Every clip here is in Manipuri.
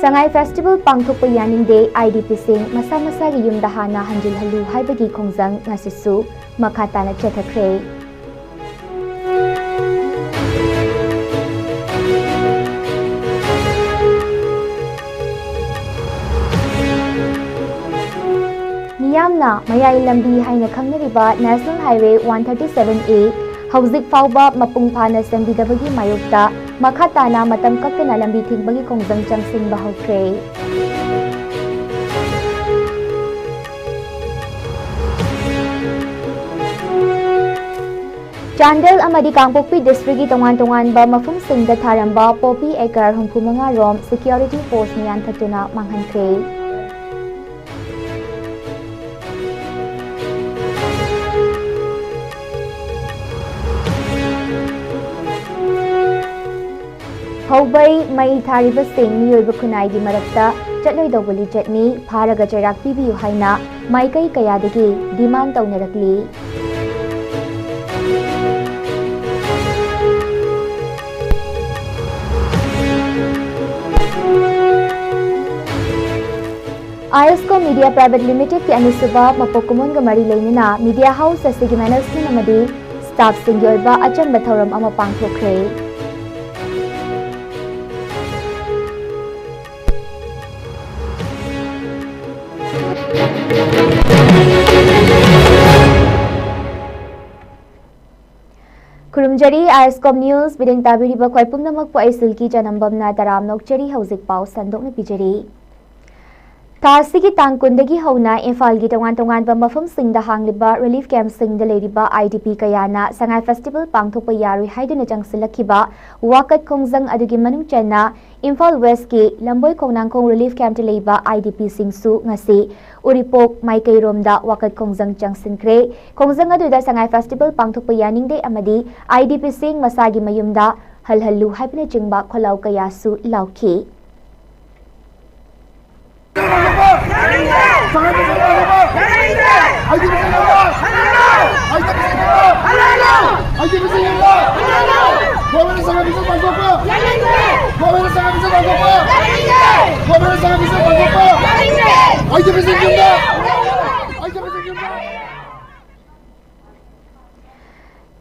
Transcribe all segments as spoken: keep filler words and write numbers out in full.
ꯁꯉꯥꯏ ꯐꯦꯁꯇꯤꯚꯦꯜ ꯄꯥꯡꯊꯣꯛꯄ ꯌꯥꯅꯤꯡꯗꯦ, ꯑꯥꯏ ꯗꯤ ꯄꯤꯁꯤꯡ ꯃꯁꯥ ꯃꯁꯥꯒꯤ ꯌꯨꯝꯗ ꯍꯥꯟꯅ ꯍꯟꯖꯤꯜꯍꯜꯂꯨ ꯍꯥꯏꯕꯒꯤ ꯈꯣꯡꯖꯪ ꯉꯁꯤꯁꯨ ꯃꯈꯥ ꯇꯥꯅ ꯆꯠꯊꯈ꯭ꯔꯦ꯫ ꯃꯤꯌꯥꯝꯅ ꯃꯌꯥꯏ ꯂꯝꯕꯤ ꯍꯥꯏꯅ ꯈꯪꯅꯔꯤꯕ National Highway one thirty seven A ꯍꯧꯖꯤꯛ ꯐꯥꯎꯕ ꯃꯄꯨꯡ ꯐꯥꯅ ꯁꯦꯝꯕꯤꯗꯕꯒꯤ ꯃꯥꯌꯣꯛꯇ ꯃꯈꯥ ꯇꯥꯅ ꯃꯇꯝ ꯀꯛꯇꯅ ꯂꯝꯕꯤ ꯊꯤꯡꯕꯒꯤ ꯈꯣꯡꯖꯪ ꯆꯪꯁꯤꯟꯕ ꯍꯧꯈ꯭ꯔꯦ꯫ ꯆꯥꯟꯗꯦꯜ ꯑꯃꯗꯤ ꯀꯥꯡꯄꯣꯛꯄꯤ ꯗꯤꯁꯇ꯭ꯔꯤꯛꯀꯤ ꯇꯣꯉꯥꯟ ꯇꯣꯉꯥꯟꯕ ꯃꯐꯝꯁꯤꯡꯗ ꯊꯥꯔꯝꯕ ꯄꯣꯄꯤ ꯑꯦꯀꯔ ꯍꯨꯝꯐꯨ ꯃꯉꯥ ꯔꯣꯝ ꯁꯦꯀ꯭ꯌꯨꯔꯤꯇꯤ ꯐꯣꯔꯁꯅ ꯌꯥꯟꯊꯠꯇꯨꯅ ꯃꯥꯡꯍꯟꯈ꯭ꯔꯦ꯫ ꯍꯧꯕꯩ ꯃꯩ ꯊꯥꯔꯤꯕꯁꯤꯡ ꯃꯤꯑꯣꯏꯕ ꯈꯨꯟꯅꯥꯏꯒꯤ ꯃꯔꯛꯇ ꯆꯠꯂꯣꯏꯗꯧꯕ ꯂꯤꯆꯠꯅꯤ, ꯐꯥꯔꯒ ꯆꯩꯔꯥꯛ ꯄꯤꯕꯤꯌꯨ ꯍꯥꯏꯅ ꯃꯥꯏꯀꯩ ꯀꯌꯥꯗꯒꯤ ꯗꯤꯃꯥꯟ ꯇꯧꯅꯔꯛꯂꯤ꯫ ꯑꯥꯏꯑꯦꯁꯀꯣ ꯃꯤꯗꯤꯌꯥ ꯄ꯭ꯔꯥꯏꯚꯦꯠ ꯂꯤꯃꯤꯇꯦꯗꯀꯤ ꯑꯅꯤꯁꯨꯕ ꯃꯄꯣꯛ ꯀꯨꯝꯑꯣꯟꯒ ꯃꯔꯤ ꯂꯩꯅꯅ ꯃꯤꯗꯤꯌꯥ ꯍꯥꯎꯁ ꯑꯁꯤꯒꯤ ꯃꯦꯅꯦꯖꯃꯦꯟꯠ ꯑꯃꯗꯤ ꯁ꯭ꯇꯥꯐꯁꯤꯡꯒꯤ ꯑꯣꯏꯕ ꯑꯆꯝꯕ ꯊꯧꯔꯝ ꯑꯃ ꯄꯥꯡꯊꯣꯛꯈ꯭ꯔꯦ꯫ ꯈꯨꯔꯨꯝꯖꯔꯤ, ꯑꯥꯏꯑꯦꯁꯀꯣꯝ ꯅ꯭ꯌꯨꯁ ꯃꯤꯠꯌꯦꯡ ꯇꯥꯕꯤꯔꯤꯕ ꯈ꯭ꯋꯥꯏ ꯄꯨꯝꯅꯃꯛꯄꯨ ꯑꯩ ꯁꯤꯜꯀꯤ ꯆꯅꯝꯕꯝꯅ ꯇꯔꯥꯝꯅ ꯑꯣꯛꯆꯔꯤ꯫ ꯍꯧꯖꯤꯛ ꯄꯥꯎ ꯁꯟꯗꯣꯛꯅ ꯄꯤꯖꯔꯤ꯫ ꯊꯥ ꯑꯁꯤꯒꯤ ꯇꯥꯡ ꯀꯨꯟꯗꯒꯤ ꯍꯧꯅ ꯏꯝꯐꯥꯜꯒꯤ ꯇꯣꯉꯥꯟ ꯇꯣꯉꯥꯟꯕ ꯃꯐꯝꯁꯤꯡꯗ ꯍꯥꯡꯂꯤꯕ ꯔꯤꯂꯤꯐ ꯀꯦꯝꯞꯁꯤꯡꯗ ꯂꯩꯔꯤꯕ ꯑꯥꯏ ꯗꯤ ꯄꯤ ꯀꯌꯥꯅ ꯁꯉꯥꯏ ꯐꯦꯁꯇꯤꯚꯦꯜ ꯄꯥꯡꯊꯣꯛꯄ ꯌꯥꯔꯣꯏ ꯍꯥꯏꯗꯨꯅ ꯆꯪꯁꯤꯜꯂꯛꯈꯤꯕ ꯋꯥꯀꯠ ꯈꯣꯡꯖꯪ ꯑꯗꯨꯒꯤ ꯃꯅꯨꯡ ꯆꯟꯅ ꯏꯝꯐꯥꯜ ꯋꯦꯁꯀꯤ ꯂꯝꯕꯣꯏ ꯈꯣꯡꯅꯥꯡꯈꯣꯡ ꯔꯤꯂꯤꯐ ꯀꯦꯝꯞꯇ ꯂꯩꯕ ꯑꯥꯏ ꯗꯤ ꯄꯤꯁꯤꯡꯁꯨ ꯉꯁꯤ ꯎꯔꯤꯄꯣꯛ ꯃꯥꯏꯀꯩꯔꯣꯝꯗ ꯋꯥꯀꯠ ꯈꯣꯡꯖꯪ ꯆꯪꯁꯤꯟꯈ꯭ꯔꯦ꯫ ꯈꯣꯡꯖꯪ ꯑꯗꯨꯗ ꯁꯉꯥꯏ ꯐꯦꯁꯇꯤꯚꯦꯜ ꯄꯥꯡꯊꯣꯛꯄ ꯌꯥꯅꯤꯡꯗꯦ ꯑꯃꯗꯤ ꯑꯥꯏ ꯗꯤ ꯄꯤꯁꯤꯡ ꯃꯁꯥꯒꯤ ꯃꯌꯨꯝꯗ ꯍꯜꯍꯜꯂꯨ ꯍꯥꯏꯕꯅꯆꯤꯡꯕ ꯈꯣꯜꯂꯥꯎ ꯀꯌꯥꯁꯨ ꯂꯥꯎꯈꯤ꯫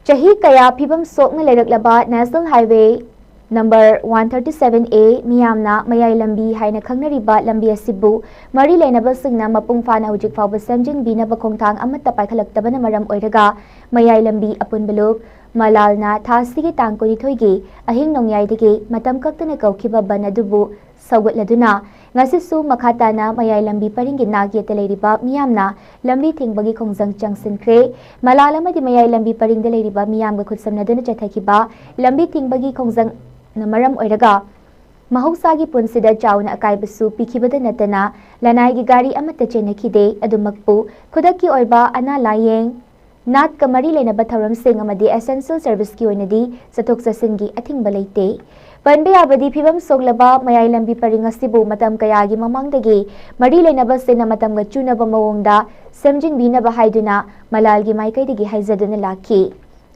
ꯆꯍꯤ ꯀꯌꯥ ꯐꯤꯕꯝ ꯁꯣꯛꯅ ꯂꯩꯔꯛꯂꯕ National Highway number one thirty seven A ꯃꯤꯌꯥꯝꯅ ꯃꯌꯥꯏ ꯂꯝꯕꯤ ꯍꯥꯏꯅ ꯈꯪꯅꯔꯤꯕ ꯂꯝꯕꯤ ꯑꯁꯤꯕꯨ ꯃꯔꯤ ꯂꯩꯅꯕꯁꯤꯡꯅ ꯃꯄꯨꯡ ꯐꯥꯅ ꯍꯧꯖꯤꯛ ꯐꯥꯎꯕ ꯁꯦꯝꯖꯤꯟꯕꯤꯅꯕ ꯈꯣꯡꯊꯥꯡ ꯑꯃꯠꯇ ꯄꯥꯏꯈꯠꯂꯛꯇꯕꯅ ꯃꯔꯝ ꯑꯣꯏꯔꯒ ꯃꯌꯥꯏ ꯂꯝꯕꯤ ꯑꯄꯨꯟꯕ ꯂꯨꯞ ꯃꯂꯥꯜꯅ ꯊꯥ ꯑꯁꯤꯒꯤ ꯇꯥꯡ ꯀꯨꯟꯅꯤꯊꯣꯏꯒꯤ ꯑꯍꯤꯡ ꯅꯣꯡꯌꯥꯏꯗꯒꯤ ꯃꯇꯝ ꯀꯛꯇꯅ ꯀꯧꯈꯤꯕ ꯕꯟ ꯑꯗꯨꯕꯨ ꯁꯧꯒꯠꯂꯗꯨꯅ ꯉꯁꯤꯁꯨ ꯃꯈꯥ ꯇꯥꯅ ꯃꯌꯥꯏ ꯂꯝꯕꯤ ꯄꯔꯤꯡꯒꯤ ꯅꯥꯛ ꯌꯦꯠꯇ ꯂꯩꯔꯤꯕ ꯃꯤꯌꯥꯝꯅ ꯂꯝꯕꯤ ꯊꯤꯡꯕꯒꯤ ꯈꯣꯡꯖꯪ ꯆꯪꯁꯤꯟꯈ꯭ꯔꯦ꯫ ꯃꯂꯥꯜ ꯑꯃꯗꯤ ꯃꯌꯥꯏ ꯂꯝꯕꯤ ꯄꯔꯤꯡꯗ ꯂꯩꯔꯤꯕ ꯃꯤꯌꯥꯝꯒ ꯈꯨꯠꯁꯝꯅꯗꯨꯅ ꯆꯠꯊꯈꯤꯕ ꯂꯝꯕꯤ ꯊꯤꯡꯕꯒꯤ ꯈꯣꯡꯖꯪꯅ ꯃꯔꯝ ꯑꯣꯏꯔꯒ ꯃꯍꯧꯁꯥꯒꯤ ꯄꯨꯟꯁꯤꯗ ꯆꯥꯎꯅ ꯑꯀꯥꯏꯕꯁꯨ ꯄꯤꯈꯤꯕꯗ ꯅꯠꯇꯅ ꯂꯅꯥꯏꯒꯤ ꯒꯥꯔꯤ ꯑꯃꯠꯇ ꯆꯦꯟꯅꯈꯤꯗꯦ꯫ ꯑꯗꯨꯃꯛꯄꯨ ꯈꯨꯗꯛꯀꯤ ꯑꯣꯏꯕ ꯑꯅꯥ ꯂꯥꯌꯦꯡ, ꯅꯥꯠꯀ ꯃꯔꯤ ꯂꯩꯅꯕ ꯊꯧꯔꯝꯁꯤꯡ ꯑꯃꯗꯤ essential serviceꯀꯤ ꯑꯣꯏꯅꯗꯤ ꯆꯠꯊꯣꯛ ꯆꯠꯁꯤꯟꯒꯤ ꯑꯊꯤꯡꯕ ꯂꯩꯇꯦ꯫ ꯄꯟꯕ ꯌꯥꯕꯗꯤ ꯐꯤꯕꯝ ꯁꯣꯛꯂꯕ ꯃꯌꯥꯏ ꯂꯝꯕꯤ ꯄꯔꯤꯡ ꯑꯁꯤꯕꯨ ꯃꯇꯝ ꯀꯌꯥꯒꯤ ꯃꯃꯥꯡꯗꯒꯤ ꯃꯔꯤ ꯂꯩꯅꯕꯁꯤꯡꯅ ꯃꯇꯝꯒ ꯆꯨꯅꯕ ꯃꯑꯣꯡꯗ ꯁꯦꯝꯖꯤꯟꯕꯤꯅꯕ ꯍꯥꯏꯗꯨꯅ ꯃꯂꯥꯜꯒꯤ ꯃꯥꯏꯀꯩꯗꯒꯤ ꯍꯥꯏꯖꯗꯨꯅ ꯂꯥꯛꯈꯤ꯫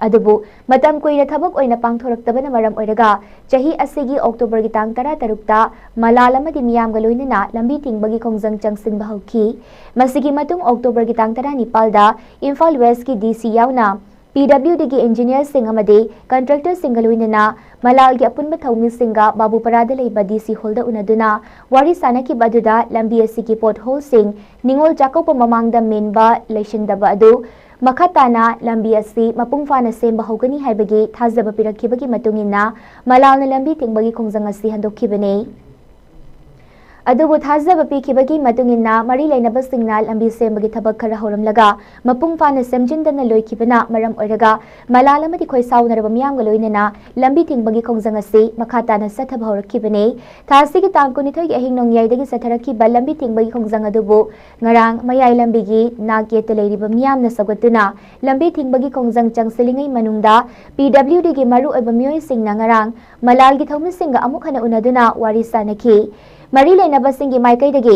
ꯑꯗꯨꯕꯨ ꯃꯇꯝ ꯀꯨꯏꯅ ꯊꯕꯛ ꯑꯣꯏꯅ ꯄꯥꯡꯊꯣꯔꯛꯇꯕꯅ ꯃꯔꯝ ꯑꯣꯏꯔꯒ ꯆꯍꯤ ꯑꯁꯤꯒꯤ Octoberꯒꯤ ꯇꯥꯡ ꯇꯔꯥ ꯇꯔꯨꯛꯇ ꯃꯂꯥꯜ ꯑꯃꯗꯤ ꯃꯤꯌꯥꯝꯒ ꯂꯣꯏꯅꯅ ꯂꯝꯕꯤ ꯊꯤꯡꯕꯒꯤ ꯈꯣꯡꯖꯪ ꯆꯪꯁꯤꯟꯕ ꯍꯧꯈꯤ꯫ ꯃꯁꯤꯒꯤ ꯃꯇꯨꯡ Octoberꯒꯤ ꯇꯥꯡ ꯇꯔꯥꯅꯤꯄꯥꯜꯗ ꯏꯝꯐꯥꯜ Westꯀꯤ DC ꯌꯥꯎꯅ PWDꯒꯤ engineerꯁꯤꯡ ꯑꯃꯗꯤ contractorꯁꯤꯡꯒ ꯂꯣꯏꯅꯅ ꯃꯂꯥꯜꯒꯤ ꯑꯄꯨꯟꯕ ꯊꯧꯃꯤꯁꯤꯡꯒ ꯕꯥꯕꯨꯄꯔꯥꯗ ꯂꯩꯕ DC hallꯗ ꯎꯅꯗꯨꯅ ꯋꯥꯔꯤ ꯁꯥꯅꯈꯤꯕ ꯑꯗꯨꯗ ꯂꯝꯕꯤ ꯑꯁꯤꯒꯤ potholeꯁꯤꯡ ꯅꯤꯉꯣꯜ ꯆꯥꯛꯀꯧꯕ ꯃꯃꯥꯡꯗ ꯃꯦꯟꯕ ꯂꯩꯁꯤꯟꯗꯕ ꯑꯗꯨ ꯃꯈꯥ ꯇꯥꯅ ꯂꯝꯕꯤ ꯑꯁꯤ ꯃꯄꯨꯡ ꯐꯥꯅ ꯁꯦꯝꯕ ꯍꯧꯒꯅꯤ ꯍꯥꯏꯕꯒꯤ ꯊꯥꯖꯕ ꯄꯤꯔꯛꯈꯤꯕꯒꯤ ꯃꯇꯨꯡ ꯏꯟꯅ ꯃꯂꯥꯜꯅ ꯂꯝꯕꯤ ꯊꯤꯡꯕꯒꯤ ꯈꯣꯡꯖꯪ ꯑꯁꯤ ꯍꯟꯗꯣꯛꯈꯤꯕꯅꯤ꯫ ꯑꯗꯨꯕꯨ ꯊꯥꯖꯕ ꯄꯤꯈꯤꯕꯒꯤ ꯃꯇꯨꯡ ꯏꯟꯅ ꯃꯔꯤ ꯂꯩꯅꯕꯁꯤꯡꯅ ꯂꯝꯕꯤ ꯁꯦꯝꯕꯒꯤ ꯊꯕꯛ ꯈꯔ ꯍꯧꯔꯝꯂꯒ ꯃꯄꯨꯡ ꯐꯥꯅ ꯁꯦꯝꯖꯤꯟꯗꯅ ꯂꯣꯏꯈꯤꯕꯅ ꯃꯔꯝ ꯑꯣꯏꯔꯒ ꯃꯂꯥꯜ ꯑꯃꯗꯤ ꯈꯣꯏꯁꯥꯎꯅꯔꯕ ꯃꯤꯌꯥꯝꯒ ꯂꯣꯏꯅꯅ ꯂꯝꯕꯤ ꯊꯤꯡꯕꯒꯤ ꯈꯣꯡꯖꯪ ꯑꯁꯤ ꯃꯈꯥ ꯇꯥꯅ ꯆꯠꯊꯕ ꯍꯧꯔꯛꯈꯤꯕꯅꯤ꯫ ꯊꯥ ꯑꯁꯤꯒꯤ ꯇꯥꯡ ꯀꯨꯟꯅꯤꯊꯣꯏꯒꯤ ꯑꯍꯤꯡ ꯅꯣꯡꯌꯥꯏꯗꯒꯤ ꯆꯠꯊꯔꯛꯈꯤꯕ ꯂꯝꯕꯤ ꯊꯤꯡꯕꯒꯤ ꯈꯣꯡꯖꯪ ꯑꯗꯨꯕꯨ ꯉꯔꯥꯡ ꯃꯌꯥꯏ ꯂꯝꯕꯤꯒꯤ ꯅꯥꯛ ꯌꯦꯠꯇ ꯂꯩꯔꯤꯕ ꯃꯤꯌꯥꯝꯅ ꯁꯧꯒꯠꯇꯨꯅ ꯂꯝꯕꯤ ꯊꯤꯡꯕꯒꯤ ꯈꯣꯡꯖꯪ ꯆꯪꯁꯤꯜꯂꯤꯉꯩ ꯃꯅꯨꯡꯗ PWDꯒꯤ ꯃꯔꯨꯑꯣꯏꯕ ꯃꯤꯑꯣꯏꯁꯤꯡꯅ ꯉꯔꯥꯡ ꯃꯂꯥꯜꯒꯤ ꯊꯧꯃꯤꯁꯤꯡꯒ ꯑꯃꯨꯛ ꯍꯟꯅ ꯎꯅꯗꯨꯅ ꯋꯥꯔꯤ ꯁꯥꯅꯈꯤ꯫ ꯃꯔꯤ ꯂꯩꯅꯕꯁꯤꯡꯒꯤ ꯃꯥꯏꯀꯩꯗꯒꯤ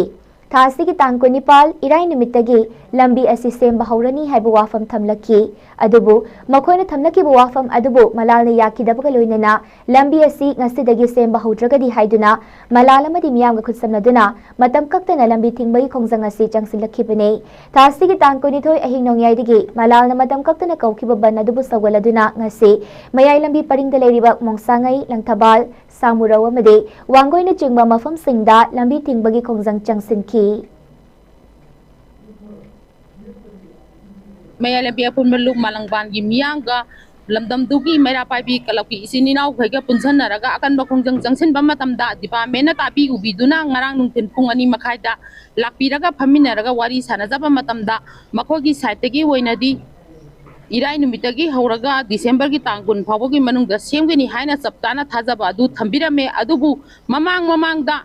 ꯊꯥ ꯑꯁꯤꯒꯤ ꯇꯥꯡ ꯀꯨꯟꯅꯤꯄꯥꯜ ꯏꯔꯥꯏ ꯅꯨꯃꯤꯠꯇꯒꯤ ꯂꯝꯕꯤ ꯑꯁꯤ ꯁꯦꯝꯕ ꯍꯧꯔꯅꯤ ꯍꯥꯏꯕ ꯋꯥꯐꯝ ꯊꯝꯂꯛꯈꯤ꯫ ꯑꯗꯨꯕꯨ ꯃꯈꯣꯏꯅ ꯊꯝꯂꯛꯈꯤꯕ ꯋꯥꯐꯝ ꯑꯗꯨꯕꯨ ꯃꯂꯥꯜꯅ ꯌꯥꯈꯤꯗꯕꯒ ꯂꯣꯏꯅꯅ ꯂꯝꯕꯤ ꯑꯁꯤ ꯉꯁꯤꯗꯒꯤ ꯁꯦꯝꯕ ꯍꯧꯗ꯭ꯔꯒꯗꯤ ꯍꯥꯏꯗꯨꯅ ꯃꯂꯥꯜ ꯑꯃꯗꯤ ꯃꯤꯌꯥꯝꯒ ꯈꯨꯠꯁꯝꯅꯗꯨꯅ ꯃꯇꯝ ꯀꯛꯇꯅ ꯂꯝꯕꯤ ꯊꯤꯡꯕꯒꯤ ꯈꯣꯡꯖꯪ ꯑꯁꯤ ꯆꯪꯁꯤꯜꯂꯛꯈꯤꯕꯅꯤ꯫ ꯊꯥ ꯑꯁꯤꯒꯤ ꯇꯥꯡ ꯀꯨꯟꯅꯤꯊꯣꯏ ꯑꯍꯤꯡ ꯅꯣꯡꯌꯥꯏꯗꯒꯤ ꯃꯂꯥꯜꯅ ꯃꯇꯝ ꯀꯛꯇꯅ ꯀꯧꯈꯤꯕ ꯕꯟ ꯑꯗꯨꯕꯨ ꯁꯧꯒꯠꯂꯗꯨꯅ ꯉꯁꯤ ꯃꯌꯥꯏ ꯂꯝꯕꯤ ꯄꯔꯤꯡꯗ ꯂꯩꯔꯤꯕ ꯃꯣꯡꯁꯥꯉꯩ, ꯂꯪꯊꯕꯥꯜ, ꯁꯥꯃꯨꯔꯧ ꯑꯃꯗꯤ ꯋꯥꯡꯒꯣꯏꯅꯆꯤꯡꯕ ꯃꯐꯝꯁꯤꯡꯗ ꯂꯝꯕꯤ ꯊꯤꯡꯕꯒꯤ ꯈꯣꯡꯖꯪ ꯆꯪꯁꯤꯟꯈꯤ꯫ ꯃꯌꯥꯏ ꯂꯝꯕꯤ ꯑꯄꯨꯟꯕ ꯂꯨꯞ ꯃꯥꯂꯪꯕꯥꯟꯒꯤ ꯃꯤꯌꯥꯝꯒ ꯂꯝꯗꯝꯗꯨꯒꯤ ꯃꯩꯔꯥ ꯄꯥꯏꯕꯤ ꯀꯂꯕꯀꯤ ꯏꯆꯤꯟ ꯏꯅꯥꯎꯈꯩꯒ ꯄꯨꯟꯁꯤꯟꯅꯔꯒ ꯑꯀꯟꯕ ꯈꯣꯡꯖꯪ ꯆꯪꯁꯤꯟꯕ ꯃꯇꯝꯗ ꯗꯤꯄꯥꯔꯠꯃꯦꯟꯅ ꯇꯥꯕꯤ ꯎꯕꯤꯗꯨꯅ ꯉꯔꯥꯡ ꯅꯨꯡꯊꯤꯜ ꯄꯨꯡ ꯑꯅꯤ ꯃꯈꯥꯏꯗ ꯂꯥꯛꯄꯤꯔꯒ ꯐꯝꯃꯤꯟꯅꯔꯒ ꯋꯥꯔꯤ ꯁꯥꯟꯅꯖꯕ ꯃꯇꯝꯗ ꯃꯈꯣꯏꯒꯤ ꯁꯥꯏꯠꯇꯒꯤ ꯑꯣꯏꯅꯗꯤ ꯏꯔꯥꯏ ꯅꯨꯃꯤꯠꯇꯒꯤ ꯍꯧꯔꯒ ꯗꯤꯁꯦꯝꯕꯔꯒꯤ ꯇꯥꯡ ꯀꯨꯟ ꯐꯥꯎꯕꯒꯤ ꯃꯅꯨꯡꯗ ꯁꯦꯝꯒꯅꯤ ꯍꯥꯏꯅ ꯆꯞ ꯆꯥꯅ ꯊꯥꯖꯕ ꯑꯗꯨ ꯊꯝꯕꯤꯔꯝꯃꯦ꯫ ꯑꯗꯨꯕꯨ ꯃꯃꯥꯡ ꯃꯃꯥꯡꯗ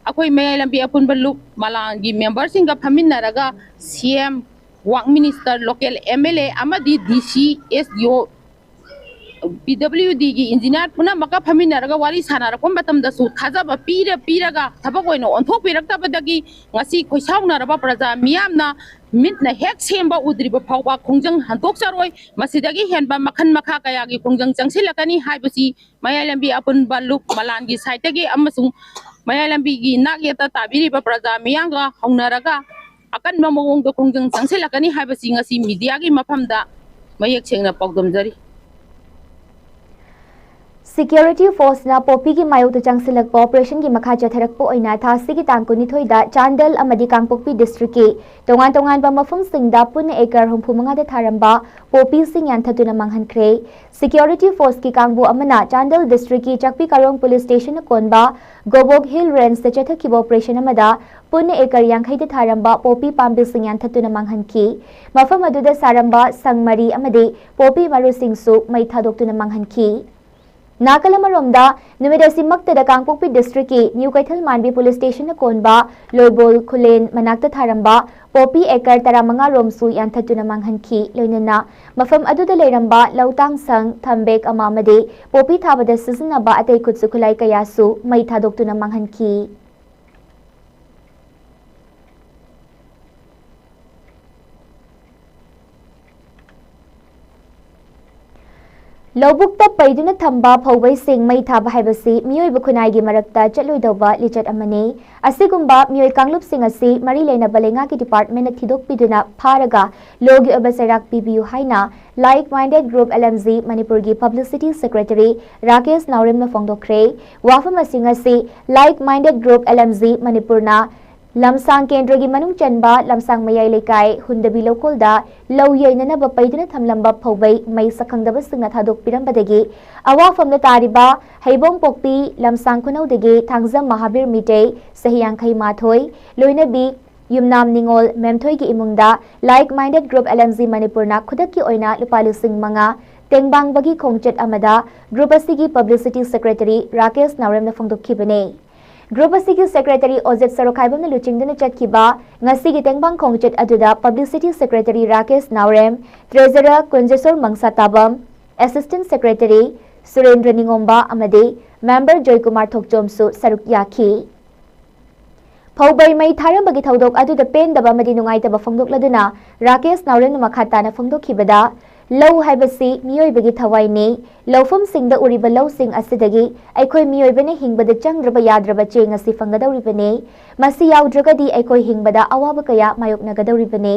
ꯑꯩꯈꯣꯏ ꯃꯌꯥꯏ ꯂꯝꯕꯤ ꯑꯄꯨꯟꯕ ꯂꯨꯞ ꯃꯂꯥꯟꯒꯤ ꯃꯦꯝꯕꯔꯁꯤꯡꯒ ꯐꯝꯃꯤꯟꯅꯔꯒ ꯁꯤ M, work minister, local M L A ꯑꯃꯗꯤ ꯗꯤ ꯁꯤ, ꯑꯦꯁ ꯗꯤ ꯑꯣ, ꯄꯤ ꯗꯕ꯭ꯂꯤꯎ ꯗꯤꯒꯤ ꯏꯟꯖꯤꯅꯤꯌꯥꯔ ꯄꯨꯝꯅꯃꯛꯀ ꯐꯝꯃꯤꯟꯅꯔꯒ ꯋꯥꯔꯤ ꯁꯥꯟꯅꯔꯛꯄ ꯃꯇꯝꯗꯁꯨ ꯊꯥꯖꯕ ꯄꯤꯔ ꯄꯤꯔꯒ ꯊꯕꯛ ꯑꯣꯏꯅ ꯑꯣꯟꯊꯣꯛꯄꯤꯔꯛꯇꯕꯗꯒꯤ ꯉꯁꯤ ꯈꯣꯏꯁꯥꯎꯅꯔꯕ ꯄ꯭ꯔꯖꯥ ꯃꯤꯌꯥꯝꯅ ꯃꯤꯠꯅ ꯍꯦꯛ ꯁꯦꯝꯕ ꯎꯗ꯭ꯔꯤꯕ ꯐꯥꯎꯕ ꯈꯣꯡꯖꯪ ꯍꯟꯗꯣꯛꯆꯔꯣꯏ꯫ ꯃꯁꯤꯗꯒꯤ ꯍꯦꯟꯕ ꯃꯈꯜ ꯃꯈꯥ ꯀꯌꯥꯒꯤ ꯈꯣꯡꯖꯪ ꯆꯪꯁꯤꯜꯂꯛꯀꯅꯤ ꯍꯥꯏꯕꯁꯤ ꯃꯌꯥꯏ ꯂꯝꯕꯤ ꯑꯄꯨꯟꯕ ꯂꯨꯞ ꯃꯂꯥꯟꯒꯤ ꯁꯥꯏꯠꯇꯒꯤ ꯑꯃꯁꯨꯡ ꯃꯌꯥꯏ ꯂꯝꯕꯤꯒꯤ ꯏꯅꯥꯛ ꯌꯦꯠꯇ ꯇꯥꯕꯤꯔꯤꯕ ꯄ꯭ꯔꯖꯥ ꯃꯤꯌꯥꯝꯒ ꯍꯧꯅꯔꯒ ꯑꯀꯟꯕ ꯃꯑꯣꯡꯗ ꯈꯣꯡꯖꯪ ꯆꯪꯁꯤꯜꯂꯛꯀꯅꯤ ꯍꯥꯏꯕꯁꯤ ꯉꯁꯤ ꯃꯤꯗꯤꯌꯥꯒꯤ ꯃꯐꯝꯗ ꯃꯌꯦꯛ ꯁꯦꯡꯅ ꯄꯥꯎꯗꯝꯖꯔꯤ꯫ ꯁꯤꯀ꯭ꯌꯨꯔꯤꯇꯤ ꯐꯣꯔꯁꯅ ꯄꯣꯄꯤꯒꯤ ꯃꯥꯌꯣꯛꯇ ꯆꯪꯁꯤꯜꯂꯛꯄ ꯑꯣꯄꯔꯦꯁꯟꯒꯤ ꯃꯈꯥ ꯆꯠꯊꯔꯛꯄ ꯑꯣꯏꯅ ꯊꯥ ꯑꯁꯤꯒꯤ ꯇꯥꯡ ꯀꯨꯟꯅꯤꯊꯣꯏꯗ ꯆꯥꯟꯗꯦꯜ ꯑꯃꯗꯤ ꯀꯥꯡꯄꯣꯛꯄꯤ ꯗꯤꯁꯇ꯭ꯔꯤꯛꯀꯤ ꯇꯣꯉꯥꯟ ꯇꯣꯉꯥꯟꯕ ꯃꯐꯝꯁꯤꯡꯗ ꯄꯨꯟꯅ ꯑꯦꯀꯔ ꯍꯨꯝꯐꯨ ꯃꯉꯥꯗ ꯊꯥꯔꯝꯕ ꯄꯣꯄꯤꯁꯤꯡ ꯌꯥꯟꯊꯠꯇꯨꯅ ꯃꯥꯡꯍꯟꯈ꯭ꯔꯦ꯫ ꯁꯤꯀ꯭ꯌꯨꯔꯤꯇꯤ ꯐꯣꯔꯁꯀꯤ ꯀꯥꯡꯕꯨ ꯑꯃꯅ ꯆꯥꯟꯗꯦꯜ ꯗꯤꯁꯇ꯭ꯔꯤꯛꯀꯤ ꯆꯥꯛꯄꯤ ꯀꯥꯔꯣꯡ ꯄꯨꯂꯤꯁ ꯁ꯭ꯇꯦꯁꯟꯅ ꯀꯣꯟꯕ ꯒꯣꯕꯣꯛ ꯍꯤꯜ ꯔꯦꯟꯖꯇ ꯆꯠꯊꯈꯤꯕ ꯑꯣꯄꯔꯦꯁꯟ ꯑꯃꯗ ꯄꯨꯟꯅ ꯑꯦꯀꯔ ꯌꯥꯡꯈꯩꯗ ꯊꯥꯔꯝꯕ ꯄꯣꯄꯤ ꯄꯥꯝꯕꯤꯁꯤꯡ ꯌꯥꯟꯊꯠꯇꯨꯅ ꯃꯥꯡꯍꯟꯈꯤ꯫ ꯃꯐꯝ ꯑꯗꯨꯗ ꯁꯥꯔꯝꯕ ꯁꯪ ꯃꯔꯤ ꯑꯃꯗꯤ ꯄꯣꯄꯤ ꯃꯔꯨꯁꯤꯡꯁꯨ ꯃꯩ ꯊꯥꯗꯣꯛꯇꯨꯅ ꯃꯥꯡꯍꯟꯈꯤ꯫ ꯅꯥꯀꯜ ꯑꯃꯔꯣꯝꯗ, ꯅꯨꯃꯤꯠ ꯑꯁꯤꯃꯛꯇꯗ ꯀꯥꯡꯄꯣꯛꯄꯤ ꯗꯤꯁꯇ꯭ꯔꯤꯛꯀꯤ ꯅ꯭ꯌꯨ ꯀꯩꯊꯦꯜ ꯃꯥꯟꯕꯤ ꯄꯨꯂꯤꯁ ꯁ꯭ꯇꯦꯁꯟꯅ ꯀꯣꯟꯕ ꯂꯣꯏꯕꯣꯜ ꯈꯨꯂꯦꯟ ꯃꯅꯥꯛꯇ ꯊꯥꯔꯝꯕ ꯄꯣꯄꯤ ꯑꯦꯀꯔ ꯇꯔꯥꯃꯉꯥ ꯔꯣꯝꯁꯨ ꯌꯥꯟꯊꯠꯇꯨꯅ ꯃꯥꯡꯍꯟꯈꯤ꯫ ꯂꯣꯏꯅꯅ ꯃꯐꯝ ꯑꯗꯨꯗ ꯂꯩꯔꯝꯕ ꯂꯧꯇꯥꯡ ꯁꯪ, ꯊꯝꯕꯦꯛ ꯑꯃ ꯑꯃꯗꯤ ꯄꯣꯄꯤ ꯊꯥꯕꯗ ꯁꯤꯖꯤꯟꯅꯕ ꯑꯇꯩ ꯈꯨꯠꯁꯨ ꯈꯨꯠꯂꯥꯏ ꯀꯌꯥꯁꯨ ꯃꯩ ꯊꯥꯗꯣꯛꯇꯨꯅ ꯃꯥꯡꯍꯟꯈꯤ꯫ ꯂꯧꯕꯨꯛꯇ ꯄꯩꯗꯨꯅ ꯊꯝꯕ ꯐꯧꯕꯩꯁꯤꯡ ꯃꯩ ꯊꯥꯕ ꯍꯥꯏꯕꯁꯤ ꯃꯤꯑꯣꯏꯕ ꯈꯨꯟꯅꯥꯏꯒꯤ ꯃꯔꯛꯇ ꯆꯠꯂꯣꯏꯗꯧꯕ ꯂꯤꯆꯠ ꯑꯃꯅꯤ꯫ ꯑꯁꯤꯒꯨꯝꯕ ꯃꯤꯑꯣꯏ ꯀꯥꯡꯂꯨꯞꯁꯤꯡ ꯑꯁꯤ ꯃꯔꯤ ꯂꯩꯅꯕ ꯂꯩꯉꯥꯛꯀꯤ ꯗꯤꯄꯥꯔꯠꯃꯦꯟꯅ ꯊꯤꯗꯣꯛꯄꯤꯗꯨꯅ ꯐꯥꯔꯒ ꯂꯣꯒꯤ ꯑꯣꯏꯕ ꯆꯩꯔꯥꯛ ꯄꯤꯕꯤꯌꯨ ꯍꯥꯏꯅ like minded group L M G ꯃꯅꯤꯄꯨꯔꯒꯤ ꯄꯕ꯭ꯂꯤꯁꯤꯇꯤ ꯁꯦꯀ꯭ꯔꯦꯇꯔꯤ ꯔꯥꯀꯦꯁ ꯅꯥꯎꯔꯦꯝꯅ ꯐꯣꯡꯗꯣꯛꯈ꯭ꯔꯦ꯫ ꯋꯥꯐꯝ ꯑꯁꯤꯡ ꯑꯁꯤ like minded group L M G ꯃꯅꯤꯄꯨꯔꯅ ꯂꯝꯁꯥꯡ ꯀꯦꯟꯗ꯭ꯔꯒꯤ ꯃꯅꯨꯡ ꯆꯟꯕ ꯂꯝꯁꯥꯡ ꯃꯌꯥꯏ ꯂꯩꯀꯥꯏ ꯍꯨꯟꯗꯕꯤ ꯂꯧꯀꯣꯜꯗ ꯂꯧ ꯌꯩꯅꯅꯕ ꯄꯩꯗꯨꯅ ꯊꯝꯂꯝꯕ ꯐꯧꯕꯩ ꯃꯩ ꯁꯛꯈꯪꯗꯕꯁꯤꯡꯅ ꯊꯥꯗꯣꯛꯄꯤꯔꯝꯕꯗꯒꯤ ꯑꯋꯥꯐꯝꯗ ꯇꯥꯔꯤꯕ ꯍꯩꯕꯣꯡꯄꯣꯛꯄꯤ ꯂꯝꯁꯥꯡ ꯈꯨꯅꯧꯗꯒꯤ ꯊꯥꯡꯖꯝ ꯃꯍꯥꯕꯤꯔ ꯃꯤꯇꯩ ꯆꯍꯤ ꯌꯥꯡꯈꯩ ꯃꯥꯊꯣꯏ, ꯂꯣꯏꯅꯕꯤ ꯌꯨꯝꯅꯥꯝ ꯅꯤꯉꯣꯜ ꯃꯦꯝꯊꯣꯏꯒꯤ ꯏꯃꯨꯡꯗ like minded group L M G ꯃꯅꯤꯄꯨꯔꯅ ꯈꯨꯗꯛꯀꯤ ꯑꯣꯏꯅ ꯂꯨꯄꯥ ꯂꯤꯁꯤꯡ ꯃꯉꯥ ꯇꯦꯡꯕꯥꯡꯕꯒꯤ ꯈꯣꯡꯆꯠ ꯑꯃꯗ ꯒ꯭ꯔꯨꯞ ꯑꯁꯤꯒꯤ ꯄꯕ꯭ꯂꯤꯁꯤꯇꯤ ꯁꯦꯀ꯭ꯔꯦꯇꯔꯤ ꯔꯥꯀꯦꯁ ꯅꯥꯎꯔꯦꯝꯅ ꯐꯣꯡꯗꯣꯛꯈꯤꯕꯅꯤ꯫ ꯒ꯭ꯔꯨꯞ ꯑꯁꯤꯒꯤ ꯁꯦꯀ꯭ꯔꯦꯇꯔꯤ ꯑꯣꯖꯦꯠ ꯁꯔꯣꯈꯥꯏꯕꯝꯅ ꯂꯨꯆꯤꯡꯗꯨꯅ ꯆꯠꯈꯤꯕ ꯉꯁꯤꯒꯤ ꯇꯦꯡꯕꯥꯡ ꯈꯣꯡꯆꯠ ꯑꯗꯨꯗ ꯄꯕ꯭ꯂꯤꯁꯤꯇꯤ ꯁꯦꯀ꯭ꯔꯦꯇꯔꯤ ꯔꯥꯀꯦꯁ ꯅꯥꯎꯔꯦꯝ, ꯇ꯭ꯔꯦꯖꯔꯔ ꯀꯨꯟꯖꯦꯁꯣꯔ ꯃꯪꯁꯥꯇꯥꯕꯝ, ꯑꯦꯁꯤꯁꯇꯦꯟꯠ ꯁꯦꯀ꯭ꯔꯦꯇꯔꯤ ꯁꯨꯔꯦꯟꯗ꯭ꯔ ꯅꯤꯉꯣꯝꯕ ꯑꯃꯗꯤ ꯃꯦꯝꯕꯔ ꯖꯣꯏꯀꯨꯃꯥꯔ ꯊꯣꯛꯆꯣꯝꯁꯨ ꯁꯔꯨꯛ ꯌꯥꯈꯤ꯫ ꯐꯧꯕꯩ ꯃꯩ ꯊꯥꯔꯝꯕꯒꯤ ꯊꯧꯗꯣꯛ ꯑꯗꯨꯗ ꯄꯦꯟꯗꯕ ꯑꯃꯗꯤ ꯅꯨꯡꯉꯥꯏꯇꯕ ꯐꯣꯡꯗꯣꯛꯂꯗꯨꯅ ꯔꯥꯀꯦꯁ ꯅꯥꯎꯔꯦꯝꯅ ꯃꯈꯥ ꯇꯥꯅ ꯐꯣꯡꯗꯣꯛꯈꯤꯕꯗ, ꯂꯧ ꯍꯥꯏꯕꯁꯤ ꯃꯤꯑꯣꯏꯕꯒꯤ ꯊꯋꯥꯏꯅꯤ꯫ ꯂꯧꯐꯝꯁꯤꯡꯗ ꯎꯔꯤꯕ ꯂꯧꯁꯤꯡ ꯑꯁꯤꯗꯒꯤ ꯑꯩꯈꯣꯏ ꯃꯤꯑꯣꯏꯕꯅ ꯍꯤꯡꯕꯗ ꯆꯪꯗ꯭ꯔꯕ ꯌꯥꯗ꯭ꯔꯕ ꯆꯦꯡ ꯑꯁꯤ ꯐꯪꯒꯗꯧꯔꯤꯕꯅꯤ꯫ ꯃꯁꯤ ꯌꯥꯎꯗ꯭ꯔꯒꯗꯤ ꯑꯩꯈꯣꯏ ꯍꯤꯡꯕꯗ ꯑꯋꯥꯕ ꯀꯌꯥ ꯃꯥꯌꯣꯛꯅꯒꯗꯧꯔꯤꯕꯅꯤ꯫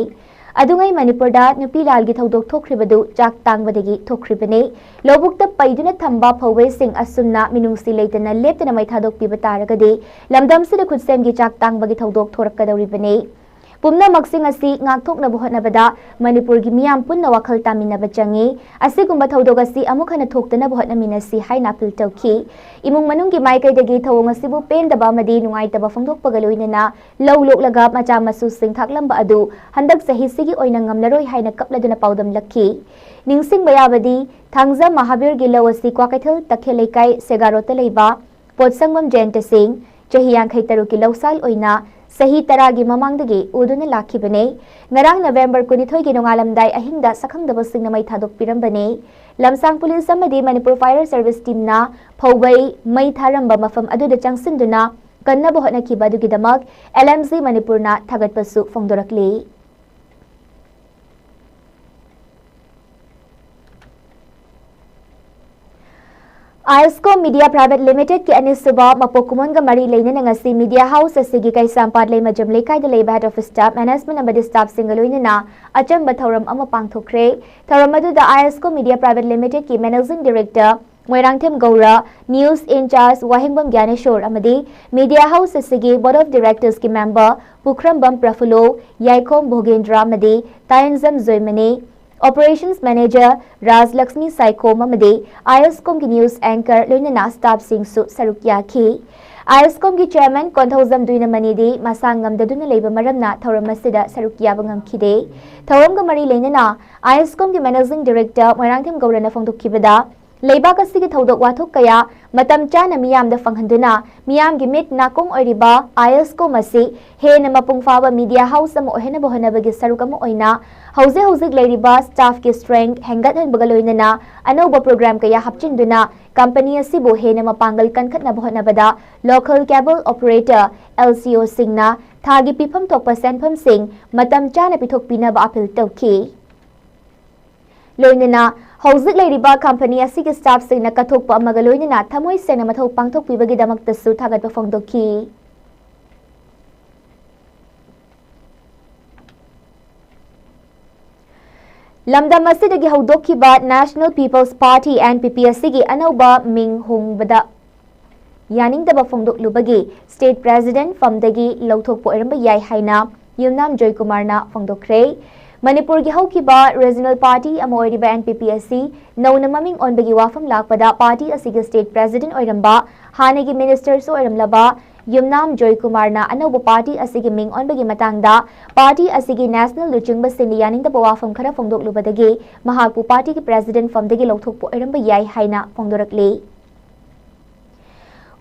ꯑꯗꯨꯉꯩ ꯃꯅꯤꯄꯨꯔꯗ ꯅꯨꯄꯤ ꯂꯥꯜꯒꯤ ꯊꯧꯗꯣꯛ ꯊꯣꯛꯈ꯭ꯔꯤꯕꯗꯨ ꯆꯥꯛ ꯇꯥꯡꯕꯗꯒꯤ ꯊꯣꯛꯈ꯭ꯔꯤꯕꯅꯤ꯫ ꯂꯧꯕꯨꯛꯇ ꯄꯩꯗꯨꯅ ꯊꯝꯕ ꯐꯧꯕꯩꯁꯤꯡ ꯑꯁꯨꯝꯅ ꯃꯤꯅꯨꯡꯁꯤ ꯂꯩꯇꯅ ꯂꯦꯞꯇꯅ ꯃꯩ ꯊꯥꯗꯣꯛꯄꯤꯕ ꯇꯥꯔꯒꯗꯤ ꯂꯝꯗꯝꯁꯤꯗ ꯈꯨꯠꯁꯦꯝꯒꯤ ꯆꯥꯛ ꯇꯥꯡꯕꯒꯤ ꯊꯧꯗꯣꯛ ꯊꯣꯔꯛꯀꯗꯧꯔꯤꯕꯅꯤ꯫ ꯄꯨꯝꯅꯃꯛꯁꯤꯡ ꯑꯁꯤ ꯉꯥꯛꯊꯣꯛꯅꯕ ꯍꯣꯠꯅꯕꯗ ꯃꯅꯤꯄꯨꯔꯒꯤ ꯃꯤꯌꯥꯝ ꯄꯨꯟꯅ ꯋꯥꯈꯜ ꯇꯥꯃꯤꯟꯅꯕ ꯆꯪꯏ꯫ ꯑꯁꯤꯒꯨꯝꯕ ꯊꯧꯗꯣꯛ ꯑꯁꯤ ꯑꯃꯨꯛ ꯍꯟꯅ ꯊꯣꯛꯇꯅꯕ ꯍꯣꯠꯅꯃꯤꯟꯅꯁꯤ ꯍꯥꯏꯅ ꯑꯄꯤꯜ ꯇꯧꯈꯤ꯫ ꯏꯃꯨꯡ ꯃꯅꯨꯡꯒꯤ ꯃꯥꯏꯀꯩꯗꯒꯤ ꯊꯧꯑꯣꯡ ꯑꯁꯤꯕꯨ ꯄꯦꯟꯗꯕ ꯑꯃꯗꯤ ꯅꯨꯡꯉꯥꯏꯇꯕ ꯐꯣꯡꯗꯣꯛꯄꯒ ꯂꯣꯏꯅꯅ ꯂꯧ ꯂꯣꯛꯂꯒ ꯃꯆꯥ ꯃꯁꯨꯁꯤꯡ ꯊꯥꯛꯂꯝꯕ ꯑꯗꯨ ꯍꯟꯗꯛ ꯆꯍꯤꯁꯤꯒꯤ ꯑꯣꯏꯅ ꯉꯝꯂꯔꯣꯏ ꯍꯥꯏꯅ ꯀꯞꯂꯗꯨꯅ ꯄꯥꯎꯗꯝꯂꯛꯈꯤ꯫ ꯅꯤꯡꯁꯤꯡꯕ ꯌꯥꯕꯗꯤ, ꯊꯥꯡꯖꯝ ꯃꯍꯥꯕꯤꯔꯒꯤ ꯂꯧ ꯑꯁꯤ ꯀ꯭ꯋꯥꯀꯩꯊꯦꯜ ꯇꯈꯦꯜ ꯂꯩꯀꯥꯏ ꯁꯦꯒꯥ ꯔꯣꯗꯇ ꯂꯩꯕ ꯄꯣꯠꯁꯪꯕꯝ ꯖꯌꯟꯇ ꯁꯤꯡ, ꯆꯍꯤ ꯌꯥꯡꯈꯩ ꯇꯔꯨꯛꯀꯤ ꯂꯧꯁꯥꯜ ꯑꯣꯏꯅ ꯆꯍꯤ ꯇꯔꯥꯒꯤ ꯃꯃꯥꯡꯗꯒꯤ ꯎꯗꯨꯅ ꯂꯥꯛꯈꯤꯕꯅꯤ꯫ ꯉꯔꯥꯡ ꯅꯕꯦꯝꯕꯔ ꯀꯨꯟꯅꯤꯊꯣꯏꯒꯤ ꯅꯣꯡꯉꯥꯜꯂꯝꯗꯥꯏ ꯑꯍꯤꯡꯗ ꯁꯛꯈꯪꯗꯕꯁꯤꯡꯅ ꯃꯩ ꯊꯥꯗꯣꯛꯄꯤꯔꯝꯕꯅꯤ꯫ ꯂꯝꯁꯥꯡ ꯄꯨꯂꯤꯁ ꯑꯃꯗꯤ ꯃꯅꯤꯄꯨꯔ ꯐꯥꯌꯔ ꯁꯔꯚꯤꯁ ꯇꯤꯝꯅ ꯐꯧꯕꯩ ꯃꯩ ꯊꯥꯔꯝꯕ ꯃꯐꯝ ꯑꯗꯨꯗ ꯆꯪꯁꯤꯟꯗꯨꯅ ꯀꯟꯅꯕ ꯍꯣꯠꯅꯈꯤꯕ ꯑꯗꯨꯒꯤꯗꯃꯛ ꯑꯦꯜ ꯑꯦꯝ ꯖꯤ ꯃꯅꯤꯄꯨꯔꯅ ꯊꯥꯒꯠꯄꯁꯨ ꯐꯣꯡꯗꯣꯔꯛꯂꯤ꯫ ꯑꯥꯏꯑꯦꯁꯀꯣ ꯃꯤꯗꯤꯌꯥ ꯄ꯭ꯔꯥꯏꯚꯦꯠ ꯂꯤꯃꯤꯇꯦꯗꯀꯤ ꯑꯅꯤꯁꯨꯕ ꯃꯄꯣꯛ ꯀꯨꯝꯑꯣꯟꯒ ꯃꯔꯤ ꯂꯩꯅꯅ ꯉꯁꯤ ꯃꯤꯗꯤꯌꯥ ꯍꯥꯎꯁ ꯑꯁꯤꯒꯤ ꯀꯩꯁꯥꯝꯄꯥꯠ ꯂꯩꯃꯖꯝ ꯂꯩꯀꯥꯏꯗ ꯂꯩꯕ ꯍꯦꯗ ꯑꯣꯐꯤꯁꯇ ꯃꯦꯅꯦꯖꯃꯦꯟ ꯑꯃꯗꯤ ꯁ꯭ꯇꯥꯐꯁꯤꯡꯒ ꯂꯣꯏꯅꯅ ꯑꯆꯝꯕ ꯊꯧꯔꯝ ꯑꯃ ꯄꯥꯡꯊꯣꯛꯈ꯭ꯔꯦ꯫ ꯊꯧꯔꯝ ꯑꯗꯨꯗ ꯑꯥꯏꯑꯦꯁꯀꯣ ꯃꯤꯗꯤꯌꯥ ꯄ꯭ꯔꯥꯏꯚꯦꯠ ꯂꯤꯃꯤꯇꯦꯗꯀꯤ managing director Moirangthem Gaura, news in charge Wahengbam Gyaneshor ꯑꯃꯗꯤ ꯃꯤꯗꯤꯌꯥ ꯍꯥꯎꯁ ꯑꯁꯤꯒꯤ ꯕꯣꯔꯗ ꯑꯣꯐ ꯗꯤꯔꯦꯛꯇꯔꯁꯀꯤ ꯃꯦꯝꯕꯔ ꯄꯨꯈ꯭ꯔꯝꯕꯝ ꯄ꯭ꯔꯐꯨꯜꯂꯣ, ꯌꯥꯏꯈꯣꯝ ꯚꯣꯒꯦꯟꯗ꯭ꯔ ꯑꯃꯗꯤ ꯇꯥꯌꯦꯟꯖꯝ ꯖꯣꯏꯃꯅꯤ, ꯑꯣꯄꯔꯦꯁꯟꯁ ꯃꯦꯅꯦꯖꯔ ꯔꯥꯖꯂꯛꯁꯃꯤ ꯁꯥꯏꯈꯣꯝ ꯑꯃꯗꯤ ꯑꯥꯏꯑꯦꯁꯀꯣꯝꯒꯤ ꯅ꯭ꯌꯨꯁ ꯑꯦꯡꯀꯔ ꯂꯣꯏꯅꯅ ꯁ꯭ꯇꯥꯐꯁꯤꯡꯁꯨ ꯁꯔꯨꯛ ꯌꯥꯈꯤ꯫ ꯑꯥꯏꯑꯦꯁꯀꯣꯝꯒꯤ ꯆꯦꯌꯔꯃꯦꯟ ꯀꯣꯟꯊꯧꯖꯝ ꯗꯨꯏꯅꯃꯅꯤꯗꯤ ꯃꯁꯥ ꯉꯝꯗꯗꯨꯅ ꯂꯩꯕ ꯃꯔꯝꯅ ꯊꯧꯔꯝ ꯑꯁꯤꯗ ꯁꯔꯨꯛ ꯌꯥꯕ ꯉꯝꯈꯤꯗꯦ꯫ ꯊꯧꯔꯝꯒ ꯃꯔꯤ ꯂꯩꯅꯅ ꯑꯥꯏꯑꯦꯁꯀꯣꯝꯒꯤ ꯃꯦꯅꯦꯖꯤꯡ ꯗꯤꯔꯦꯛꯇꯔ ꯃꯣꯏꯔꯥꯡꯊꯦꯝ ꯒꯧꯔꯅ ꯐꯣꯡꯗꯣꯛꯈꯤꯕꯗ, ꯂꯩꯕꯥꯛ ꯑꯁꯤꯒꯤ ꯊꯧꯗꯣꯛ ꯋꯥꯊꯣꯛ ꯀꯌꯥ ꯃꯇꯝ ꯆꯥꯅ ꯃꯤꯌꯥꯝꯗ ꯐꯪꯍꯟꯗꯨꯅ ꯃꯤꯌꯥꯝꯒꯤ ꯃꯤꯠ ꯅꯥꯀꯣꯡ ꯑꯣꯏꯔꯤꯕ ꯑꯥꯏꯑꯦꯁꯀꯣꯝ ꯑꯁꯤ ꯍꯦꯟꯅ ꯃꯄꯨꯡ ꯐꯥꯕ ꯃꯤꯗꯤꯌꯥ ꯍꯥꯎꯁ ꯑꯃ ꯑꯣꯏꯍꯟꯅꯕ ꯍꯣꯠꯅꯕꯒꯤ ꯁꯔꯨꯛ ꯑꯃ ꯑꯣꯏꯅ ꯍꯧꯖꯤꯛ ꯍꯧꯖꯤꯛ ꯂꯩꯔꯤꯕ ꯁ꯭ꯇꯥꯐꯀꯤ ꯁ꯭ꯇꯔꯦꯡꯊ ꯍꯦꯟꯒꯠꯍꯟꯕꯒ ꯂꯣꯏꯅꯅ ꯑꯅꯧꯕ ꯄ꯭ꯔꯣꯒ꯭ꯔꯥꯝ ꯀꯌꯥ ꯍꯥꯞꯆꯤꯟꯗꯨꯅ ꯀꯝꯄꯅꯤ ꯑꯁꯤꯕꯨ ꯍꯦꯟꯅ ꯃꯄꯥꯡꯒꯜ ꯀꯟꯈꯠꯅꯕ ꯍꯣꯠꯅꯕꯗ ꯂꯣꯀꯦꯜ ꯀꯦꯕꯜ ꯑꯣꯄꯔꯦꯇꯔ, ꯑꯦꯜꯁꯤꯑꯣꯁꯤꯡꯅ ꯊꯥꯒꯤ ꯄꯤꯐꯝ ꯊꯣꯛꯄ ꯁꯦꯟꯐꯝꯁꯤꯡ ꯃꯇꯝ ꯆꯥꯅ ꯄꯤꯊꯣꯛꯄꯤꯅꯕ ꯑꯥꯄꯤꯜ ꯇꯧꯈꯤ꯫ ꯂꯣꯏꯅꯅ ꯍꯧꯖꯤꯛ ꯂꯩꯔꯤꯕ ꯀꯝꯄꯅꯤ ꯑꯁꯤꯒꯤ ꯁ꯭ꯇꯥꯐꯁꯤꯡꯅ ꯀꯠꯊꯣꯛꯄ ꯑꯃꯒ ꯂꯣꯏꯅꯅ ꯊꯃꯣꯏ ꯁꯦꯡꯅ ꯃꯊꯧ ꯄꯥꯡꯊꯣꯛꯄꯤꯕꯒꯤꯗꯃꯛꯇꯁꯨ ꯊꯥꯒꯠꯄ ꯐꯣꯡꯗꯣꯛꯈꯤ꯫ ꯂꯝꯗꯝ ꯑꯁꯤꯗꯒꯤ ꯍꯧꯗꯣꯛꯈꯤꯕ National People's Party, NPP, ꯑꯁꯤꯒꯤ ꯑꯅꯧꯕ ꯃꯤꯡ ꯍꯣꯡꯕꯗ ꯌꯥꯅꯤꯡꯗꯕ ꯐꯣꯡꯗꯣꯛꯂꯨꯕꯒꯤ ꯁ꯭ꯇꯦꯠ ꯄ꯭ꯔꯦꯁꯤꯗꯦꯟꯠ ꯐꯝꯗꯒꯤ ꯂꯧꯊꯣꯛꯄ ꯑꯣꯏꯔꯝꯕ ꯌꯥꯏ ꯍꯥꯏꯅ ꯌꯨꯝꯅꯥꯝ ꯖꯣꯏꯀꯨꯃꯥꯔꯅ ꯐꯣꯡꯗꯣꯛꯈ꯭ꯔꯦ꯫ ꯃꯅꯤꯄꯨꯔꯒꯤ ꯍꯧꯈꯤꯕ ꯔꯤꯖꯅꯦꯜ ꯄꯥꯔꯇꯤ ꯑꯃ ꯑꯣꯏꯔꯤꯕ NPP ꯑꯁꯤ ꯅꯧꯅ ꯃꯃꯤꯡ ꯑꯣꯟꯕꯒꯤ ꯋꯥꯐꯝ ꯂꯥꯛꯄꯗ ꯄꯥꯔꯇꯤ ꯑꯁꯤꯒꯤ ꯁ꯭ꯇꯦꯠ ꯄ꯭ꯔꯦꯁꯤꯗꯦꯟꯠ ꯑꯣꯏꯔꯝꯕ, ꯍꯥꯟꯅꯒꯤ ꯃꯤꯅꯤꯁꯇꯔꯁꯨ ꯑꯣꯏꯔꯝꯂꯕ ꯌꯨꯝꯅꯥꯝ ꯖꯣꯏꯀꯨꯃꯥꯔꯅ ꯑꯅꯧꯕ ꯄꯥꯔꯇꯤ ꯑꯁꯤꯒꯤ ꯃꯤꯡ ꯑꯣꯟꯕꯒꯤ ꯃꯇꯥꯡꯗ ꯄꯥꯔꯇꯤ ꯑꯁꯤꯒꯤ ꯅꯦꯁꯅꯦꯜ ꯂꯨꯆꯤꯡꯕꯁꯤꯡꯅ ꯌꯥꯅꯤꯡꯗꯕ ꯋꯥꯐꯝ ꯈꯔ ꯐꯣꯡꯗꯣꯛꯂꯨꯕꯗꯒꯤ ꯃꯍꯥꯛꯄꯨ ꯄꯥꯔꯇꯤꯒꯤ ꯄ꯭ꯔꯦꯁꯤꯗꯦꯟꯠ ꯐꯝꯗꯒꯤ ꯂꯧꯊꯣꯛꯄ ꯑꯣꯏꯔꯝꯕ ꯌꯥꯏ ꯍꯥꯏꯅ ꯐꯣꯡꯗꯣꯔꯛꯂꯤ꯫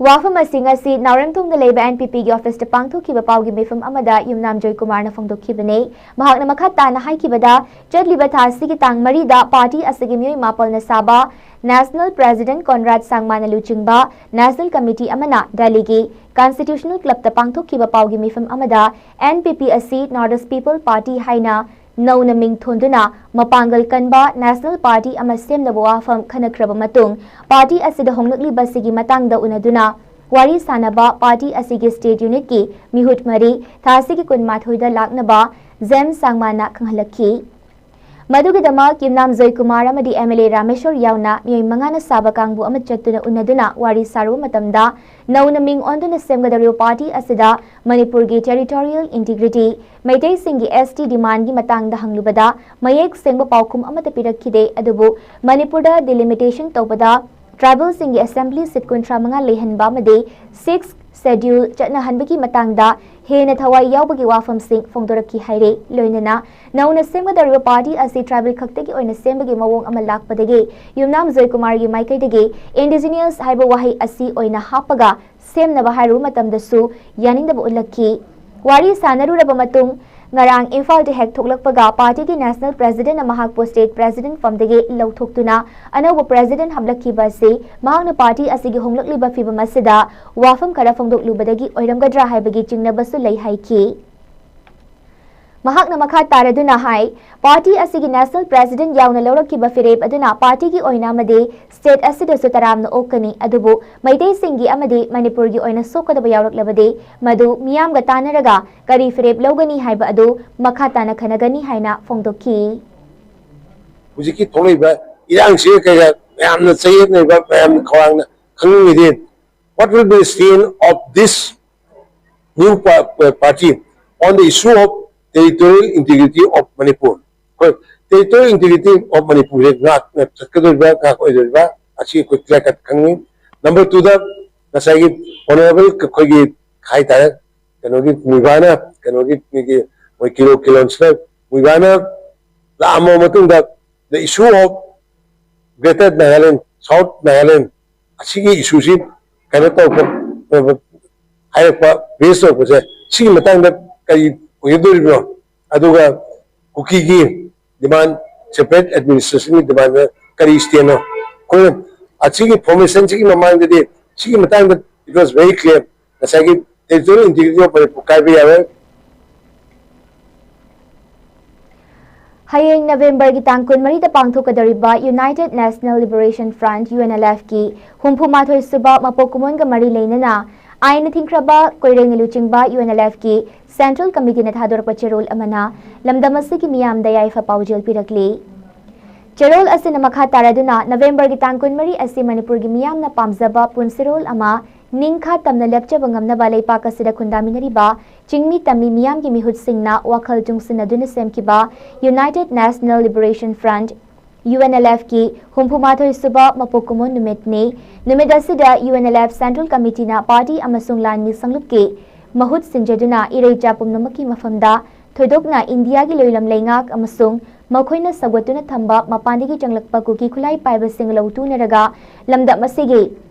ꯋꯥꯐꯝ ꯑꯁꯤ ꯉꯁꯤ ꯅꯥꯎꯔꯦꯝꯊꯣꯡꯗ ꯂꯩꯕ NPPꯒꯤ ꯑꯣꯐꯤꯁꯇ ꯄꯥꯡꯊꯣꯛꯈꯤꯕ ꯄꯥꯎꯒꯤ ꯃꯤꯐꯝ ꯑꯃꯗ ꯌꯨꯝꯅꯥꯝ ꯖꯣꯏꯀꯨꯃꯥꯔꯅ ꯐꯣꯡꯗꯣꯛꯈꯤꯕꯅꯤ꯫ ꯃꯍꯥꯛꯅ ꯃꯈꯥ ꯇꯥꯅ ꯍꯥꯏꯈꯤꯕꯗ, ꯆꯠꯂꯤꯕ ꯊꯥ ꯑꯁꯤꯒꯤ ꯇꯥꯡ ꯃꯔꯤꯗ ꯄꯥꯔꯇꯤ ꯑꯁꯤꯒꯤ ꯃꯤꯑꯣꯏ ꯃꯥꯄꯜꯅ ꯁꯥꯕ ꯅꯦꯁꯅꯦꯜ ꯄ꯭ꯔꯦꯁꯤꯗꯦꯟꯠ ꯀꯣꯟꯔꯥꯗ ꯁꯥꯡꯃꯥꯅ ꯂꯨꯆꯤꯡꯕ ꯅꯦꯁꯅꯦꯜ ꯀꯃꯤꯇꯤ ꯑꯃꯅ ꯗꯦꯜꯂꯤꯒꯤ ꯀꯟꯁꯇꯤꯇ꯭ꯌꯨꯁꯅꯦꯜ ꯀ꯭ꯂꯕꯇ ꯄꯥꯡꯊꯣꯛꯈꯤꯕ ꯄꯥꯎꯒꯤ ꯃꯤꯐꯝ ꯑꯃꯗ NPP ꯑꯁꯤ North East People Party ꯍꯥꯏꯅ ꯅꯧꯅ ꯃꯤꯡ ꯊꯣꯟꯗꯨꯅ ꯃꯄꯥꯡꯒꯜ ꯀꯟꯕ ꯅꯦꯁꯅꯦꯜ ꯄꯥꯔꯇꯤ ꯑꯃ ꯁꯦꯝꯅꯕ ꯋꯥꯐꯝ ꯈꯟꯅꯈ꯭ꯔꯕ ꯃꯇꯨꯡ, ꯄꯥꯔꯇꯤ ꯑꯁꯤꯗ ꯍꯣꯡꯂꯛꯂꯤꯕꯁꯤꯒꯤ ꯃꯇꯥꯡꯗ ꯎꯅꯗꯨꯅ ꯋꯥꯔꯤ ꯁꯥꯅꯕ ꯄꯥꯔꯇꯤ ꯑꯁꯤꯒꯤ ꯁ꯭ꯇꯦꯠ ꯌꯨꯅꯤꯠꯀꯤ ꯃꯤꯍꯨꯠ ꯃꯔꯤ ꯊꯥ ꯑꯁꯤꯒꯤ ꯀꯨꯟꯃꯥꯊꯣꯏꯗ ꯂꯥꯛꯅꯕ ꯖꯦꯝꯁ ꯁꯥꯡꯃꯥꯅ ꯈꯪꯍꯜꯂꯛꯈꯤ꯫ ꯃꯗꯨꯒꯤꯗꯃꯛ ꯌꯨꯝꯅꯥꯝ ꯖꯣꯏꯀꯨꯃꯥꯔ ꯑꯃꯗꯤ ꯑꯦꯝ ꯑꯦꯜ ꯑꯦ ꯔꯥꯃꯦꯁꯣꯔ ꯌꯥꯎꯅ ꯃꯤꯑꯣꯏ ꯃꯉꯥꯅ ꯁꯥꯕ ꯀꯥꯡꯕꯨ ꯑꯃ ꯆꯠꯇꯨꯅ ꯎꯅꯗꯨꯅ ꯋꯥꯔꯤ ꯁꯥꯔꯨꯕ ꯃꯇꯝꯗ, ꯅꯧꯅ ꯃꯤꯡ ꯑꯣꯟꯗꯨꯅ ꯁꯦꯝꯒꯗꯧꯔꯤꯕ ꯄꯥꯔꯇꯤ ꯑꯁꯤꯗ ꯃꯅꯤꯄꯨꯔꯒꯤ ꯇꯦꯔꯤꯇꯣꯔꯤꯌꯦꯜ ꯏꯟꯇꯤꯒ꯭ꯔꯤꯇꯤ, ꯃꯩꯇꯩꯁꯤꯡꯒꯤ ꯑꯦꯁ ꯇꯤ ꯗꯤꯃꯥꯟꯒꯤ ꯃꯇꯥꯡꯗ ꯍꯪꯂꯨꯕꯗ ꯃꯌꯦꯛ ꯁꯦꯡꯕ ꯄꯥꯎꯈꯨꯝ ꯑꯃꯠꯇ ꯄꯤꯔꯛꯈꯤꯗꯦ꯫ ꯑꯗꯨꯕꯨ ꯃꯅꯤꯄꯨꯔꯗ ꯗꯤꯂꯤꯃꯤꯇꯦꯁꯟ ꯇꯧꯕꯗ ꯇ꯭ꯔꯥꯏꯕꯦꯜꯁꯤꯡꯒꯤ ꯑꯦꯁꯦꯝꯕ꯭ꯂꯤ ꯁꯤꯠ ꯀꯨꯟꯊ꯭ꯔꯥ ꯃꯉꯥ ꯂꯩꯍꯟꯕ ꯑꯃꯗꯤ ꯁꯤꯛꯁ ꯁꯦꯗ꯭ꯌꯨꯜ ꯆꯠꯅꯍꯟꯕꯒꯤ ꯃꯇꯥꯡꯗ ꯍꯦꯟꯅ ꯊꯋꯥꯏ ꯌꯥꯎꯕꯒꯤ ꯋꯥꯐꯝꯁꯤꯡ ꯐꯣꯡꯗꯣꯔꯛꯈꯤ ꯍꯥꯏꯔꯦ꯫ ꯂꯣꯏꯅꯅ ꯅꯧꯅ ꯁꯦꯝꯒꯗꯧꯔꯤꯕ ꯄꯥꯔꯇꯤ ꯑꯁꯤ ꯇ꯭ꯔꯥꯏꯕꯦꯜ ꯈꯛꯇꯒꯤ ꯑꯣꯏꯅ ꯁꯦꯝꯕꯒꯤ ꯃꯑꯣꯡ ꯑꯃ ꯂꯥꯛꯄꯗꯒꯤ ꯌꯨꯝꯅꯥꯝ ꯖꯣꯏꯀꯨꯃꯥꯔꯒꯤ ꯃꯥꯏꯀꯩꯗꯒꯤ ꯏꯟꯗꯤꯖꯤꯅꯤꯌꯁ ꯍꯥꯏꯕ ꯋꯥꯍꯩ ꯑꯁꯤ ꯑꯣꯏꯅ ꯍꯥꯞꯄꯒ ꯁꯦꯝꯅꯕ ꯍꯥꯏꯔꯨꯕ ꯃꯇꯝꯗꯁꯨ ꯌꯥꯅꯤꯡꯗꯕ ꯎꯠꯂꯛꯈꯤ꯫ ꯋꯥꯔꯤ ꯁꯥꯟꯅꯔꯨꯔꯕ ꯃꯇꯨꯡ, ꯉꯔꯥꯡ ꯏꯝꯐꯥꯜꯗ ꯍꯦꯛ ꯊꯣꯛꯂꯛꯄꯒ ꯄꯥꯔꯇꯤꯒꯤ ꯅꯦꯁꯅꯦꯜ ꯄ꯭ꯔꯦꯁꯤꯗꯦꯟꯠꯅ ꯃꯍꯥꯛꯄꯨ ꯁ꯭ꯇꯦꯠ ꯄ꯭ꯔꯦꯁꯤꯗꯦꯟꯠ ꯐꯝꯗꯒꯤ ꯂꯧꯊꯣꯛꯇꯨꯅ ꯑꯅꯧꯕ ꯄ꯭ꯔꯦꯁꯤꯗꯦꯟꯠ ꯍꯥꯞꯂꯛꯈꯤꯕ ꯑꯁꯤ ꯃꯍꯥꯛꯅ ꯄꯥꯔꯇꯤ ꯑꯁꯤꯒꯤ ꯍꯣꯡꯂꯛꯂꯤꯕ ꯐꯤꯕꯝ ꯑꯁꯤꯗ ꯋꯥꯐꯝ ꯈꯔ ꯐꯣꯡꯗꯣꯛꯂꯨꯕꯗꯒꯤ ꯑꯣꯏꯔꯝꯒꯗ꯭ꯔꯥ ꯍꯥꯏꯕꯒꯤ ꯆꯤꯡꯅꯕꯁꯨ ꯂꯩ ꯍꯥꯏꯈꯤ꯫ ꯃꯍꯥꯛꯅ ꯃꯈꯥ ꯇꯥꯔꯗꯨꯅ ꯍꯥꯏ, ꯄꯥꯔꯇꯤ ꯑꯁꯤꯒꯤ ꯅꯦꯁꯅꯦꯜ ꯄ꯭ꯔꯦꯁꯤꯗꯦꯟꯠ ꯌꯥꯎꯅ ꯂꯧꯔꯛꯈꯤꯕ ꯐꯤꯔꯦꯞ ꯑꯗꯨꯅ ꯄꯥꯔꯇꯤꯒꯤ ꯑꯣꯏꯅ ꯑꯃꯗꯤ ꯁ꯭ꯇꯦꯠ ꯑꯁꯤꯗꯁꯨ ꯇꯔꯥꯝꯅ ꯑꯣꯛꯀꯅꯤ꯫ ꯑꯗꯨꯕꯨ ꯃꯩꯇꯩꯁꯤꯡꯒꯤ ꯑꯃꯗꯤ ꯃꯅꯤꯄꯨꯔꯒꯤ ꯑꯣꯏꯅ ꯁꯣꯛꯀꯗꯕ ꯌꯥꯎꯔꯛꯂꯕꯗꯤ ꯃꯗꯨ ꯃꯤꯌꯥꯝꯒ ꯇꯥꯟꯅꯔꯒ ꯀꯔꯤ ꯐꯤꯔꯦꯞ ꯂꯧꯒꯅꯤ ꯍꯥꯏꯕ ꯑꯗꯨ ꯃꯈꯥ ꯇꯥꯅ ꯈꯟꯅꯒꯅꯤ ꯍꯥꯏꯅ ꯐꯣꯡꯗꯣꯛꯈꯤ꯫ ꯍꯧꯖꯤꯛꯀꯤ ꯊꯣꯛꯂꯛꯏꯕ ꯏꯔꯥꯡꯁꯤꯒ ꯀꯩꯒ ꯃꯌꯥꯝꯅ ꯆꯌꯦꯠꯅꯔꯤꯕ, ꯃꯌꯥꯝꯅ ꯈꯧꯔꯥꯡꯅ ꯈꯪꯅꯤꯡꯉꯤꯗꯤ, what will be the stand of this new pa- party on the issue of territorial integrity of Manipur? ꯑꯩꯈꯣꯏ territorial integrity of Manipur ꯁꯦ ꯉꯥꯛꯅ ꯆꯠꯀꯗꯧꯔꯤꯕ, ꯉꯥꯛꯑꯣꯏꯗꯧꯔꯤꯕ, ꯑꯁꯤ ꯑꯩꯈꯣꯏ clear cut ꯈꯪꯅꯤꯡꯉꯤ꯫ Number two ꯗ ꯉꯁꯥꯏꯒꯤ honourable ꯑꯩꯈꯣꯏꯒꯤ ꯍꯥꯏꯇꯥꯔꯦ, ꯀꯩꯅꯣꯒꯤ ꯃꯨꯏꯕꯥꯅ, ꯀꯩꯅꯣꯒꯤ ꯃꯤꯒꯤ ꯃꯣꯏ ꯀꯤꯂꯣ ꯀꯤꯂꯣꯟꯁꯤꯅ ꯃꯨꯏꯕꯥꯅ ꯂꯥꯛꯑꯝꯃꯕ ꯃꯇꯨꯡꯗ the issue of Greater Nagaland, South Nagaland ꯑꯁꯤꯒꯤ issue ꯁꯤ ꯀꯩꯅꯣ ꯇꯧꯔꯛꯄ, ꯍꯥꯏꯔꯛꯄ, raise ꯇꯧꯔꯛꯄꯁꯦ, ꯁꯤꯒꯤ ꯃꯇꯥꯡꯗ ꯀꯔꯤ ꯑꯣꯏꯒꯗꯧꯔꯤꯕꯅꯣ? ꯑꯗꯨꯒ ꯀꯨꯀꯤꯒꯤ demand, separate administration ꯒꯤ demand ꯀꯔꯤ stand ꯅꯣ? ꯑꯩꯈꯣꯏꯅ ꯑꯁꯤꯒꯤ formation ꯁꯤꯒꯤ ꯃꯃꯥꯡꯗꯗꯤ ꯁꯤꯒꯤ ꯃꯇꯥꯡꯗ it was very clear. ꯉꯁꯥꯏꯒꯤ territorial integrity of ꯃꯅꯤꯄꯨꯔ ꯀꯥꯏꯕ ꯌꯥꯔꯣꯏ꯫ ꯍꯌꯦꯡ ꯅꯕꯦꯝꯕꯔꯒꯤ ꯇꯥꯡ ꯀꯨꯟꯃꯔꯤꯗ ꯄꯥꯡꯊꯣꯛꯀꯗꯧꯔꯤꯕ United National Liberation Front, UNLFꯀꯤ ꯍꯨꯝꯐꯨ ꯃꯥꯊꯣꯏ ꯁꯨꯕ ꯃꯄꯣꯛ ꯀꯨꯝꯑꯣꯟꯒ ꯃꯔꯤ ꯂꯩꯅꯅ ꯑꯥꯏꯟꯅ ꯊꯤꯡꯈ꯭ꯔꯕ ꯀꯣꯏꯔꯦꯡꯅ ꯂꯨꯆꯤꯡꯕ UNLFꯀꯤ Central Committeeꯅ ꯊꯥꯗꯣꯔꯛꯄ ꯆꯦꯔꯣꯜ ꯑꯃꯅ ꯂꯝꯗꯝ ꯑꯁꯤꯒꯤ ꯃꯤꯌꯥꯝꯗ ꯌꯥꯏꯐ ꯄꯥꯎꯖꯦꯜ ꯄꯤꯔꯛꯂꯤ꯫ ꯆꯦꯔꯣꯜ ꯑꯁꯤꯅ ꯃꯈꯥ ꯇꯥꯔꯗꯨꯅ ꯅꯕꯦꯝꯕꯔꯒꯤ ꯇꯥꯡ ꯀꯨꯟꯃꯔꯤ ꯑꯁꯤ ꯃꯅꯤꯄꯨꯔꯒꯤ ꯃꯤꯌꯥꯝꯅ ꯄꯥꯝꯖꯕ ꯄꯨꯟꯁꯤꯔꯣꯜ ꯑꯃ ꯅꯤꯡꯈꯥ ꯇꯝꯅ ꯂꯦꯞꯆꯕ ꯉꯝꯅꯕ ꯂꯩꯄꯥꯛ ꯑꯁꯤꯗ ꯈꯨꯟꯗꯥꯃꯤꯟꯅꯔꯤꯕ ꯆꯤꯡꯃꯤ ꯇꯝꯃꯤ ꯃꯤꯌꯥꯝꯒꯤ ꯃꯤꯍꯨꯠꯁꯤꯡꯅ ꯋꯥꯈꯜ ꯆꯨꯡꯁꯤꯟꯅꯗꯨꯅ ꯁꯦꯝꯈꯤꯕ United National Liberation Front, UNLFꯀꯤ ꯍꯨꯝꯐꯨ ꯃꯥꯊꯣꯏ ꯁꯨꯕ ꯃꯄꯣꯛ ꯀꯨꯝꯑꯣꯟ ꯅꯨꯃꯤꯠꯅꯤ꯫ ꯅꯨꯃꯤꯠ ꯑꯁꯤꯗ UNLF Central Committeeꯅ party ꯑꯃꯁꯨꯡ ꯂꯥꯟꯃꯤ ꯁꯪꯂꯨꯞꯀꯤ ꯃꯍꯨꯠ ꯁꯤꯟꯖꯗꯨꯅ ꯏꯔꯩꯆꯥ ꯄꯨꯝꯅꯃꯛꯀꯤ ꯃꯐꯝꯗ, ꯊꯣꯏꯗꯣꯛꯅ ꯏꯟꯗꯤꯌꯥꯒꯤ ꯂꯣꯏꯂꯝ ꯂꯩꯉꯥꯛ ꯑꯃꯁꯨꯡ ꯃꯈꯣꯏꯅ ꯁꯧꯒꯠꯇꯨꯅ ꯊꯝꯕ ꯃꯄꯥꯟꯗꯒꯤ ꯆꯪꯂꯛꯄ ꯀꯨꯀꯤ ꯈꯨꯠꯂꯥꯏ ꯄꯥꯏꯕꯁꯤꯡ ꯂꯧꯇꯨꯅꯔꯒ ꯂꯝꯗꯝ ꯑꯁꯤꯒꯤ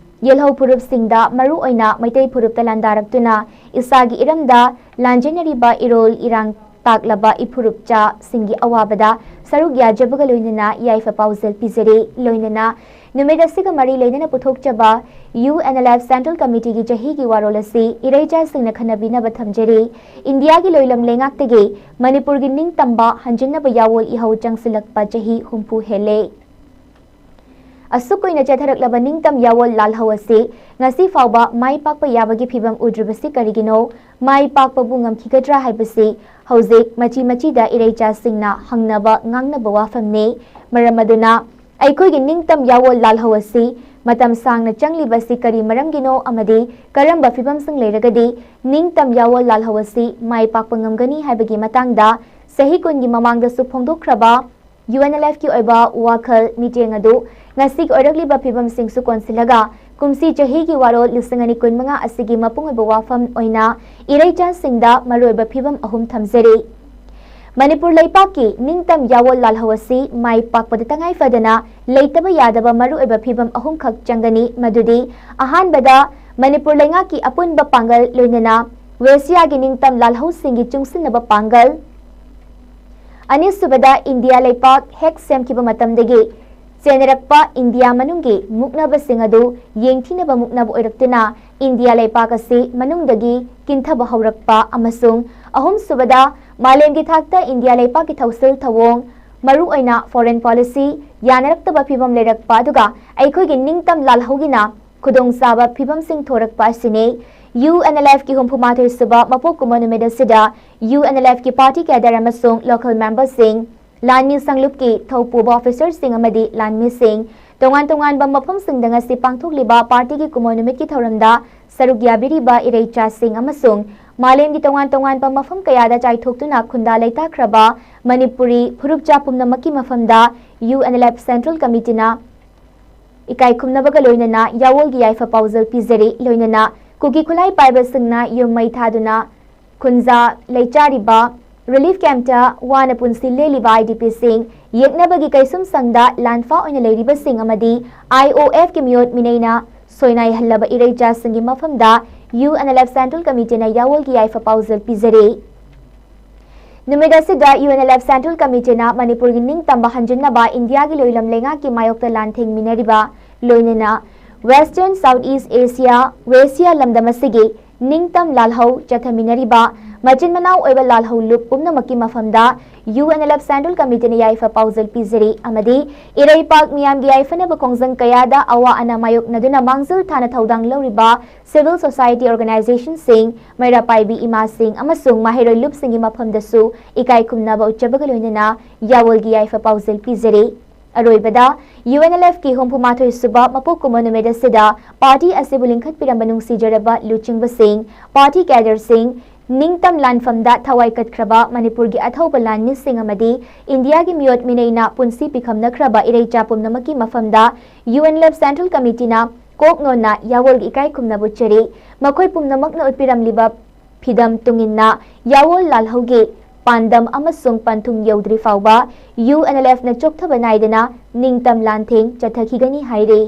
ꯌꯦꯜꯍꯧ ꯐꯨꯔꯨꯞꯁꯤꯡꯗ, ꯃꯔꯨꯑꯣꯏꯅ ꯃꯩꯇꯩ ꯐꯨꯔꯨꯞꯇ ꯂꯥꯟꯗꯥꯔꯛꯇꯨꯅ ꯏꯁꯥꯒꯤ ꯏꯔꯝꯗ ꯂꯥꯟꯖꯦꯟꯅꯔꯤꯕ ꯏꯔꯣꯜ ꯏꯔꯥꯡ ꯇꯥꯛꯂꯕ ꯏꯐꯨꯔꯨꯞꯆꯥꯁꯤꯡꯒꯤ ꯑꯋꯥꯕꯗ ꯁꯔꯨꯛ ꯌꯥꯖꯕꯒ ꯂꯣꯏꯅꯅ ꯌꯥꯏꯐ ꯄꯥꯎꯖꯦꯜ ꯄꯤꯖꯔꯤ꯫ ꯂꯣꯏꯅꯅ ꯅꯨꯃꯤꯠ ꯑꯁꯤꯒ ꯃꯔꯤ ꯂꯩꯅꯅ ꯄꯨꯊꯣꯛꯆꯕ UNLF Central Committeeꯒꯤ ꯆꯍꯤꯒꯤ ꯋꯥꯔꯣꯜ ꯑꯁꯤ ꯏꯔꯩꯆꯥꯁꯤꯡꯅ ꯈꯟꯅꯕꯤꯅꯕ ꯊꯝꯖꯔꯤ꯫ ꯏꯟꯗꯤꯌꯥꯒꯤ ꯂꯣꯏꯂꯝ ꯂꯩꯉꯥꯛꯇꯒꯤ ꯃꯅꯤꯄꯨꯔꯒꯤ ꯅꯤꯡꯇꯝꯕ ꯍꯟꯖꯤꯟꯅꯕ ꯌꯥꯋꯣꯜ ꯏꯍꯧ ꯆꯪꯁꯤꯜꯂꯛꯄ ꯆꯍꯤ ꯍꯨꯝꯐꯨ ꯍꯦꯜꯂꯦ꯫ ꯑꯁꯨꯛ ꯀꯨꯏꯅ ꯆꯠꯊꯔꯛꯂꯕ ꯅꯤꯡꯇꯝ ꯌꯥꯋꯣꯜ ꯂꯥꯜꯍꯧ ꯑꯁꯤ ꯉꯁꯤ ꯐꯥꯎꯕ ꯃꯥꯏ ꯄꯥꯛꯄ ꯌꯥꯕꯒꯤ ꯐꯤꯚꯝ ꯎꯗ꯭ꯔꯤꯕꯁꯤ ꯀꯔꯤꯒꯤꯅꯣ? ꯃꯥꯏ ꯄꯥꯛꯄꯕꯨ ꯉꯝꯈꯤꯒꯗ꯭ꯔꯥ ꯍꯥꯏꯕꯁꯤ ꯍꯧꯖꯤꯛ ꯃꯆꯤ ꯃꯆꯤꯗ ꯏꯔꯩꯆꯥꯁꯤꯡꯅ ꯍꯪꯅꯕ ꯉꯥꯡꯅꯕ ꯋꯥꯐꯝꯅꯤ꯫ ꯃꯔꯝ ꯑꯗꯨꯅ ꯑꯩꯈꯣꯏꯒꯤ ꯅꯤꯡꯇꯝ ꯌꯥꯋꯣꯜ ꯂꯥꯜꯍꯧ ꯑꯁꯤ ꯃꯇꯝ ꯁꯥꯡꯅ ꯆꯪꯂꯤꯕꯁꯤ ꯀꯔꯤ ꯃꯔꯝꯒꯤꯅꯣ ꯑꯃꯗꯤ ꯀꯔꯝꯕ ꯐꯤꯚꯝꯁꯤꯡ ꯂꯩꯔꯒꯗꯤ ꯅꯤꯡꯇꯝ ꯌꯥꯋꯣꯜ ꯂꯥꯜꯍꯧ ꯑꯁꯤ ꯃꯥꯏ ꯄꯥꯛꯄ ꯉꯝꯒꯅꯤ ꯍꯥꯏꯕꯒꯤ ꯃꯇꯥꯡꯗ ꯆꯍꯤ ꯀꯨꯟꯒꯤ ꯃꯃꯥꯡꯗꯁꯨ ꯐꯣꯡꯗꯣꯛꯈ꯭ꯔꯕ UNLFꯀꯤ ꯑꯣꯏꯕ ꯋꯥꯈꯜ ꯃꯤꯠꯌꯦꯡ ꯑꯗꯨ ꯉꯁꯤꯒꯤ ꯑꯣꯏꯔꯛꯂꯤꯕ ꯐꯤꯚꯝꯁꯤꯡꯁꯨ ꯀꯣꯟꯁꯤꯜꯂꯒ ꯀꯨꯝꯁꯤ ꯆꯍꯤꯒꯤ ꯋꯥꯔꯣꯜ ꯂꯤꯁꯤꯡ ꯑꯅꯤ ꯀꯨꯟꯃꯉꯥ ꯑꯁꯤꯒꯤ ꯃꯄꯨꯡ ꯑꯣꯏꯕ ꯋꯥꯐꯝ ꯑꯣꯏꯅ ꯏꯔꯩꯆꯥꯁꯤꯡꯗ ꯃꯔꯨꯑꯣꯏꯕ ꯐꯤꯚꯝ ꯑꯍꯨꯝ ꯊꯝꯖꯔꯤ꯫ ꯃꯅꯤꯄꯨꯔ ꯂꯩꯄꯥꯛꯀꯤ ꯅꯤꯡꯇꯝ ꯌꯥꯋꯣꯜ ꯂꯥꯜꯍꯧ ꯑꯁꯤ ꯃꯥꯏ ꯄꯥꯛꯄꯗ ꯇꯉꯥꯏ ꯐꯗꯅ ꯂꯩꯇꯕ ꯌꯥꯗꯕ ꯃꯔꯨꯑꯣꯏꯕ ꯐꯤꯚꯝ ꯑꯍꯨꯝꯈꯛ ꯆꯪꯒꯅꯤ꯫ ꯃꯗꯨꯗꯤ, ꯑꯍꯥꯟꯕꯗ, ꯃꯅꯤꯄꯨꯔ ꯂꯩꯉꯥꯛꯀꯤ ꯑꯄꯨꯟꯕ ꯄꯥꯡꯒꯜ ꯂꯣꯏꯅꯅ ꯋꯦꯁꯤꯌꯥꯒꯤ ꯅꯤꯡꯇꯝ ꯂꯥꯜꯍꯧꯁꯤꯡꯒꯤ ꯆꯨꯡꯁꯤꯟꯅꯕ ꯄꯥꯡꯒꯜ, ꯑꯅꯤꯁꯨꯕꯗ, ꯏꯟꯗꯤꯌꯥ ꯂꯩꯄꯥꯛ ꯍꯦꯛ ꯁꯦꯝꯈꯤꯕ ꯃꯇꯝꯗꯒꯤ ꯆꯦꯟꯅꯔꯛꯄ ꯏꯟꯗꯤꯌꯥ ꯃꯅꯨꯡꯒꯤ ꯃꯨꯛꯅꯕꯁꯤꯡ ꯑꯗꯨ ꯌꯦꯡꯊꯤꯅꯕ ꯃꯨꯛꯅꯕ ꯑꯣꯏꯔꯛꯇꯨꯅ ꯏꯟꯗꯤꯌꯥ ꯂꯩꯄꯥꯛ ꯑꯁꯤ ꯃꯅꯨꯡꯗꯒꯤ ꯀꯤꯟꯊꯕ ꯍꯧꯔꯛꯄ, ꯑꯃꯁꯨꯡ ꯑꯍꯨꯝꯁꯨꯕꯗ, ꯃꯥꯂꯦꯝꯒꯤ ꯊꯥꯛꯇ ꯏꯟꯗꯤꯌꯥ ꯂꯩꯄꯥꯛꯀꯤ ꯊꯧꯁꯤꯜ ꯊꯧꯑꯣꯡ, ꯃꯔꯨꯑꯣꯏꯅ foreign policy, ꯌꯥꯅꯔꯛꯇꯕ ꯐꯤꯕꯝ ꯂꯩꯔꯛꯄ ꯑꯗꯨꯒ ꯑꯩꯈꯣꯏꯒꯤ ꯅꯤꯡꯇꯝ ꯂꯥꯜꯍꯧꯒꯤꯅ ꯈꯨꯗꯣꯡꯆꯥꯕ ꯐꯤꯕꯝꯁꯤꯡ ꯊꯣꯔꯛꯄ ꯑꯁꯤꯅꯤ꯫ UNLFꯀꯤ ꯍꯨꯝꯐꯨ ꯃꯥꯊꯣꯏ ꯁꯨꯕ ꯃꯄꯣꯛ ꯀꯨꯝꯑꯣꯟ ꯅꯨꯃꯤꯠ ꯑꯁꯤꯗ UNLFꯀꯤ party cadre ꯑꯃꯁꯨꯡ local memberꯁꯤꯡ, ꯂꯥꯟꯃꯤ ꯁꯪꯂꯨꯞꯀꯤ ꯊꯧꯄꯨꯕ officerꯁꯤꯡ ꯑꯃꯗꯤ ꯂꯥꯟꯃꯤꯁꯤꯡ, ꯇꯣꯉꯥꯟ ꯇꯣꯉꯥꯟꯕ ꯃꯐꯝꯁꯤꯡꯗ ꯉꯁꯤ ꯄꯥꯡꯊꯣꯛꯂꯤꯕ partyꯒꯤ ꯀꯨꯝꯑꯣꯟ ꯅꯨꯃꯤꯠꯀꯤ ꯊꯧꯔꯝꯗ ꯁꯔꯨꯛ ꯌꯥꯕꯤꯔꯤꯕ ꯏꯔꯩꯆꯥꯁꯤꯡ ꯑꯃꯁꯨꯡ ꯃꯥꯂꯦꯝꯒꯤ ꯇꯣꯉꯥꯟ ꯇꯣꯉꯥꯟꯕ ꯃꯐꯝ ꯀꯌꯥꯗ ꯆꯥꯏꯊꯣꯛꯇꯨꯅ ꯈꯨꯟꯗꯥ ꯂꯩꯇꯥꯈ꯭ꯔꯕ ꯃꯅꯤꯄꯨꯔꯤ ꯐꯨꯔꯨꯞꯆꯥ ꯄꯨꯝꯅꯃꯛꯀꯤ ꯃꯐꯝꯗ UNLF Central Committeeꯅ ꯏꯀꯥꯏ ꯈꯨꯝꯅꯕꯒ ꯂꯣꯏꯅꯅ ꯌꯥꯑꯣꯜꯒꯤ ꯌꯥꯏꯐ ꯄꯥꯎꯖꯦꯜ ꯄꯤꯖꯔꯤ꯫ ꯂꯣꯏꯅꯅ ꯀꯨꯀꯤ ꯈꯨꯠꯂꯥꯏ ꯄꯥꯏꯕꯁꯤꯡꯅ ꯌꯨꯝ ꯃꯩ ꯊꯥꯗꯨꯅ ꯈꯨꯟꯖꯥ ꯂꯩꯆꯥꯔꯤꯕ, relief campꯇ ꯋꯥꯅ ꯄꯨꯟꯁꯤ ꯂꯦꯜꯂꯤꯕ IDPꯁꯤꯡ, ꯌꯦꯛꯅꯕꯒꯤ ꯀꯩꯁꯨꯝꯁꯪꯗ ꯂꯥꯟꯐꯥ ꯑꯣꯏꯅ ꯂꯩꯔꯤꯕꯁꯤꯡ ꯑꯃꯗꯤ IOFꯀꯤ ꯃꯤꯑꯣꯠ ꯃꯤꯅꯩꯅ ꯁꯣꯏꯅꯥꯏꯍꯜꯂꯕ ꯏꯔꯩꯆꯥꯁꯤꯡꯒꯤ ꯃꯐꯝꯗ UNLF Central Committeeꯅ ꯌꯥꯑꯣꯜꯒꯤ ꯌꯥꯏꯐ ꯄꯥꯎꯖꯦꯜ ꯄꯤꯖꯔꯤ꯫ ꯅꯨꯃꯤꯠ ꯑꯁꯤꯗ UNLF Central Committeeꯅ ꯃꯅꯤꯄꯨꯔꯒꯤ ꯅꯤꯡꯇꯝꯕ ꯍꯟꯖꯤꯟꯅꯕ ꯏꯟꯗꯤꯌꯥꯒꯤ ꯂꯣꯏꯂꯝ ꯂꯩꯉꯥꯛꯀꯤ ꯃꯥꯌꯣꯛꯇ ꯂꯥꯟ ꯊꯦꯡꯃꯤꯟꯅꯔꯤꯕ, ꯂꯣꯏꯅꯅ Western South East Asia, ꯋꯦꯁꯤꯌꯥ ꯂꯝꯗꯝ ꯑꯁꯤꯒꯤ ꯅꯤꯡꯇꯝ ꯂꯥꯜꯍꯧ ꯆꯠꯊꯃꯤꯟꯅꯔꯤꯕ ꯃꯆꯤꯟ ꯃꯅꯥꯎ ꯑꯣꯏꯕ ꯂꯥꯜꯍꯧ ꯂꯨꯞ ꯄꯨꯝꯅꯃꯛꯀꯤ ꯃꯐꯝꯗ UNLF Central Committeeꯅ ꯌꯥꯏꯐ ꯄꯥꯎꯖꯦꯜ ꯄꯤꯖꯔꯤ ꯑꯃꯗꯤ ꯏꯔꯩꯄꯥꯛ ꯃꯤꯌꯥꯝꯒꯤ ꯌꯥꯏꯐꯅꯕ ꯈꯣꯡꯖꯪ ꯀꯌꯥꯗ ꯑꯋꯥ ꯑꯅꯥ ꯃꯥꯌꯣꯛꯅꯗꯨꯅ ꯃꯥꯡꯖꯤꯜ ꯊꯥꯅ ꯊꯧꯗꯥꯡ ꯂꯧꯔꯤꯕ civil society organizationꯁꯤꯡ, ꯃꯩꯔꯥ ꯄꯥꯏꯕꯤ ꯏꯃꯥꯁꯤꯡ ꯑꯃꯁꯨꯡ ꯃꯍꯩꯔꯣꯏ ꯂꯨꯞꯁꯤꯡꯒꯤ ꯃꯐꯝꯗꯁꯨ ꯏꯀꯥꯏ ꯈꯨꯝꯅꯕ ꯎꯠꯆꯕꯒ ꯂꯣꯏꯅꯅ ꯌꯥꯑꯣꯜꯒꯤ ꯌꯥꯏꯐ ꯄꯥꯎꯖꯦꯜ ꯄꯤꯖꯔꯤ꯫ ꯑꯔꯣꯏꯕꯗ, UNLFꯀꯤ ꯍꯨꯝꯐꯨ ꯃꯥꯊꯣꯏ ꯁꯨꯕ ꯃꯄꯣꯛ ꯀꯨꯝꯑꯣꯟ ꯅꯨꯃꯤꯠ ꯑꯁꯤꯗ party ꯑꯁꯤꯕꯨ ꯂꯤꯡꯈꯠꯄꯤꯔꯝꯕ ꯅꯨꯡꯁꯤꯖꯔꯕ ꯂꯨꯆꯤꯡꯕꯁꯤꯡ, party cadreꯁꯤꯡ, ꯅꯤꯡꯇꯝ ꯂꯥꯟꯐꯝꯗ ꯊꯋꯥꯏ ꯀꯠꯈ꯭ꯔꯕ ꯃꯅꯤꯄꯨꯔꯒꯤ ꯑꯊꯧꯕ ꯂꯥꯟꯃꯤꯁꯤꯡ ꯑꯃꯗꯤ ꯏꯟꯗꯤꯌꯥꯒꯤ ꯃꯤꯑꯣꯠ ꯃꯤꯅꯩꯅ ꯄꯨꯟꯁꯤ ꯄꯤꯈꯝꯅꯈ꯭ꯔꯕ ꯏꯔꯩꯆꯥ ꯄꯨꯝꯅꯃꯛꯀꯤ ꯃꯐꯝꯗ UNLF Central Committeeꯅ ꯀꯣꯛ ꯅꯣꯟꯅ ꯌꯥꯑꯣꯜꯒꯤ ꯏꯀꯥꯏ ꯈꯨꯝꯅꯕ ꯎꯠꯆꯔꯤ꯫ ꯃꯈꯣꯏ ꯄꯨꯝꯅꯃꯛꯅ ꯎꯠꯄꯤꯔꯝꯂꯤꯕ ꯐꯤꯗꯝ ꯇꯨꯡꯏꯟꯅ ꯌꯥꯑꯣꯜ ꯂꯥꯜꯍꯧꯒꯤ ꯄꯥꯟꯗꯝ ꯑꯃꯁꯨꯡ ꯄꯟꯊꯨꯡ ꯌꯧꯗ꯭ꯔꯤ ꯐꯥꯎꯕ UNLFꯅ ꯆꯣꯛꯊꯕ ꯅꯥꯏꯗꯅ ꯅꯤꯡꯇꯝ ꯂꯥꯟꯊꯦꯡ ꯆꯠꯊꯈꯤꯒꯅꯤ ꯍꯥꯏꯔꯤ꯫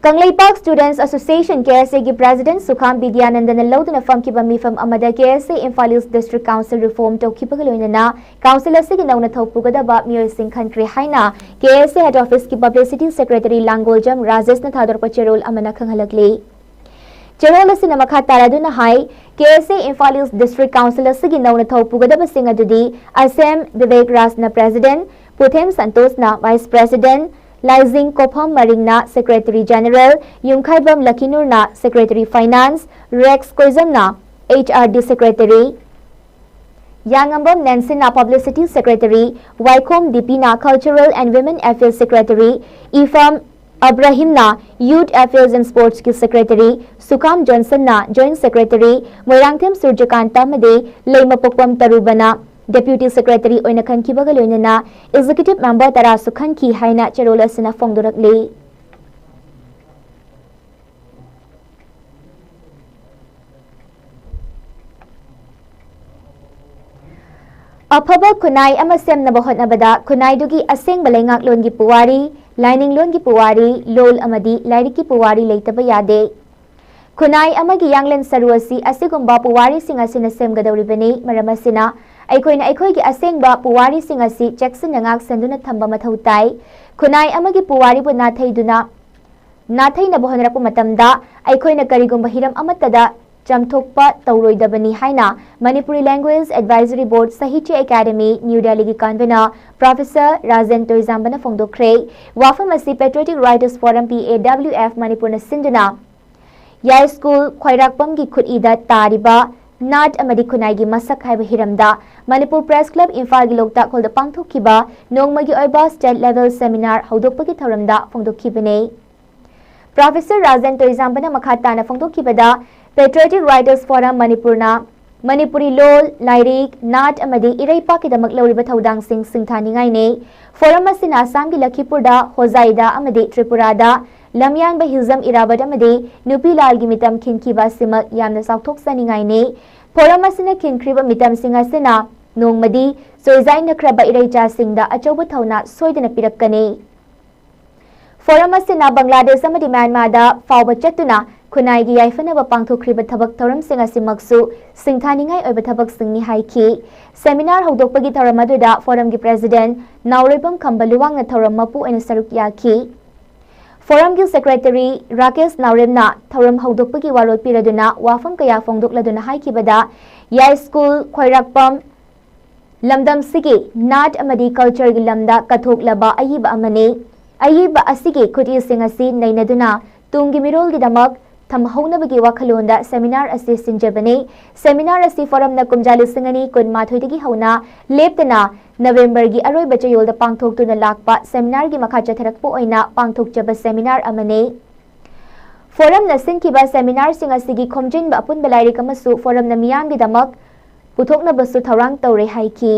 Kangleipak Students Association, K S A ꯒꯤ President ꯁꯨꯈꯥꯝ ꯕꯤꯗ꯭ꯌꯥꯅꯟꯗꯅ ꯂꯧꯗꯨꯅ ꯐꯝꯈꯤꯕ ꯃꯤꯐꯝ ꯑꯃꯗ K S A Imphal East District Council reform ꯇꯧꯈꯤꯕꯒ ꯂꯣꯏꯅꯅ Council ꯑꯁꯤꯒꯤ ꯅꯧꯅ ꯊꯧ ꯄꯨꯒꯗꯕ ꯃꯤꯑꯣꯏꯁꯤꯡ ꯈꯟꯈ꯭ꯔꯦ ꯍꯥꯏꯅ K S A Head Office ꯀꯤ Publicity Secretary ꯂꯥꯡꯒꯣꯜꯖꯝ ꯔꯥꯖꯦꯁꯅ ꯊꯥꯗꯣꯔꯛꯄ ꯆꯦꯔꯣꯜ ꯑꯃꯅ ꯈꯪꯍꯜꯂꯛꯂꯤ꯫ ꯆꯦꯔꯣꯜ ꯑꯁꯤꯅ ꯃꯈꯥ ꯇꯥꯔꯗꯨꯅ ꯍꯥꯏ, K S A Imphal East District Council ꯑꯁꯤꯒꯤ ꯅꯧꯅ ꯊꯧ ꯄꯨꯒꯗꯕꯁꯤꯡ ꯑꯗꯨꯗꯤ ꯑꯁꯦꯝ ꯕꯤꯕꯦꯛ ꯔꯥꯖꯅ President, ꯄꯨꯊꯦꯝ ꯁꯟꯇꯣꯁꯅ Vice President, ꯂꯥꯏꯖꯤꯡ ꯀꯣꯐꯝ ꯃꯔꯤꯡꯅ Secretary General, ꯌꯨꯝꯈꯥꯏꯕꯝ ꯂꯀꯤꯅꯨꯔꯅ Secretary Finance, ꯔꯦꯛꯁ ꯀꯣꯏꯖꯝꯅ H R D Secretary, ꯌꯥꯉꯝꯕꯝ ꯅꯦꯟꯁꯤꯟꯅ Publicity Secretary, ꯋꯥꯏꯈꯣꯝ ꯗꯤꯄꯤꯅ Cultural and Women Affairs Secretary, Ipham ꯑꯕ꯭ꯔꯥꯍꯤꯝꯅ Youth Affairs and Sports ꯀꯤ Secretary, ꯁꯨꯈꯥꯝ ꯖꯣꯟꯁꯟꯅ Joint Secretary, ꯃꯣꯏꯔꯥꯡꯊꯦꯝ ꯁꯨꯔꯖꯀꯥꯟꯇ ꯑꯃꯗꯤ ꯂꯩꯃꯄꯣꯛꯄꯝ ꯇꯔꯨꯕꯅ Deputy Secretary ꯑꯣꯏꯅ ꯈꯟꯈꯤꯕꯒ ꯂꯣꯏꯅꯅ Executive Member ꯇꯔꯥꯁꯨ ꯈꯟꯈꯤ ꯍꯥꯏꯅ ꯆꯦꯔꯣꯜ ꯑꯁꯤꯅ ꯐꯣꯡꯗꯣꯔꯛꯂꯤ꯫ ꯑꯐꯕ ꯈꯨꯟꯅꯥꯏ ꯑꯃ ꯁꯦꯝꯅꯕ ꯍꯣꯠꯅꯕꯗ ꯈꯨꯟꯅꯥꯏꯗꯨꯒꯤ ꯑꯁꯦꯡꯕ ꯂꯩꯉꯥꯛꯂꯣꯟꯒꯤ ꯄꯨꯋꯥꯔꯤ, ꯂꯥꯏꯅꯤꯡꯂꯣꯟꯒꯤ ꯄꯨꯋꯥꯔꯤ, ꯂꯣꯜ ꯑꯃꯗꯤ ꯂꯥꯏꯔꯤꯛꯀꯤ ꯄꯨꯋꯥꯔꯤ ꯂꯩꯇꯕ ꯌꯥꯗꯦ꯫ ꯈꯨꯟꯅꯥꯏ ꯑꯃꯒꯤ ꯌꯥꯡꯂꯦꯟ ꯁꯔꯨ ꯑꯁꯤ ꯑꯁꯤꯒꯨꯝꯕ ꯄꯨꯋꯥꯔꯤꯁꯤꯡ ꯑꯁꯤꯅ ꯁꯦꯝꯒꯗꯧꯔꯤꯕꯅꯤ꯫ ꯃꯔꯝ ꯑꯁꯤꯅ, ꯑꯩꯈꯣꯏꯅ ꯑꯩꯈꯣꯏꯒꯤ ꯑꯁꯦꯡꯕ ꯄꯨꯋꯥꯔꯤꯁꯤꯡ ꯑꯁꯤ ꯆꯦꯛꯁꯤꯟꯅ ꯉꯥꯛ-ꯁꯦꯟꯗꯨꯅ ꯊꯝꯕ ꯃꯊꯧ ꯇꯥꯏ꯫ ꯈꯨꯟꯅꯥꯏ ꯑꯃꯒꯤ ꯄꯨꯋꯥꯔꯤꯕꯨ ꯅꯥꯊꯩꯗꯨꯅ, ꯅꯥꯊꯩꯅꯕ ꯍꯣꯠꯅꯔꯛꯄ ꯃꯇꯝꯗ, ꯑꯩꯈꯣꯏꯅ ꯀꯔꯤꯒꯨꯝꯕ ꯍꯤꯔꯝ ꯑꯃꯠꯇꯗ ꯆꯥꯝꯊꯣꯛꯄ ꯇꯧꯔꯣꯏꯗꯕꯅꯤ ꯍꯥꯏꯅ Manipuri Language Advisory Board Sahitya Academy, New Delhi ꯒꯤ Convener Professor ꯔꯥꯖꯦꯟ ꯇꯣꯏꯖꯥꯝꯕꯅ ꯐꯣꯡꯗꯣꯛꯈ꯭ꯔꯦ꯫ ꯋꯥꯐꯝ ꯑꯁꯤ Patriotic Writers Forum, P A W F, ꯃꯅꯤꯄꯨꯔꯅ ꯁꯤꯟꯗꯨꯅ ꯌꯥꯏꯁ꯭ꯀꯨꯜ ꯈ꯭ꯋꯥꯏꯔꯥꯛꯄꯝꯒꯤ ꯈꯨꯠꯏꯗ ꯇꯥꯔꯤꯕ ꯅꯥꯠ ꯑꯃꯗꯤ ꯈꯨꯟꯅꯥꯏꯒꯤ ꯃꯁꯛ ꯍꯥꯏꯕ ꯍꯤꯔꯝꯗ Manipur Press Club ꯏꯝꯐꯥꯜꯒꯤ ꯂꯣꯛꯇꯥꯛ ꯍꯣꯜꯗ ꯄꯥꯡꯊꯣꯛꯈꯤꯕ ꯅꯣꯡꯃꯒꯤ ꯑꯣꯏꯕ State Level Seminar ꯍꯧꯗꯣꯛꯄꯒꯤ ꯊꯧꯔꯝꯗ ꯐꯣꯡꯗꯣꯛꯈꯤꯕꯅꯤ꯫ Professor ꯔꯥꯖꯦꯟ ꯇꯣꯏꯖꯥꯝꯕꯅ ꯃꯈꯥ ꯇꯥꯅ ꯐꯣꯡꯗꯣꯛꯈꯤꯕꯗ, Patriotic Writers Forum ꯃꯅꯤꯄꯨꯔꯅ ꯃꯅꯤꯄꯨꯔꯤ ꯂꯣꯜ, ꯂꯥꯏꯔꯤꯛ, ꯅꯥꯠ ꯑꯃꯗꯤ ꯏꯔꯩꯄꯥꯛꯀꯤꯗꯃꯛ ꯂꯧꯔꯤꯕ ꯊꯧꯗꯥꯡꯁꯤꯡ ꯁꯤꯡꯊꯥꯅꯤꯡꯉꯥꯏꯅꯤ꯫ Forum ꯑꯁꯤꯅ ꯑꯁꯥꯝꯒꯤ ꯂꯈꯤꯄꯨꯔꯗ, ꯍꯣꯖꯥꯏꯗ ꯑꯃꯗꯤ ꯇ꯭ꯔꯤꯄꯨꯔꯥꯗ ꯂꯝꯌꯥꯟꯕ ꯍꯤꯖꯝ ꯏꯔꯥꯕꯠ ꯑꯃꯗꯤ ꯅꯨꯄꯤ ꯂꯥꯜꯒꯤ ꯃꯤꯇꯝ ꯈꯤꯟꯈꯤꯕ ꯑꯁꯤꯃꯛ ꯌꯥꯝꯅ ꯆꯥꯎꯊꯣꯛꯆꯅꯤꯡꯉꯥꯏꯅꯤ꯫ Forum ꯑꯁꯤꯅ ꯈꯤꯟꯈ꯭ꯔꯤꯕ ꯃꯤꯇꯝꯁꯤꯡ ꯑꯁꯤꯅ ꯅꯣꯡꯃꯗꯤ ꯆꯣꯏꯖꯥꯏꯅꯈ꯭ꯔꯕ ꯏꯔꯩꯆꯥꯁꯤꯡꯗ ꯑꯆꯧꯕ ꯊꯧꯅꯥ ꯁꯣꯏꯗꯅ ꯄꯤꯔꯛꯀꯅꯤ꯫ ꯐꯣꯔꯝ ꯑꯁꯤꯅ ꯕꯪꯒ꯭ꯂꯥꯗꯦꯁ ꯑꯃꯗꯤ ꯃ꯭ꯌꯥꯟꯃꯥꯔꯗ ꯐꯥꯎꯕ ꯆꯠꯇꯨꯅ ꯈꯨꯟꯅꯥꯏꯒꯤ ꯌꯥꯏꯐꯅꯕ ꯄꯥꯡꯊꯣꯛꯈ꯭ꯔꯤꯕ ꯊꯕꯛ ꯊꯧꯔꯝꯁꯤꯡ ꯑꯁꯤꯃꯛꯁꯨ ꯁꯤꯡꯊꯥꯅꯤꯡꯉꯥꯏ ꯑꯣꯏꯕ ꯊꯕꯛꯁꯤꯡꯅꯤ ꯍꯥꯏꯈꯤ꯫ ꯁꯦꯃꯤꯅꯥꯔ ꯍꯧꯗꯣꯛꯄꯒꯤ ꯊꯧꯔꯝ ꯑꯗꯨꯗ ꯐꯣꯔꯝꯒꯤ ꯄ꯭ꯔꯦꯁꯤꯗꯦꯟꯠ ꯅꯥꯎꯔꯣꯏꯕꯝ ꯈꯝꯕ ꯂꯨꯋꯥꯡꯅ ꯊꯧꯔꯝ ꯃꯄꯨ ꯑꯣꯏꯅ ꯁꯔꯨꯛ ꯌꯥꯈꯤ꯫ ꯐꯣꯔꯝꯒꯤ ꯁꯦꯀ꯭ꯔꯦꯇꯔꯤ ꯔꯥꯀꯦꯁ ꯅꯥꯎꯔꯦꯝꯅ ꯊꯧꯔꯝ ꯍꯧꯗꯣꯛꯄꯒꯤ ꯋꯥꯔꯣꯜ ꯄꯤꯔꯗꯨꯅ ꯋꯥꯐꯝ ꯀꯌꯥ ꯐꯣꯡꯗꯣꯛꯂꯗꯨꯅ ꯍꯥꯏꯈꯤꯕꯗ, ꯌꯥꯏꯁ꯭ꯀꯨꯜ ꯈ꯭ꯋꯥꯏꯔꯥꯛꯄꯝ ꯂꯝꯗꯝꯁꯤꯒꯤ ꯅꯥꯠ ꯑꯃꯗꯤ ꯀꯜꯆꯔꯒꯤ ꯂꯝꯗ ꯀꯠꯊꯣꯛꯂꯕ ꯑꯏꯕ ꯑꯃꯅꯤ꯫ ꯑꯏꯕ ꯑꯁꯤꯒꯤ ꯈꯨꯠꯏꯁꯤꯡ ꯑꯁꯤ ꯅꯩꯅꯗꯨꯅ ꯇꯨꯡꯒꯤ ꯃꯤꯔꯣꯜꯒꯤꯗꯃꯛ ꯊꯝꯍꯧꯅꯕꯒꯤ ꯋꯥꯈꯜꯂꯣꯟꯗ ꯁꯦꯃꯤꯅꯥꯔ ꯑꯁꯤ ꯁꯤꯟꯖꯕꯅꯤ꯫ ꯁꯦꯃꯤꯅꯥꯔ ꯑꯁꯤ ꯐꯣꯔꯝꯅ ꯀꯨꯝꯖꯥ ꯂꯤꯁꯤꯡ ꯑꯅꯤ ꯀꯨꯟꯃꯥꯊꯣꯏꯗꯒꯤ ꯍꯧꯅ ꯂꯦꯞꯇꯅ ꯅꯕꯦꯝꯕꯔꯒꯤ ꯑꯔꯣꯏꯕ ꯆꯌꯣꯜꯗ ꯄꯥꯡꯊꯣꯛꯇꯨꯅ ꯂꯥꯛꯄ ꯁꯦꯃꯤꯅꯥꯔꯒꯤ ꯃꯈꯥ ꯆꯠꯊꯔꯛꯄ ꯑꯣꯏꯅ ꯄꯥꯡꯊꯣꯛꯆꯕ ꯁꯦꯃꯤꯅꯥꯔ ꯑꯃꯅꯤ꯫ ꯐꯣꯔꯝꯅ ꯁꯤꯟꯈꯤꯕ ꯁꯦꯃꯤꯅꯥꯔꯁꯤꯡ ꯑꯁꯤꯒꯤ ꯈꯣꯝꯖꯤꯟꯕ ꯑꯄꯨꯟꯕ ꯂꯥꯏꯔꯤꯛ ꯑꯃꯁꯨ ꯐꯣꯔꯝꯅ ꯃꯤꯌꯥꯝꯒꯤꯗꯃꯛ ꯄꯨꯊꯣꯛꯅꯕꯁꯨ ꯊꯧꯔꯥꯡ ꯇꯧꯔꯦ ꯍꯥꯏꯈꯤ꯫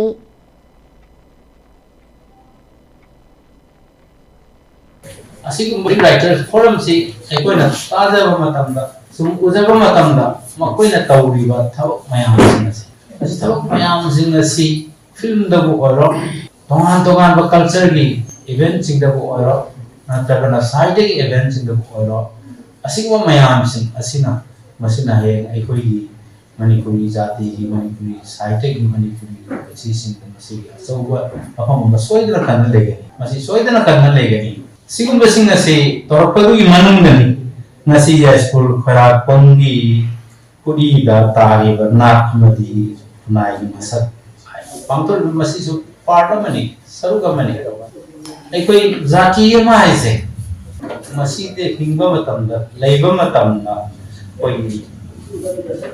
ꯑꯁꯤꯒꯨꯝꯕ ꯔꯥꯏꯇꯔ ꯐꯣꯔꯝꯁꯤ ꯑꯩꯈꯣꯏꯅ ꯇꯥꯖꯕ ꯃꯇꯝꯗ, ꯁꯨꯝ ꯎꯖꯕ ꯃꯇꯝꯗ, ꯃꯈꯣꯏꯅ ꯇꯧꯔꯤꯕ ꯊꯕꯛ ꯃꯌꯥꯝꯁꯤꯡ ꯑꯁꯤ, ꯑꯁꯤ ꯊꯕꯛ ꯃꯌꯥꯝꯁꯤꯡ ꯑꯁꯤ ꯐꯤꯜꯝꯗꯕꯨ ꯑꯣꯏꯔꯣ, ꯇꯣꯉꯥꯟ ꯇꯣꯉꯥꯟꯕ ꯀꯜꯆꯔꯒꯤ ꯏꯚꯦꯟꯠꯁꯤꯡꯗꯕꯨ ꯑꯣꯏꯔꯣ, ꯅꯠꯇ꯭ꯔꯒꯅ ꯁꯥꯍꯤꯇ꯭ꯌꯒꯤ ꯏꯚꯦꯟꯠꯁꯤꯡꯗꯕꯨ ꯑꯣꯏꯔꯣ, ꯑꯁꯤꯒꯨꯝꯕ ꯃꯌꯥꯝꯁꯤꯡ ꯑꯁꯤꯅ, ꯃꯁꯤꯅ ꯍꯌꯦꯡ ꯑꯩꯈꯣꯏꯒꯤ ꯃꯅꯤꯄꯨꯔꯤ ꯖꯥꯇꯤꯒꯤ, ꯃꯅꯤꯄꯨꯔꯤ ꯁꯥꯍꯤꯇ꯭ꯌꯒꯤ, ꯃꯅꯤꯄꯨꯔꯤ ꯄꯨꯟꯁꯤꯁꯤꯡꯗ ꯃꯁꯤꯒꯤ ꯑꯆꯧꯕ ꯃꯐꯝ ꯑꯃ ꯁꯣꯏꯗꯅ ꯀꯟꯅ ꯂꯩꯒꯅꯤ꯫ ꯃꯁꯤ ꯁꯣꯏꯗꯅ ꯀꯟꯅ ꯂꯩꯒꯅꯤ꯫ ꯁꯤꯒꯨꯝꯕꯁꯤꯡ ꯑꯁꯤ ꯇꯧꯔꯛꯄꯗꯨꯒꯤ ꯃꯅꯨꯡꯗꯅꯤ ꯉꯁꯤ ꯌꯥꯏꯁ꯭ꯀꯨꯜ ꯈ꯭ꯋꯥꯏꯔꯥꯛꯄꯝꯒꯤ ꯈꯨꯠꯏꯗ ꯇꯥꯔꯤꯕ ꯅꯥꯠ ꯑꯃꯗꯤ ꯈꯨꯟꯅꯥꯏꯒꯤ ꯃꯁꯛ ꯍꯥꯏꯅ ꯄꯥꯡꯊꯣꯛꯂꯤꯕ ꯃꯁꯤꯁꯨ ꯄꯥꯔꯠ ꯑꯃꯅꯤ, ꯁꯔꯨꯛ ꯑꯃꯅꯤ꯫ ꯑꯩꯈꯣꯏ ꯖꯥꯇꯤ ꯑꯃ ꯍꯥꯏꯁꯦ ꯃꯁꯤꯗ ꯍꯤꯡꯕ ꯃꯇꯝꯗ, ꯂꯩꯕ ꯃꯇꯝꯗ ꯑꯩꯈꯣꯏꯒꯤ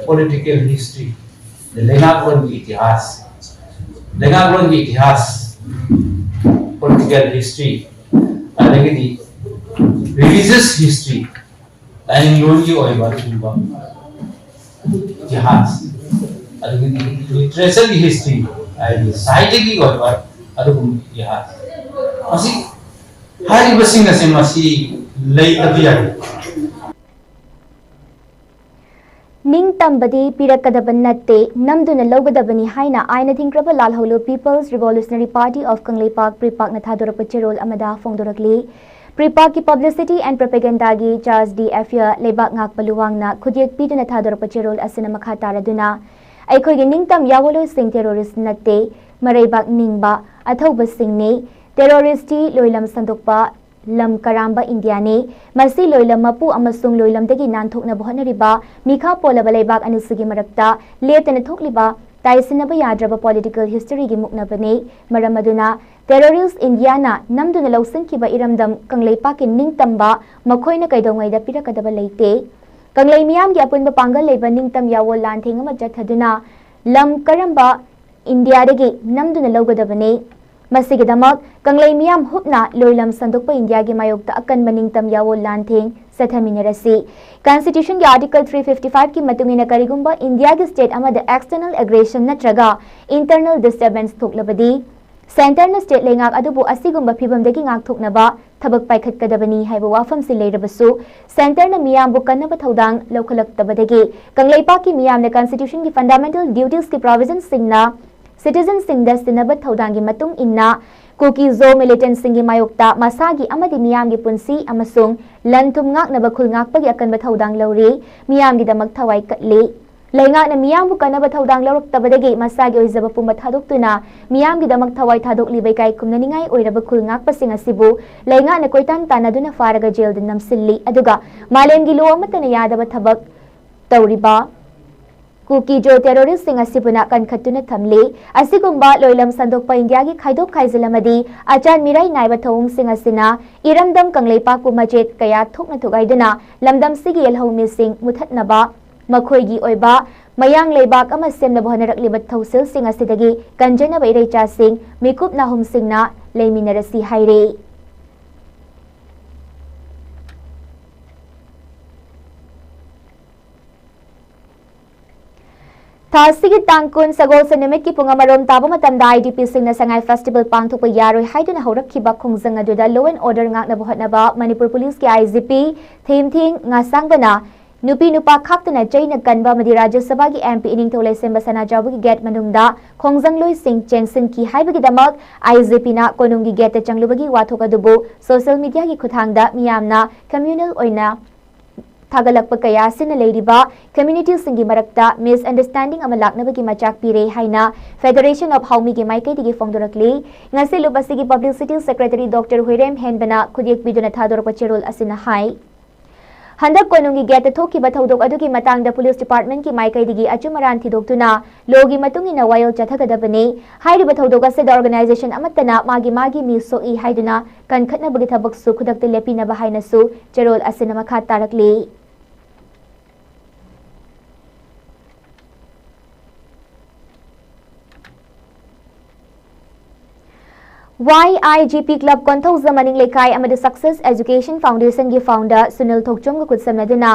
ꯄꯣꯂꯤꯇꯤꯀꯦꯜ ꯍꯤꯁꯇ꯭ꯔꯤ, ꯂꯩꯉꯥꯛꯂꯣꯟꯒꯤ ꯏꯇꯤꯍꯥꯁ, ꯂꯩꯉꯥꯛꯂꯣꯟꯒꯤ ꯏꯇꯤꯍꯥꯁ, ꯄꯣꯂꯤꯇꯤꯀꯦꯜ ꯍꯤꯁꯇ꯭ꯔꯤ, ꯑꯗꯒꯤꯗꯤ ꯔꯤꯂꯤꯖꯤꯌꯁ ꯍꯤꯁꯇ꯭ꯔꯤ, ꯂꯥꯏꯅꯤꯡꯂꯣꯟꯒꯤ ꯑꯣꯏꯕ ꯑꯗꯨꯒꯨꯝꯕ ꯏꯇꯤꯍꯥꯁ, ꯑꯗꯒꯤꯗꯤ ꯂꯤꯇꯔꯦꯆꯔꯒꯤ ꯍꯤꯁꯇ꯭ꯔꯤ, ꯍꯥꯏꯗꯤ ꯁꯥꯍꯤꯇ꯭ꯌꯒꯤ ꯑꯣꯏꯕ ꯑꯗꯨꯒꯨꯝꯕ ꯏꯇꯤꯍꯥꯁ, ꯃꯁꯤ ꯍꯥꯏꯔꯤꯕꯁꯤꯡ ꯑꯁꯦ ꯃꯁꯤ ꯂꯩꯇꯕ ꯌꯥꯗꯦ꯫ ꯅꯤꯡꯇꯝꯕꯗꯤ ꯄꯤꯔꯛꯀꯗꯕ ꯅꯠꯇꯦ, ꯅꯝꯗꯨꯅ ꯂꯧꯒꯗꯕꯅꯤ ꯍꯥꯏꯅ ꯑꯥꯏꯅ ꯊꯤꯡꯈ꯭ꯔꯕ ꯂꯥꯜꯍꯧꯂꯨ People's Revolutionary Party of Kangleipak, ꯄ꯭ꯔꯤꯄꯥꯛꯅ ꯊꯥꯗꯣꯔꯛꯄ ꯆꯦꯔꯣꯜ ꯑꯃꯗ ꯐꯣꯡꯗꯣꯔꯛꯂꯤ꯫ PREPAKꯀꯤ Publicity and Propagandaꯒꯤ Charge D'Affaires ꯂꯩꯕꯥꯛ ꯉꯥꯛꯄ ꯂꯨꯋꯥꯡꯅ ꯈꯨꯠꯌꯦꯛ ꯄꯤꯗꯨꯅ ꯊꯥꯗꯣꯔꯛꯄ ꯆꯦꯔꯣꯜ ꯑꯁꯤꯅ ꯃꯈꯥ ꯇꯥꯔꯗꯨꯅ, ꯑꯩꯈꯣꯏꯒꯤ ꯅꯤꯡꯇꯝ ꯌꯥꯑꯣꯜꯂꯣꯏꯁꯤꯡ terrorist ꯅꯠꯇꯦ, ꯃꯔꯩꯕꯥꯛ ꯅꯤꯡꯕ ꯑꯊꯧꯕꯁꯤꯡꯅꯤ꯫ Terroristꯇꯤ ꯂꯣꯏꯂꯝ ꯁꯟꯗꯣꯛꯄ ꯂꯝ ꯀꯔꯥꯝꯕ ꯏꯟꯗꯤꯌꯥꯅꯤ꯫ ꯃꯁꯤ ꯂꯣꯏꯂꯝ ꯃꯄꯨ ꯑꯃꯁꯨꯡ ꯂꯣꯏꯂꯝꯗꯒꯤ ꯅꯥꯟꯊꯣꯛꯅꯕ ꯍꯣꯠꯅꯔꯤꯕ ꯃꯤꯈꯥ ꯄꯣꯜꯂꯕ ꯂꯩꯕꯥꯛ ꯑꯅꯤꯁꯤꯒꯤ ꯃꯔꯛꯇ ꯂꯦꯞꯇꯅ ꯊꯣꯛꯂꯤꯕ ꯇꯥꯏꯁꯤꯟꯅꯕ ꯌꯥꯗ꯭ꯔꯕ political historyꯒꯤ ꯃꯨꯛꯅꯕꯅꯤ꯫ ꯃꯔꯝ ꯑꯗꯨꯅ terrorist ꯏꯟꯗꯤꯌꯥꯅ ꯅꯝꯗꯨꯅ ꯂꯧꯁꯤꯟꯈꯤꯕ ꯏꯔꯝꯗꯝ ꯀꯪꯂꯩꯄꯥꯛꯀꯤ ꯅꯤꯡꯇꯝꯕ ꯃꯈꯣꯏꯅ ꯀꯩꯗꯧꯉꯩꯗ ꯄꯤꯔꯛꯀꯗꯕ ꯂꯩꯇꯦ꯫ ꯀꯪꯂꯩ ꯃꯤꯌꯥꯝꯒꯤ ꯑꯄꯨꯟꯕ ꯄꯥꯡꯒꯜ ꯂꯩꯕ ꯅꯤꯡꯇꯝ ꯌꯥꯑꯣꯜ ꯂꯥꯟꯊꯦꯡ ꯑꯃ ꯆꯠꯊꯗꯨꯅ ꯂꯝ ꯀꯔꯝꯕ ꯏꯟꯗꯤꯌꯥꯗꯒꯤ ꯅꯝꯗꯨꯅ ꯂꯧꯒꯗꯕꯅꯤ꯫ ꯃꯁꯤꯒꯤꯗꯃꯛ ꯀꯪꯂꯩ ꯃꯤꯌꯥꯝ ꯍꯨꯞꯅ ꯂꯣꯏꯂꯝ ꯁꯟꯗꯣꯛꯄ ꯏꯟꯗꯤꯌꯥꯒꯤ ꯃꯥꯌꯣꯛꯇ ꯑꯀꯟꯕ ꯅꯤꯡꯇꯝ ꯌꯥꯑꯣꯜ ꯂꯥꯟꯊꯦꯡ ꯆꯠꯊꯃꯤꯟꯅꯔꯁꯤ꯫ Constitutionꯒꯤ Article three fifty fiveꯀꯤ ꯃꯇꯨꯡ ꯏꯟꯅ ꯀꯔꯤꯒꯨꯝꯕ ꯏꯟꯗꯤꯌꯥꯒꯤ state ꯑꯃꯗ external aggression ꯅꯠꯇ꯭ꯔꯒ internal disturbance ꯊꯣꯛꯂꯕꯗꯤ, centreꯅ state ꯂꯩꯉꯥꯛ ꯑꯗꯨꯕꯨ ꯑꯁꯤꯒꯨꯝꯕ ꯐꯤꯚꯝꯗꯒꯤ ꯉꯥꯛꯊꯣꯛꯅꯕ ꯊꯕꯛ ꯄꯥꯏꯈꯠꯀꯗꯕꯅꯤ ꯍꯥꯏꯕ ꯋꯥꯐꯝꯁꯤ ꯂꯩꯔꯕꯁꯨ, centreꯅ ꯃꯤꯌꯥꯝꯕꯨ ꯀꯟꯅꯕ ꯊꯧꯗꯥꯡ ꯂꯧꯈꯠꯂꯛꯇꯕꯗꯒꯤ ꯀꯪꯂꯩꯄꯥꯛꯀꯤ ꯃꯤꯌꯥꯝꯅ Constitutionꯒꯤ fundamental dutiesꯀꯤ provisionꯁꯤꯡꯅ citizensꯁꯤꯡꯗ ꯁꯤꯟꯅꯕ ꯊꯧꯗꯥꯡꯒꯤ ꯃꯇꯨꯡ ꯏꯟꯅ ꯀꯨꯀꯤ-ꯖꯣ militantꯁꯤꯡꯒꯤ ꯃꯥꯌꯣꯛꯇ ꯃꯁꯥꯒꯤ ꯑꯃꯗꯤ ꯃꯤꯌꯥꯝꯒꯤ ꯄꯨꯟꯁꯤ ꯑꯃꯁꯨꯡ ꯂꯟ-ꯊꯨꯝ ꯉꯥꯛꯅꯕ ꯈꯨꯜ ꯉꯥꯛꯄꯒꯤ ꯑꯀꯟꯕ ꯊꯧꯗꯥꯡ ꯂꯧꯔꯤ, ꯃꯤꯌꯥꯝꯒꯤꯗꯃꯛ ꯊꯋꯥꯏ ꯀꯠꯂꯤ꯫ ꯂꯩꯉꯥꯛꯅ ꯃꯤꯌꯥꯝꯕꯨ ꯀꯟꯅꯕ ꯊꯧꯗꯥꯡ ꯂꯧꯔꯛꯇꯕꯗꯒꯤ ꯃꯁꯥꯒꯤ ꯑꯣꯏꯖꯕ ꯄꯨꯝꯕ ꯊꯥꯗꯣꯛꯇꯨꯅ ꯃꯤꯌꯥꯝꯒꯤꯗꯃꯛ ꯊꯋꯥꯏ ꯊꯥꯗꯣꯛꯂꯤꯕ ꯏꯀꯥꯏ ꯈꯨꯝꯅꯅꯤꯡꯉꯥꯏ ꯑꯣꯏꯔꯕ ꯈꯨꯜ ꯉꯥꯛꯄꯁꯤꯡ ꯑꯁꯤꯕꯨ ꯂꯩꯉꯥꯛꯅ ꯀꯣꯏꯇꯥꯟ ꯇꯥꯟꯅꯗꯨꯅ ꯐꯥꯔꯒ ꯖꯦꯜꯗ ꯅꯝꯁꯤꯜꯂꯤ꯫ ꯑꯗꯨꯒ ꯃꯥꯂꯦꯝꯒꯤ law ꯑꯃꯠꯇꯅ ꯌꯥꯗꯕ ꯊꯕꯛ ꯇꯧꯔꯤꯕ ꯀꯨꯀꯤ-ꯖꯣ terroristꯁꯤꯡ ꯑꯁꯤꯕꯨꯅ ꯀꯟꯈꯠꯇꯨꯅ ꯊꯝꯂꯤ꯫ ꯑꯁꯤꯒꯨꯝꯕ ꯂꯣꯏꯂꯝ ꯁꯟꯗꯣꯛꯄ ꯏꯟꯗꯤꯌꯥꯒꯤ ꯈꯥꯏꯗꯣꯛ ꯈꯥꯏꯖꯤꯜ ꯑꯃꯗꯤ ꯑꯆꯥꯟ ꯃꯤꯔꯥꯏ ꯅꯥꯏꯕ ꯊꯧꯑꯣꯡꯁꯤꯡ ꯑꯁꯤꯅ ꯏꯔꯝꯗꯝ ꯀꯪꯂꯩꯄꯥꯛꯄꯨ ꯃꯆꯦꯠ ꯀꯌꯥ ꯊꯣꯛꯅ ꯊꯨꯒꯥꯏꯗꯨꯅ ꯂꯝꯗꯝꯁꯤꯒꯤ ꯌꯦꯜꯍꯧꯃꯤꯁꯤꯡ ꯃꯨꯊꯠꯅꯕ, ꯃꯈꯣꯏꯒꯤ ꯑꯣꯏꯕ ꯃꯌꯥꯡ ꯂꯩꯕꯥꯛ ꯑꯃ ꯁꯦꯝꯅꯕ ꯍꯣꯠꯅꯔꯛꯂꯤꯕ ꯊꯧꯁꯤꯜꯁꯤꯡ ꯑꯁꯤꯗꯒꯤ ꯀꯟꯖꯅꯕ ꯏꯔꯩꯆꯥꯁꯤꯡ ꯃꯤꯀꯨꯞ ꯅꯥꯍꯨꯝꯁꯤꯡꯅ ꯂꯩꯃꯤꯟꯅꯔꯁꯤ ꯍꯥꯏꯔꯤ꯫ ꯊꯥ ꯑꯁꯤꯒꯤ ꯇꯥꯡ ꯀꯨꯟ ꯁꯒꯣꯜꯁꯦꯟ ꯅꯨꯃꯤꯠꯀꯤ ꯄꯨꯡ ꯑꯃꯔꯣꯝ ꯇꯥꯕ ꯃꯇꯝꯗ IDPꯁꯤꯡꯅ ꯁꯉꯥꯏ festival ꯄꯥꯡꯊꯣꯛꯄ ꯌꯥꯔꯣꯏ ꯍꯥꯏꯗꯨꯅ ꯍꯧꯔꯛꯈꯤꯕ ꯈꯣꯡꯖꯪ ꯑꯗꯨꯗ law and order ꯉꯥꯛꯅꯕ ꯍꯣꯠꯅꯕ ꯃꯅꯤꯄꯨꯔ ꯄꯨꯂꯤꯁꯀꯤ IGP ꯊꯦꯝꯊꯤꯡ ꯉꯥꯁꯥꯡꯕꯅ ꯅꯨꯄꯤ ꯅꯨꯄꯥ ꯈꯥꯛꯇꯅ ꯆꯩꯅ ꯀꯟꯕ ꯑꯃꯗꯤ ꯔꯥꯖ꯭ꯌ ꯁꯚꯥꯒꯤ M P ꯏꯅꯤꯡꯊꯧ ꯂꯩꯁꯦꯝꯕ ꯁꯅꯥꯖꯥꯎꯕꯒꯤ gate ꯃꯅꯨꯡꯗ ꯈꯣꯡꯖꯪꯂꯣꯏꯁꯤꯡ ꯆꯦꯟꯁꯤꯟꯈꯤ ꯍꯥꯏꯕꯒꯤꯗꯃꯛ I J Pꯅ ꯀꯣꯅꯨꯡꯒꯤ gateꯇ ꯆꯪꯂꯨꯕꯒꯤ ꯋꯥꯊꯣꯛ ꯑꯗꯨꯕꯨ social mediaꯒꯤ ꯈꯨꯠꯊꯥꯡꯗ ꯃꯤꯌꯥꯝꯅ communal ꯑꯣꯏꯅ ꯊꯥꯒꯠꯂꯛꯄ ꯀꯌꯥ ꯑꯁꯤꯅ ꯂꯩꯔꯤꯕ communityꯁꯤꯡꯒꯤ ꯃꯔꯛꯇ misunderstanding ꯑꯃ ꯂꯥꯛꯅꯕꯒꯤ ꯃꯆꯥꯛ ꯄꯤꯔꯦ ꯍꯥꯏꯅ Federation of ꯍꯥꯎꯃꯤꯒꯤ ꯃꯥꯏꯀꯩꯗꯒꯤ ꯐꯣꯡꯗꯣꯔꯛꯂꯤ꯫ ꯉꯁꯤ ꯂꯨꯞ ꯑꯁꯤꯒꯤ publicity secretary Doctor ꯍꯨꯏꯔꯦꯝ ꯍꯦꯟꯕꯅ ꯈꯨꯠꯌꯦꯛ ꯄꯤꯗꯨꯅ ꯊꯥꯗꯣꯔꯛꯄ ꯆꯦꯔꯣꯜ ꯑꯁꯤꯅ ꯍꯥꯏ꯫ ꯍꯟꯗꯛ ꯀꯣꯅꯨꯡꯒꯤ gateꯇ ꯊꯣꯛꯈꯤꯕ ꯊꯧꯗꯣꯛ ꯑꯗꯨꯒꯤ ꯃꯇꯥꯡꯗ police departmentꯀꯤ ꯃꯥꯏꯀꯩꯗꯒꯤ ꯑꯆꯨꯝ ꯑꯔꯥꯟ ꯊꯤꯗꯣꯛꯇꯨꯅ lawꯒꯤ ꯃꯇꯨꯡ ꯏꯟꯅ ꯋꯥꯌꯦꯜ ꯆꯠꯊꯒꯗꯕꯅꯤ꯫ ꯍꯥꯏꯔꯤꯕ ꯊꯧꯗꯣꯛ ꯑꯁꯤꯗ organization ꯑꯃꯠꯇꯅ ꯃꯥꯒꯤ ꯃꯥꯒꯤ ꯃꯤ ꯁꯣꯛꯏ ꯍꯥꯏꯗꯨꯅ ꯀꯟꯈꯠꯅꯕꯒꯤ ꯊꯕꯛꯁꯨ ꯈꯨꯗꯛꯇ ꯂꯦꯞꯄꯤꯅꯕ ꯍꯥꯏꯅꯁꯨ ꯆꯦꯔꯣꯜ ꯑꯁꯤꯅ ꯃꯈꯥ ꯇꯥꯔꯛꯂꯤ꯫ Y I G P Club Konthoujam ꯃꯅꯤꯡ ꯂꯩꯀꯥꯏ ꯑꯃꯗꯤ Success Education Foundationꯒꯤ founder ꯁꯨꯅꯤꯜ ꯊꯣꯛꯆꯣꯝꯒ ꯈꯨꯠꯁꯝꯅꯗꯨꯅ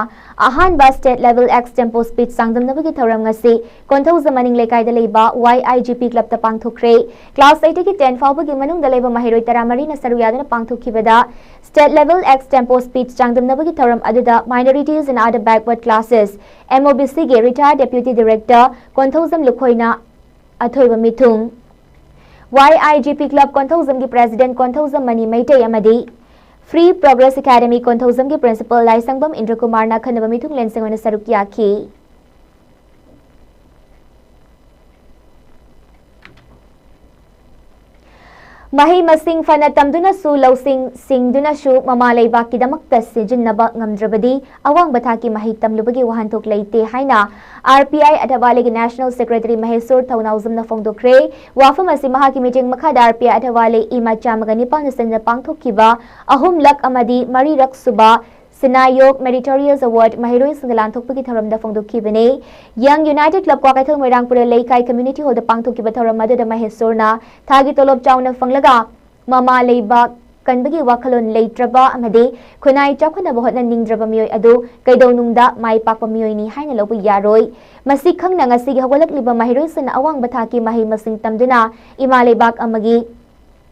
ꯑꯍꯥꯟꯕ state level ex tempo speech ꯆꯥꯡꯗꯝꯅꯕꯒꯤ ꯊꯧꯔꯝ ꯉꯁꯤ ꯀꯣꯟꯊꯧꯖꯝ ꯃꯅꯤꯡ ꯂꯩꯀꯥꯏꯗ ꯂꯩꯕ Y I G P Clubꯇ ꯄꯥꯡꯊꯣꯛꯈ꯭ꯔꯦ꯫ Class eightꯇꯒꯤ ten ꯐꯥꯎꯕꯒꯤ ꯃꯅꯨꯡꯗ ꯂꯩꯕ ꯃꯍꯩꯔꯣꯏ ꯇꯔꯥꯃꯔꯤꯅ ꯁꯔꯨꯛ ꯌꯥꯗꯨꯅ ꯄꯥꯡꯊꯣꯛꯈꯤꯕꯗ state level ex tempo speech ꯆꯥꯡꯗꯝꯅꯕꯒꯤ ꯊꯧꯔꯝ ꯑꯗꯨꯗ Minorities and Other Backward Classes, M O B Cꯒꯤ retired deputy director Konthoujam ꯂꯨꯈꯣꯏꯅ ꯑꯊꯣꯏꯕ ꯃꯤꯊꯨꯡ, Y I G P Club ꯀꯣꯟꯊꯧꯖꯝꯒꯤ president ꯀꯣꯟꯊꯧꯖꯝ ꯃꯅꯤ ꯃꯩꯇꯩ ꯑꯃꯗꯤ Free Progress Academy ꯀꯣꯟꯊꯧꯖꯝꯒꯤ principal ꯂꯥꯏꯁꯪꯕꯝ ꯏꯟꯗ꯭ꯔꯀꯨꯃꯥꯔꯅ ꯑꯈꯟꯅꯕ ꯃꯤꯊꯨꯡꯂꯦꯟꯁꯤꯡ ꯑꯣꯏꯅ ꯁꯔꯨꯛ ꯌꯥꯈꯤ꯫ ꯃꯍꯩ ꯃꯁꯤꯡ ꯐꯅ ꯇꯝꯗꯨꯅꯁꯨ, ꯂꯧꯁꯤꯡ ꯁꯤꯡꯗꯨꯅꯁꯨ ꯃꯃꯥ ꯂꯩꯕꯥꯛꯀꯤꯗꯃꯛꯇ ꯁꯤꯖꯤꯟꯅꯕ ꯉꯝꯗ꯭ꯔꯕꯗꯤ ꯑꯋꯥꯡꯕ ꯊꯥꯛꯀꯤ ꯃꯍꯩ ꯇꯝꯂꯨꯕꯒꯤ ꯋꯥꯍꯟꯊꯣꯛ ꯂꯩꯇꯦ ꯍꯥꯏꯅ R P I ꯑꯊꯕꯥꯂꯤꯒꯤ national secretary ꯃꯍꯦꯁꯣꯔ ꯊꯧꯅꯥꯎꯖꯝꯅ ꯐꯣꯡꯗꯣꯛꯈ꯭ꯔꯦ꯫ ꯋꯥꯐꯝ ꯑꯁꯤ ꯃꯍꯥꯛꯀꯤ ꯃꯤꯠꯌꯦꯡ ꯃꯈꯥꯗ R P I ꯑꯊꯕꯥꯂꯤ ꯏꯃꯥ ꯆꯥꯝꯃꯒ ꯅꯤꯄꯥꯟꯅ ꯁꯤꯟꯅ ꯄꯥꯡꯊꯣꯛꯈꯤꯕ ꯑꯍꯨꯝꯂꯛ ꯑꯃꯗꯤ ꯃꯔꯤꯔꯛ ꯁꯨꯕ ꯁꯤꯅꯥꯌꯣꯛ Meritorious Award ꯃꯍꯩꯔꯣꯏꯁꯤꯡꯗ ꯂꯥꯟꯊꯣꯛꯄꯒꯤ ꯊꯧꯔꯝꯗ ꯐꯣꯡꯗꯣꯛꯈꯤꯕꯅꯤ꯫ Young United Club ꯀ꯭ꯋꯥꯀꯩꯊꯦꯜ ꯃꯣꯏꯔꯥꯡ ꯄꯨꯔꯦꯜ ꯂꯩꯀꯥꯏ community hallꯗ ꯄꯥꯡꯊꯣꯛꯈꯤꯕ ꯊꯧꯔꯝ ꯑꯗꯨꯗ ꯃꯍꯦꯁꯣꯔꯅ ꯊꯥꯒꯤ ꯇꯣꯂꯣꯞ ꯆꯥꯎꯅ ꯐꯪꯂꯒ ꯃꯃꯥ ꯂꯩꯕꯥꯛ ꯀꯟꯕꯒꯤ ꯋꯥꯈꯜꯂꯣꯟ ꯂꯩꯇ꯭ꯔꯕ ꯑꯃꯗꯤ ꯈꯨꯟꯅꯥꯏ ꯆꯥꯎꯈꯠꯅꯕ ꯍꯣꯠꯅꯅꯤꯡꯗ꯭ꯔꯕ ꯃꯤꯑꯣꯏ ꯑꯗꯨ ꯀꯩꯗꯧꯅꯨꯡꯗ ꯃꯥꯏ ꯄꯥꯛꯄ ꯃꯤꯑꯣꯏꯅꯤ ꯍꯥꯏꯅ ꯂꯧꯕ ꯌꯥꯔꯣꯏ꯫ ꯃꯁꯤ ꯈꯪꯅ ꯉꯁꯤꯒꯤ ꯍꯧꯒꯠꯂꯛꯂꯤꯕ ꯃꯍꯩꯔꯣꯏꯁꯤꯡꯅ ꯑꯋꯥꯡꯕ ꯊꯥꯛꯀꯤ ꯃꯍꯩ ꯃꯁꯤꯡ ꯇꯝꯗꯨꯅ ꯏꯃꯥ ꯂꯩꯕꯥꯛ ꯑꯃꯒꯤ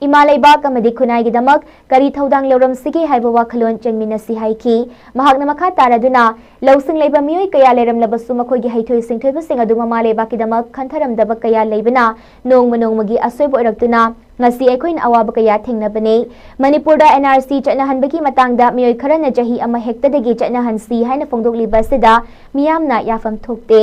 ꯏꯃꯥ ꯂꯩꯕꯥꯛ ꯑꯃꯗꯤ ꯈꯨꯟꯅꯥꯏꯒꯤꯗꯃꯛ ꯀꯔꯤ ꯊꯧꯗꯥꯡ ꯂꯧꯔꯝꯁꯤꯒꯦ ꯍꯥꯏꯕ ꯋꯥꯈꯜꯂꯣꯟ ꯆꯦꯟꯃꯤꯟꯅꯁꯤ ꯍꯥꯏꯈꯤ꯫ ꯃꯍꯥꯛꯅ ꯃꯈꯥ ꯇꯥꯔꯗꯨꯅ, ꯂꯧꯁꯤꯡ ꯂꯩꯕ ꯃꯤꯑꯣꯏ ꯀꯌꯥ ꯂꯩꯔꯝꯂꯕꯁꯨ ꯃꯈꯣꯏꯒꯤ ꯍꯩꯊꯣꯏ ꯁꯤꯡꯊꯣꯏꯕꯁꯤꯡ ꯑꯗꯨ ꯃꯃꯥ ꯂꯩꯕꯥꯛꯀꯤꯗꯃꯛ ꯈꯟꯊꯔꯝꯗꯕ ꯀꯌꯥ ꯂꯩꯕꯅ ꯅꯣꯡꯃ ꯅꯣꯡꯃꯒꯤ ꯑꯁꯣꯏꯕ ꯑꯣꯏꯔꯛꯇꯨꯅ ꯉꯁꯤ ꯑꯩꯈꯣꯏꯅ ꯑꯋꯥꯕ ꯀꯌꯥ ꯊꯦꯡꯅꯕꯅꯤ꯫ ꯃꯅꯤꯄꯨꯔꯗ N R C ꯆꯠꯅꯍꯟꯕꯒꯤ ꯃꯇꯥꯡꯗ ꯃꯤꯑꯣꯏ ꯈꯔꯅ ꯆꯍꯤ ꯑꯃ ꯍꯦꯛꯇꯗꯒꯤ ꯆꯠꯅꯍꯟꯁꯤ ꯍꯥꯏꯅ ꯐꯣꯡꯗꯣꯛꯂꯤꯕ ꯑꯁꯤꯗ ꯃꯤꯌꯥꯝꯅ ꯌꯥꯐꯝ ꯊꯣꯛꯇꯦ꯫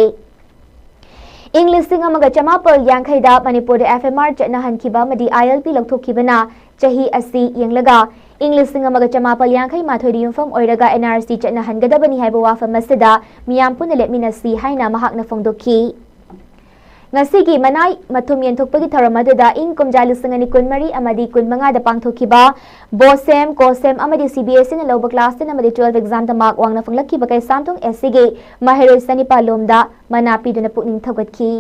ꯏꯪ ꯂꯤꯁꯤꯡ ꯑꯃꯒ ꯆꯃꯥꯄꯜ ꯌꯥꯡꯈꯩꯗ ꯃꯅꯤꯄꯨꯔꯗ F M R ꯆꯠꯅꯍꯟꯈꯤꯕ ꯑꯃꯗꯤ I L P ꯂꯧꯊꯣꯛꯈꯤꯕꯅ ꯆꯍꯤ ꯑꯁꯤ ꯌꯦꯡꯂꯒ ꯏꯪ ꯂꯤꯁꯤꯡ ꯑꯃꯒ ꯆꯃꯥꯄꯜ ꯌꯥꯡꯈꯩ ꯃꯥꯊꯣꯏꯗ ꯌꯨꯝꯐꯝ ꯑꯣꯏꯔꯒ N R C ꯆꯠꯅꯍꯟꯒꯗꯕꯅꯤ ꯍꯥꯏꯕ ꯋꯥꯐꯝ ꯑꯁꯤꯗ ꯃꯤꯌꯥꯝ ꯄꯨꯟꯅ ꯂꯦꯞꯃꯤꯟꯅꯁꯤ ꯍꯥꯏꯅ ꯃꯍꯥꯛꯅ ꯐꯣꯡꯗꯣꯛꯈꯤ꯫ ꯉꯁꯤꯒꯤ ꯃꯅꯥꯏ ꯃꯊꯨꯝ ꯌꯦꯟꯊꯣꯛꯄꯒꯤ ꯊꯧꯔꯝ ꯑꯗꯨꯗ ꯏꯪ ꯀꯨꯝꯖꯥ ꯂꯤꯁꯤꯡ ꯑꯅꯤ ꯀꯨꯟꯃꯔꯤ ꯑꯃꯗꯤ ꯀꯨꯟꯃꯉꯥꯗ ꯄꯥꯡꯊꯣꯛꯈꯤꯕ BOSEM, COSEM ꯑꯃꯗꯤ C B S E ꯅ ꯂꯧꯕ class ten ꯑꯃꯗꯤ twelve exam ꯗ mark ꯋꯥꯡꯅ ꯐꯪꯂꯛꯈꯤꯕ ꯀꯩꯁꯥꯝꯊꯣꯡ S C ꯒꯤ ꯃꯍꯩꯔꯣꯏ ꯆꯅꯤꯄꯥꯜ ꯂꯣꯝꯗ ꯃꯅꯥ ꯄꯤꯗꯨꯅ ꯄꯨꯛꯅꯤꯡ ꯊꯧꯒꯠꯈꯤ꯫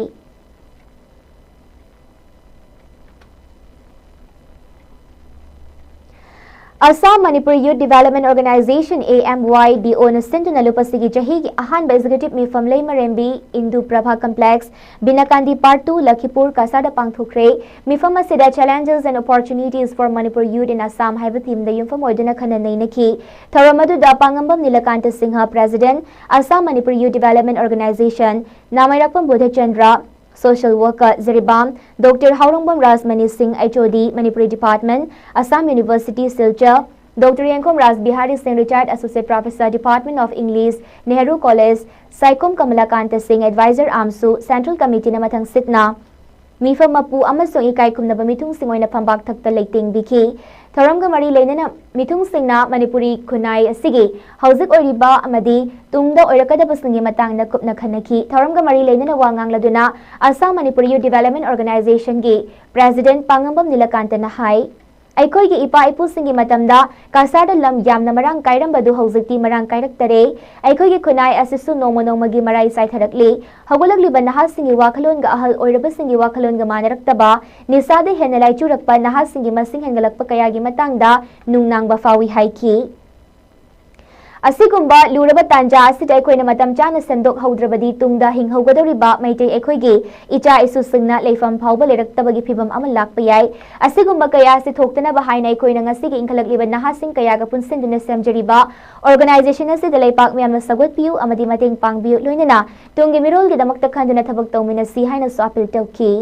Assam Manipur Youth Development Organization, A M Y D O ꯅ ꯁꯤꯟꯗꯨꯅ ꯂꯨꯄꯁꯤꯒꯤ ꯆꯍꯤꯒꯤ ꯑꯍꯥꯟꯕ executive ꯃꯤꯐꯝ ꯂꯩꯃꯔꯦꯝꯕꯤ ꯏꯟꯗꯨ ꯄ꯭ꯔꯚꯥ complex, ꯕꯤꯅꯥꯀꯥꯟꯗꯤ part two, ꯂꯈꯤꯄꯨꯔ ꯀꯁꯥꯔꯗ ꯄꯥꯡꯊꯣꯛꯈ꯭ꯔꯦ꯫ ꯃꯤꯐꯝ ꯑꯁꯤꯗ Challenges and Opportunities for Manipur Youth in Assam ꯍꯥꯏꯕ theme ꯗ ꯌꯨꯝꯐꯝ ꯑꯣꯏꯗꯨꯅ ꯈꯟꯅ ꯅꯩꯅꯈꯤ꯫ ꯊꯧꯔꯝ ꯑꯗꯨꯗ ꯄꯥꯉꯝꯕꯝ Nilakanta Singh, President, Assam Manipur Youth Development Organization, ꯅꯥꯃꯩꯔꯥꯛꯄꯝ Budhachandra, social worker Jiribam, Doctor ꯍꯥꯎꯔꯣꯡꯕꯝ Rajmani ꯁꯤꯡ, H O D, Manipuri Department, Assam University, Silchar, Doctor ꯌꯦꯡꯈꯣꯝ ꯔꯥꯖ ꯕꯤꯍꯥꯔꯤ ꯁꯤꯡ, Retired Associate Professor, Department of English, Nehru College, Saikhom ꯀꯃꯂꯥꯀꯥꯟꯇ ꯁꯤꯡ, Advisor, AMSU, Central Committee ꯅ ꯃꯊꯪ ꯁꯤꯠꯅ ꯃꯤꯐꯝ ꯃꯄꯨ ꯑꯃꯁꯨꯡ ꯏꯀꯥꯏ ꯈꯨꯝꯅꯕ ꯃꯤꯊꯨꯡꯁꯤꯡ ꯑꯣꯏꯅ ꯐꯝꯕꯥꯛ ꯊꯛꯇ ꯂꯩꯇꯦꯡꯕꯤꯈꯤ꯫ ꯊꯧꯔꯝꯒ ꯃꯔꯤ ꯂꯩꯅꯅ ꯃꯤꯊꯨꯡꯁꯤꯡꯅ ꯃꯅꯤꯄꯨꯔꯤ ꯈꯨꯟꯅꯥꯏ ꯑꯁꯤꯒꯤ ꯍꯧꯖꯤꯛ ꯑꯣꯏꯔꯤꯕ ꯑꯃꯗꯤ ꯇꯨꯡꯗ ꯑꯣꯏꯔꯛꯀꯗꯕꯁꯤꯡꯒꯤ ꯃꯇꯥꯡꯗ ꯀꯨꯞꯅ ꯈꯟꯅꯈꯤ꯫ ꯊꯧꯔꯝꯒ ꯃꯔꯤ ꯂꯩꯅꯅ ꯋꯥ ꯉꯥꯡꯂꯗꯨꯅ Assam Manipur Youth Development Organization ꯒꯤ President ꯄꯥꯉꯝꯕꯝ ꯅꯤꯂꯀꯥꯟꯇꯅ ꯍꯥꯏ, ꯑꯩꯈꯣꯏꯒꯤ ꯏꯄꯥ ꯏꯄꯨꯁꯤꯡꯒꯤ ꯃꯇꯝꯗ ꯀꯁꯥꯔꯗ ꯂꯝ ꯌꯥꯝꯅ ꯃꯔꯥꯡ ꯀꯥꯏꯔꯝꯕꯗꯨ ꯍꯧꯖꯤꯛꯇꯤ ꯃꯔꯥꯡ ꯀꯥꯏꯔꯛꯇꯔꯦ꯫ ꯑꯩꯈꯣꯏꯒꯤ ꯈꯨꯟꯅꯥꯏ ꯑꯁꯤꯁꯨ ꯅꯣꯡꯃ ꯅꯣꯡꯃꯒꯤ ꯃꯔꯥꯏ ꯆꯥꯏꯊꯔꯛꯂꯤ꯫ ꯍꯧꯒꯠꯂꯛꯂꯤꯕ ꯅꯍꯥꯁꯤꯡꯒꯤ ꯋꯥꯈꯜꯂꯣꯟꯒ ꯑꯍꯜ ꯑꯣꯏꯔꯕꯁꯤꯡꯒꯤ ꯋꯥꯈꯜꯂꯣꯟꯒ ꯃꯥꯟꯅꯔꯛꯇꯕ, ꯅꯤꯁꯥꯗ ꯍꯦꯟꯅ ꯂꯥꯏꯆꯨꯔꯛꯄ ꯅꯍꯥꯁꯤꯡꯒꯤ ꯃꯁꯤꯡ ꯍꯦꯟꯒꯠꯂꯛꯄ ꯀꯌꯥꯒꯤ ꯃꯇꯥꯡꯗ ꯅꯨꯡꯅꯥꯡꯕ ꯐꯥꯎꯏ ꯍꯥꯏꯈꯤ꯫ ꯑꯁꯤꯒꯨꯝꯕ ꯂꯨꯔꯕ ꯇꯥꯟꯖꯥ ꯑꯁꯤꯗ ꯑꯩꯈꯣꯏꯅ ꯃꯇꯝ ꯆꯥꯅ ꯁꯦꯝꯗꯣꯛꯍꯧꯗ꯭ꯔꯕꯗꯤ ꯇꯨꯡꯗ ꯍꯤꯡꯍꯧꯒꯗꯧꯔꯤꯕ ꯃꯩꯇꯩ ꯑꯩꯈꯣꯏꯒꯤ ꯏꯆꯥ ꯏꯁꯨꯁꯤꯡꯅ ꯂꯩꯐꯝ ꯐꯥꯎꯕ ꯂꯩꯔꯛꯇꯕꯒꯤ ꯐꯤꯕꯝ ꯑꯃ ꯂꯥꯛꯄ ꯌꯥꯏ꯫ ꯑꯁꯤꯒꯨꯝꯕ ꯀꯌꯥ ꯑꯁꯤ ꯊꯣꯛꯇꯅꯕ ꯍꯥꯏꯅ ꯑꯩꯈꯣꯏꯅ ꯉꯁꯤꯒꯤ ꯏꯟꯈꯠꯂꯛꯂꯤꯕ ꯅꯍꯥꯁꯤꯡ ꯀꯌꯥꯒ ꯄꯨꯟꯁꯤꯟꯗꯨꯅ ꯁꯦꯝꯖꯔꯤꯕ organization ꯑꯁꯤꯗ ꯂꯩꯄꯥꯛ ꯃꯤꯌꯥꯝꯅ ꯁꯧꯒꯠꯄꯤꯌꯨ ꯑꯃꯗꯤ ꯃꯇꯦꯡ ꯄꯥꯡꯕꯤꯌꯨ꯫ ꯂꯣꯏꯅꯅ ꯇꯨꯡꯒꯤ ꯃꯤꯔꯣꯜꯒꯤꯗꯃꯛꯇ ꯈꯟꯗꯨꯅ ꯊꯕꯛ ꯇꯧꯃꯤꯟꯅꯁꯤ ꯍꯥꯏꯅꯁꯨ appeal ꯇꯧꯈꯤ꯫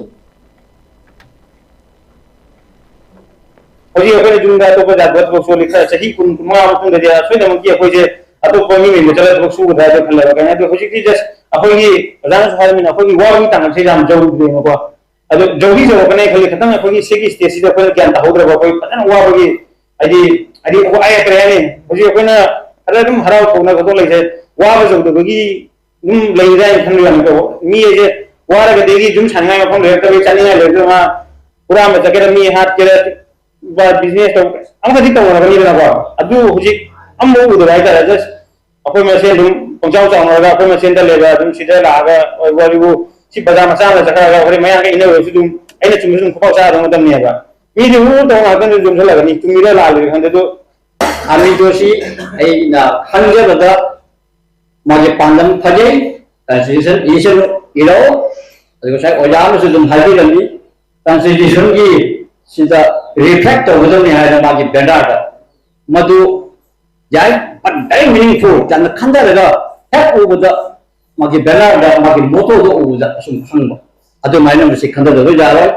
ꯍꯧꯖꯤꯛ ꯑꯩꯈꯣꯏꯅ ꯌꯨꯝꯗ ꯑꯇꯣꯞꯄ ꯖꯥꯠ ꯊꯕꯛ ꯁꯨꯍꯜꯂꯤ ꯈꯔ ꯆꯍꯤ ꯀꯨꯟ ꯀꯨꯟꯃꯉꯥ ꯃꯇꯨꯡꯗꯗꯤ ꯑꯁꯣꯏꯗꯅꯃꯛꯀꯤ ꯑꯩꯈꯣꯏꯁꯦ ꯑꯇꯣꯞꯄ ꯃꯤ ꯃꯌꯨꯝꯗ ꯆꯠꯂꯒ ꯊꯕꯛ ꯁꯨꯒꯗ꯭ꯔꯥ ꯍꯥꯏꯕ ꯈꯜꯂꯦꯕ꯫ ꯀꯩꯅꯣ ꯑꯗꯣ ꯍꯧꯖꯤꯛꯇꯤ just ꯑꯩꯈꯣꯏꯒꯤ ꯑꯣꯖꯥꯅꯁꯨ ꯍꯥꯏꯔꯕꯅꯤꯅ ꯑꯩꯈꯣꯏꯒꯤ ꯋꯥꯕꯒꯤ ꯇꯥꯡꯀꯛꯁꯦ ꯌꯥꯝ ꯌꯧꯗ꯭ꯔꯦꯕꯀꯣ꯫ ꯑꯗꯣ ꯌꯧꯗꯤ ꯌꯧꯔꯛꯀꯅꯤ ꯈꯜꯂꯤ, ꯈꯤꯇꯪ ꯑꯩꯈꯣꯏꯒꯤ ꯁꯤꯒꯤ ꯁ꯭ꯇꯦꯖꯁꯤꯗ ꯑꯩꯈꯣꯏꯅ ꯒ꯭ꯌꯥꯟ ꯇꯥꯍꯧꯗ꯭ꯔꯕ, ꯑꯩꯈꯣꯏ ꯐꯖꯅ ꯋꯥꯕꯒꯤ ꯍꯥꯏꯗꯤ ꯍꯥꯏꯗꯤ ꯑꯩꯈꯣꯏ ꯑꯩ ꯀꯔꯤ ꯍꯥꯏꯅꯤ, ꯍꯧꯖꯤꯛ ꯑꯩꯈꯣꯏꯅ ꯈꯔ ꯑꯗꯨꯝ ꯍꯔꯥꯎ ꯊꯣꯛꯅ ꯈꯣꯠꯇꯣꯛ ꯂꯩꯁꯦ, ꯋꯥꯕ ꯌꯧꯗꯕꯒꯤ ꯑꯗꯨꯝ ꯂꯩꯔꯤꯔꯥ ꯍꯥꯏꯅ ꯈꯟꯕ ꯌꯥꯝ ꯇꯧꯕ꯫ ꯃꯤ ꯑꯩꯁꯦ ꯋꯥꯔꯒꯗꯤ ꯑꯩꯒꯤ ꯌꯨꯝ ꯁꯥꯅꯤꯡꯉꯥꯏ ꯃꯐꯝ ꯂꯩꯔꯛꯇꯕꯒꯤ, ꯆꯥꯅꯤꯡꯉꯥꯏ ꯂꯩꯔꯛꯇꯕ, ꯃꯥ ꯍꯨꯔꯥꯟꯕ ꯆꯠꯀꯦꯔꯥ, ꯃꯤ ꯍꯥꯠꯀꯦꯔꯥ, ꯕꯤꯖꯤꯅꯦꯁ ꯇꯧ ꯑꯃꯈꯛꯇꯤ ꯇꯧꯅꯔꯕꯅꯤꯗꯅꯀꯣ꯫ ꯑꯗꯨ ꯍꯧꯖꯤꯛ ꯑꯃꯐꯥꯎ ꯎꯗꯕ ꯍꯥꯏꯇꯥꯔꯦ꯫ ꯖꯁ ꯑꯩꯈꯣꯏ ꯃꯁꯦꯟ ꯑꯗꯨꯝ ꯄꯪꯆꯥꯎ ꯆꯥꯎꯅꯔꯒ ꯑꯩꯈꯣꯏ ꯃꯁꯦꯟꯗ ꯂꯩꯕ ꯑꯗꯨꯝ ꯁꯤꯗ ꯂꯥꯛꯑꯒ ꯋꯥꯔꯤꯕꯨ ꯁꯤ ꯕꯖꯥꯔ ꯃꯆꯥ ꯑꯃꯗ ꯆꯠꯈꯠꯂꯒ ꯍꯣꯔꯦꯟ ꯃꯌꯥꯡꯒ ꯏꯟꯅꯔꯨꯔꯁꯨ ꯑꯗꯨꯝ ꯑꯩꯅ ꯆꯨꯝꯕꯁꯨ ꯑꯗꯨꯝ ꯈꯨꯄꯥꯛ ꯆꯥꯒꯗꯧ ꯃꯇꯝꯅꯦꯕ꯫ ꯃꯤꯗꯤ ꯎ ꯇꯧ ꯉꯥꯛꯇꯪꯗ ꯌꯣꯝꯁꯤꯜꯂꯛꯀꯅꯤ, ꯆꯨꯝꯃꯤꯔ ꯂꯥꯜꯂꯤꯔ ꯈꯪꯗꯦ꯫ ꯑꯗꯨ ꯑꯥꯔꯃꯤꯗꯣ ꯁꯤ ꯑꯩꯅ ꯈꯟꯖꯕꯗ ꯃꯥꯒꯤ ꯄꯥꯟꯗꯝ ꯐꯖꯩ, ꯀꯟꯁꯇꯤꯇ꯭ꯌꯨꯁꯟ ꯏꯁꯨ ꯏꯔꯣ꯫ ꯑꯗꯨꯒ ꯉꯁꯥꯏ ꯑꯣꯖꯥ ꯑꯃꯁꯨ ꯑꯗꯨꯝ ꯍꯥꯏꯕꯤꯔꯝꯃꯤ, ꯀꯟꯁꯇꯤꯇ꯭ꯌꯨꯁꯟꯒꯤ ꯁꯤꯗ ꯔꯤꯐ꯭ꯂꯦꯛ ꯇꯧꯒꯗꯕꯅꯤ ꯍꯥꯏꯅ ꯃꯥꯒꯤ ꯕꯦꯅꯔꯗ꯫ ꯃꯗꯨ ꯌꯥꯏ, but very meaningful, ꯌꯥꯝꯅ ꯈꯟꯊꯔꯒ ꯍꯦꯛ ꯎꯕꯗ ꯃꯥꯒꯤ ꯕꯦꯅꯔꯗ ꯃꯥꯒꯤ ꯃꯣꯇꯣꯗꯣ ꯎꯕꯗ ꯑꯁꯨꯝ ꯈꯪꯕ꯫ ꯑꯗꯨꯃꯥꯏꯅ ꯃꯁꯤ ꯈꯟꯊꯗꯕ ꯌꯥꯔꯣꯏ꯫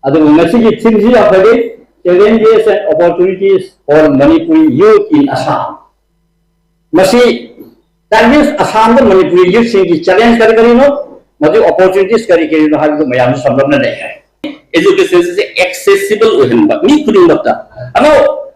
ꯑꯗꯨꯕꯨ ꯉꯁꯤꯒꯤ ꯊꯤꯝꯁꯤ ꯌꯥꯝ ꯐꯖꯩ, Challenges and Opportunities for Manipuri Youth in Assam꯫ ꯃꯁꯤ, that means, ꯑꯁꯥꯝꯗ ꯃꯅꯤꯄꯨꯔꯤ ꯌꯨꯠꯁꯤꯡꯒꯤ ꯆꯦꯂꯦꯟꯖ ꯀꯔꯤ ꯀꯔꯤꯅꯣ, ꯃꯗꯨꯒꯤ ꯑꯣꯄꯣꯔꯆꯨꯅꯤꯇꯤꯁ ꯀꯔꯤ ꯀꯔꯤꯅꯣ ꯍꯥꯏꯕꯗꯨ ꯃꯌꯥꯝꯁꯨ ꯁꯝꯂꯞꯅ ꯂꯩꯈ꯭ꯔꯦ꯫ ꯑꯦꯖꯨꯀꯦꯁꯟꯁꯦ ꯑꯦꯛꯁꯦꯁꯤꯕꯜ ꯑꯣꯏꯍꯟꯕ ꯃꯤ ꯈꯨꯗꯤꯡꯃꯛꯇ꯫ ꯑꯗꯣ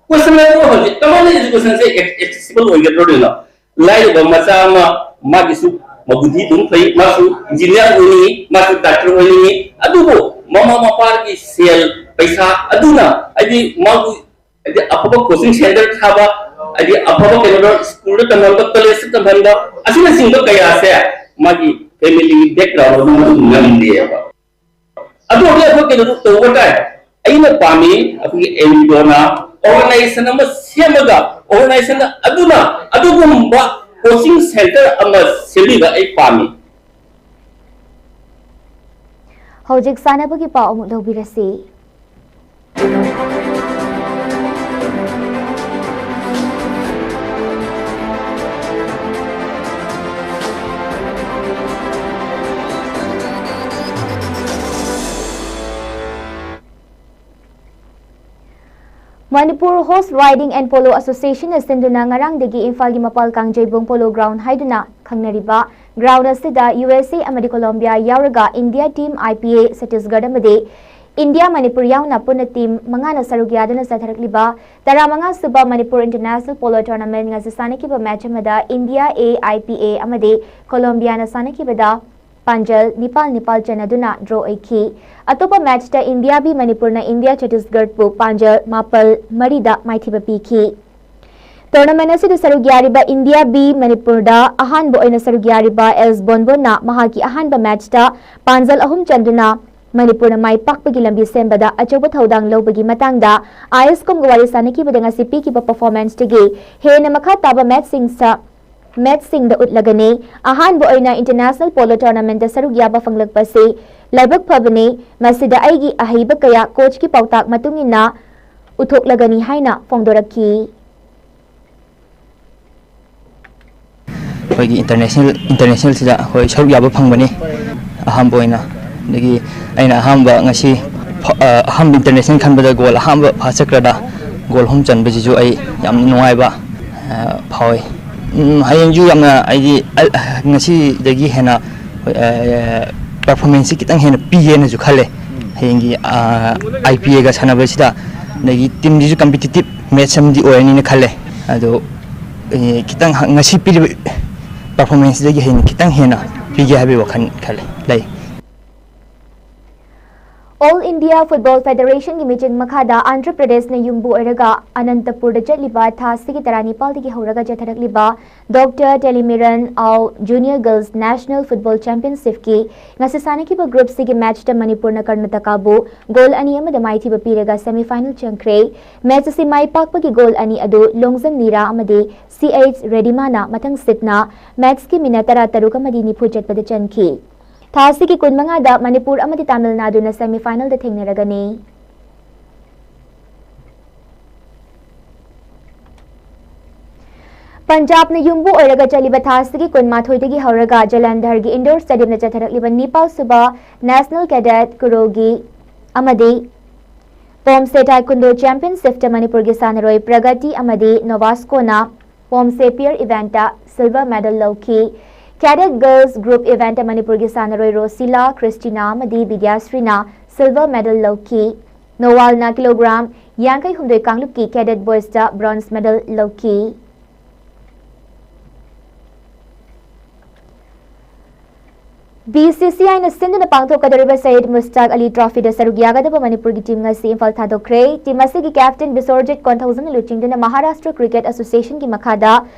ꯀꯣꯏꯁꯟ ꯑꯃ ꯍꯧꯖꯤꯛ ꯀꯃꯥꯏꯅ ꯑꯦꯖꯨꯀꯦꯁꯟꯁꯦ ꯑꯦꯛꯁꯦꯁꯤꯕꯜ ꯑꯣꯏꯒꯗꯧꯔꯤꯅꯣ? ꯂꯥꯏꯔꯕ ꯃꯆꯥ ꯑꯃ, ꯃꯥꯒꯤꯁꯨ ꯃꯕꯨꯗꯤ ꯑꯗꯨꯝ ꯐꯩ, ꯃꯥꯁꯨ ꯏꯟꯖꯤꯅꯤꯌꯥꯔ ꯑꯣꯏꯅꯤꯡꯉꯤ, ꯃꯥꯁꯨ ꯗꯥꯛꯇꯔ ꯑꯣꯏꯅꯤꯡꯉꯤ, ꯑꯗꯨꯕꯨ ꯃꯃꯥ ꯃꯄꯥꯒꯤ ꯁꯦꯜ ꯄꯩꯁꯥ ꯑꯗꯨꯅ ꯍꯥꯏꯗꯤ ꯃꯥꯕꯨ ꯍꯥꯏꯗꯤ ꯑꯐꯕ ꯀꯣꯆꯤꯡ ꯁꯦꯟꯇꯔ ꯊꯥꯕ, ꯍꯥꯏꯗꯤ ꯑꯐꯕ ꯀꯩꯅꯣꯗ ꯁ꯭ꯀꯨꯜꯗ ꯇꯝꯍꯟꯕ, ꯀꯣꯂꯦꯖꯇ ꯇꯝꯍꯟꯕ, ꯑꯁꯤꯅꯆꯤꯡꯕ ꯀꯌꯥꯁꯦ ꯃꯥꯒꯤ ꯐꯦꯃꯤꯂꯤ ꯕꯦꯛꯒ꯭ꯔꯥꯎꯟ ꯑꯗꯨ ꯃꯗꯨ ꯉꯝꯗꯦꯕ꯫ ꯑꯗꯨ ꯍꯧꯖꯤꯛ ꯑꯩꯈꯣꯏ ꯀꯩꯅꯣ ꯇꯧꯕ ꯇꯥꯏ꯫ ꯑꯩꯅ ꯄꯥꯝꯃꯤ ꯑꯩꯈꯣꯏꯒꯤ ꯑꯦꯟ ꯖꯤ ꯑꯣꯅ ꯑꯣꯔꯒꯅꯥꯏꯖꯦꯁꯟ ꯑꯃ ꯁꯦꯝꯃꯒ ꯑꯣꯔꯒꯅꯥꯏꯖꯦꯁꯟ ꯑꯗꯨꯅ ꯑꯗꯨꯒꯨꯝꯕ ꯀꯣꯆꯤꯡ ꯁꯦꯟꯇꯔ ꯑꯃ ꯁꯦꯝꯕꯤꯕ ꯑꯩ ꯄꯥꯝꯃꯤ꯫ ꯍꯧꯖꯤꯛ ꯁꯥꯟꯅꯕꯒꯤ ꯄꯥꯎ ꯑꯃꯨꯛ ꯂꯧꯕꯤꯔꯁꯤ꯫ Manipur Horse Riding and Polo Association ꯅ ꯁꯤꯟꯗꯨꯅ ꯉꯔꯥꯡꯗꯒꯤ ꯏꯝꯐꯥꯜꯒꯤ ꯃꯄꯥꯜ ꯀꯥꯡꯖꯩꯕꯨꯡ Polo Ground ꯍꯥꯏꯗꯨꯅ ꯈꯪꯅꯔꯤꯕ ground ꯑꯁꯤꯗ U S A ꯑꯃꯗꯤ Colombia ꯌꯥꯎꯔꯒ India team I P A Chhattisgarh ꯑꯃꯗꯤ India ꯃꯅꯤꯄꯨꯔ ꯌꯥꯎꯅ ꯄꯨꯟꯅ team ꯃꯉꯥꯅ ꯁꯔꯨꯛ ꯌꯥꯗꯨꯅ ꯆꯠꯊꯔꯛꯂꯤꯕ ꯇꯔꯥꯃꯉꯥ ꯁꯨꯕ Manipur International Polo Tournament ꯉꯁꯤ ꯁꯥꯟꯅꯈꯤꯕ match ꯑꯃꯗ India A I P A ꯑꯃꯗꯤ Colombia ꯅ ꯁꯥꯟꯅꯈꯤꯕꯗ ꯄꯥꯟꯖꯜ ꯅꯤꯄꯥꯜ ꯅꯤꯄꯥꯜ ꯆꯟꯅꯗꯨꯅ draw ꯑꯣꯏꯈꯤ꯫ ꯑꯇꯣꯞꯄ match ꯇ India B ꯃꯅꯤꯄꯨꯔꯅ India ꯆꯇꯤꯁꯒꯔꯄꯨ ꯄꯥꯟꯖꯜ ꯃꯥꯄꯜ ꯃꯔꯤꯗ ꯃꯥꯏꯊꯤꯕ ꯄꯤꯈꯤ꯫ Tournament ꯑꯁꯤꯗ ꯁꯔꯨꯛ ꯌꯥꯔꯤꯕ India B ꯃꯅꯤꯄꯨꯔꯗ ꯑꯍꯥꯟꯕ ꯑꯣꯏꯅ ꯁꯔꯨꯛ ꯌꯥꯔꯤꯕ ꯑꯦꯁ ꯕꯣꯟꯕꯣꯟꯅ ꯃꯍꯥꯛꯀꯤ ꯑꯍꯥꯟꯕ match ꯇ ꯄꯥꯟꯖꯜ ꯑꯍꯨꯝ ꯆꯟꯗꯨꯅ ꯃꯅꯤꯄꯨꯔꯅ ꯃꯥꯏ ꯄꯥꯛꯄꯒꯤ ꯂꯝꯕꯤ ꯁꯦꯝꯕꯗ ꯑꯆꯧꯕ ꯊꯧꯗꯥꯡ ꯂꯧꯕꯒꯤ ꯃꯇꯥꯡꯗ ꯑꯥꯏ ꯑꯦꯁ ꯀꯣꯝꯒ ꯋꯥꯔꯤ ꯁꯥꯅꯈꯤꯕꯗ ꯉꯁꯤ ꯄꯤꯈꯤꯕ performance ꯇꯒꯤ ꯍꯦꯟꯅ ꯃꯈꯥ ꯇꯥꯕ match ꯁꯤꯡ ꯁ-, match ꯁꯤꯡꯗ ꯎꯠꯂꯒꯅꯤ꯫ ꯑꯍꯥꯟꯕ ꯑꯣꯏꯅ International Polo Tournament ꯇ ꯁꯔꯨꯛ ꯌꯥꯕ ꯐꯪꯂꯛꯄꯁꯤ ꯂꯥꯏꯕꯛ ꯐꯕꯅꯤ꯫ ꯃꯁꯤꯗ ꯑꯩꯒꯤ ꯑꯍꯩꯕ ꯀꯌꯥ coach ꯀꯤ ꯄꯥꯎꯇꯥꯛ ꯃꯇꯨꯡ ꯏꯟꯅ ꯎꯠꯊꯣꯛꯂꯒꯅꯤ ꯍꯥꯏꯅ ꯐꯣꯡꯗꯣꯔꯛꯈꯤ꯫ ꯑꯩꯈꯣꯏꯒꯤ international, international ꯁꯤꯗ ꯑꯩꯈꯣꯏ ꯁꯔꯨꯛ ꯌꯥꯕ ꯐꯪꯕꯅꯤ ꯑꯍꯥꯟꯕ ꯑꯣꯏꯅ꯫ ꯑꯗꯒꯤ ꯑꯩꯅ ꯑꯍꯥꯟꯕ ꯉꯁꯤ ꯐ-, ꯑ, ꯑꯍꯥꯟꯕ international ꯈꯟꯕꯗ goal ꯑꯍꯥꯟꯕ ꯐꯥ ꯆꯀ꯭ꯔꯗ goal ꯑꯍꯨꯝ ꯆꯟꯕꯁꯤꯁꯨ ꯑꯩ ꯌꯥꯝ ꯅꯨꯡꯉꯥꯏꯕ, ꯑ, ꯐꯥꯎꯏ꯫ ꯎꯝ, ꯍꯌꯦꯡꯁꯨ ꯌꯥꯝꯅ ꯑꯩꯗꯤ, ꯑ, ꯉꯁꯤꯗꯒꯤ ꯍꯦꯟꯅ, ꯑ, performance ꯁꯤ ꯈꯤꯇꯪ ꯍꯦꯟꯅ ꯄꯤꯒꯦꯅꯁꯨ ꯈꯜꯂꯦ꯫ ꯍꯌꯦꯡꯒꯤ, ꯑ, I P A ꯒ ꯁꯥꯟꯅꯕꯁꯤꯗ, ꯑꯗꯒꯤ team ꯁꯤꯁꯨ competitive match ꯑꯃꯗꯤ ꯑꯣꯏꯔꯅꯤꯅ ꯈꯜꯂꯦ꯫ ꯑꯗꯣ, ꯑꯦ, ꯈꯤꯇꯪ ꯍ-, ꯉꯁꯤ ꯄꯤꯔꯤꯕ performance ꯁꯤꯗꯒꯤ ꯍꯦꯟꯅ ꯈꯤꯇꯪ ꯍꯦꯟꯅ ꯄꯤꯒꯦ ꯍꯥꯏꯕꯒꯤ ꯋꯥꯈꯜ ꯈꯜꯂꯦ, ꯂꯩ꯫ All India Football Federationꯒꯤ ꯃꯤꯆꯪ ꯃꯈꯥꯗ ꯑꯟꯙ꯭ꯔ ꯄ꯭ꯔꯗꯦꯁꯅ ꯌꯨꯝꯕꯨ ꯑꯣꯏꯔꯒ ꯑꯅꯟꯇꯄꯨꯔꯗ ꯆꯠꯂꯤꯕ ꯊꯥ ꯑꯁꯤꯒꯤ ꯇꯔꯥꯅꯤꯄꯥꯜꯗꯒꯤ ꯍꯧꯔꯒ ꯆꯠꯊꯔꯛꯂꯤꯕ ꯗꯣꯛꯇꯔ ꯇꯦꯂꯤꯃꯤꯔꯟ ꯑꯥꯎ ꯖꯨꯅꯤꯌꯔ ꯒꯔꯜꯁ ꯅꯦꯁꯅꯦꯜ ꯐꯨꯠꯕꯣꯜ ꯆꯦꯝꯄꯤꯌꯟꯁꯤꯞꯀꯤ ꯉꯁꯤ ꯁꯥꯟꯅꯈꯤꯕ ꯒ꯭ꯔꯨꯞ ꯁꯤꯒꯤ ꯃꯦꯆꯇ ꯃꯅꯤꯄꯨꯔꯅ ꯀꯔꯅꯥꯇꯀꯥꯕꯨ ꯒꯣꯜ ꯑꯅꯤ ꯑꯃꯗ ꯃꯥꯏꯊꯤꯕ ꯄꯤꯔꯒ ꯁꯦꯃꯤꯐꯥꯏꯅꯦꯜ ꯆꯪꯈ꯭ꯔꯦ꯫ ꯃꯦꯆ ꯑꯁꯤ ꯃꯥꯏ ꯄꯥꯛꯄꯒꯤ ꯒꯣꯜ ꯑꯅꯤ ꯑꯗꯨ ꯂꯣꯡꯖꯝ ꯅꯤꯔꯥ ꯑꯃꯗꯤ ꯁꯤ ꯑꯩꯆ ꯔꯦꯗꯤꯃꯥꯅ ꯃꯊꯪ ꯁꯤꯠꯅ ꯃꯦꯆꯀꯤ ꯃꯤꯅꯠ ꯇꯔꯥ ꯇꯔꯨꯛ ꯑꯃꯗꯤ ꯅꯤꯐꯨ ꯆꯠꯄꯗ ꯆꯟꯈꯤ꯫ ꯊꯥ ꯑꯁꯤꯒꯤ ꯀꯨꯟ ꯃꯉꯥꯗ ꯃꯅꯤꯄꯨꯔ ꯑꯃꯗꯤ ꯇꯥꯃꯤꯜ ꯅꯥꯗꯨꯅ ꯁꯦꯃꯤꯐꯥꯏꯅꯦꯜꯗ ꯊꯦꯡꯅꯔꯒꯅꯤ꯫ ꯄꯟꯖꯥꯕꯅ ꯌꯨꯝꯕꯨ ꯑꯣꯏꯔꯒ ꯆꯠꯂꯤꯕ ꯊꯥ ꯑꯁꯤꯒꯤ ꯀꯨꯟꯃꯥꯊꯣꯏꯗꯒꯤ ꯍꯧꯔꯒ ꯖꯂꯟꯙꯔꯒꯤ ꯏꯟꯗꯣꯔ ꯁ꯭ꯇꯦꯗꯤꯌꯝꯗ ꯆꯠꯊꯔꯛꯂꯤꯕ ꯅꯤꯄꯥꯜ ꯁꯨꯕ ꯅꯦꯁꯅꯦꯜ ꯀꯦꯗꯦꯠ ꯀꯨꯔꯣꯒꯤ ꯑꯃꯗꯤ ꯄꯣꯝꯁꯦ ꯇꯥꯏꯀꯨꯟꯗꯣ ꯆꯦꯝꯄꯤꯌꯟꯁꯤꯞꯇ ꯃꯅꯤꯄꯨꯔꯒꯤ ꯁꯥꯟꯅꯔꯣꯏ ꯄ꯭ꯔꯒꯇꯤ ꯑꯃꯗꯤ ꯅꯣꯚꯥꯁꯀꯣꯅ ꯄꯣꯝꯁꯦ ꯄꯤꯌꯔ ꯏꯚꯦꯟꯠꯇ ꯁꯤꯜꯚꯔ ꯃꯦꯗꯜ ꯂꯧꯈꯤ꯫ ꯀꯦꯗꯦꯠ ꯒꯔꯜꯁ ꯒ꯭ꯔꯨꯞ ꯏꯚꯦꯟꯠꯇ ꯃꯅꯤꯄꯨꯔꯒꯤ ꯁꯥꯟꯅꯔꯣꯏ ꯔꯣꯁꯤꯂꯥ, ꯈ꯭ꯔꯤꯁꯇꯤꯅꯥ ꯑꯃꯗꯤ ꯕꯤꯗ꯭ꯌꯥꯁ꯭ꯔꯤꯅ ꯁꯤꯜꯚꯔ ꯃꯦꯗꯜ ꯂꯧꯈꯤ꯫ ꯅꯣꯋꯥꯜꯅ ꯀꯤꯂꯣꯒ꯭ꯔꯥꯝ ꯌꯥꯡꯈꯩ ꯍꯨꯝꯗꯣꯏ ꯀꯥꯡꯂꯨꯞꯀꯤ ꯀꯦꯗꯦꯠ ꯕꯣꯏꯁꯇ ꯕ꯭ꯔꯣꯟꯖ ꯃꯦꯗꯜ ꯂꯧꯈꯤ꯫ ꯕꯤ ꯁꯤ ꯁꯤ ꯑꯥꯏꯅ ꯁꯤꯟꯗꯨꯅ ꯄꯥꯡꯊꯣꯛꯀꯗꯧꯔꯤꯕ ꯁꯌꯤꯗ ꯃꯨꯁꯇꯥꯛ ꯑꯂꯤ ꯇ꯭ꯔꯣꯐꯤꯗ ꯁꯔꯨꯛ ꯌꯥꯒꯗꯕ ꯃꯅꯤꯄꯨꯔꯒꯤ ꯇꯤꯝ ꯉꯁꯤ ꯏꯝꯐꯥꯜ ꯊꯥꯗꯣꯛꯈ꯭ꯔꯦ꯫ ꯇꯤꯝ ꯑꯁꯤꯒꯤ ꯀꯦꯞꯇꯦꯟ ꯕꯤꯁꯣꯔꯖꯤꯠ ꯀꯣꯟꯊꯧꯖꯝꯅ ꯂꯨꯆꯤꯡꯗꯨꯅ ꯃꯍꯥꯔꯥꯁꯇ꯭ꯔ ꯀ꯭ꯔꯤꯀꯦꯠ ꯑꯦꯁꯣꯁꯤꯌꯦꯁꯟꯒꯤ ꯃꯈꯥꯗ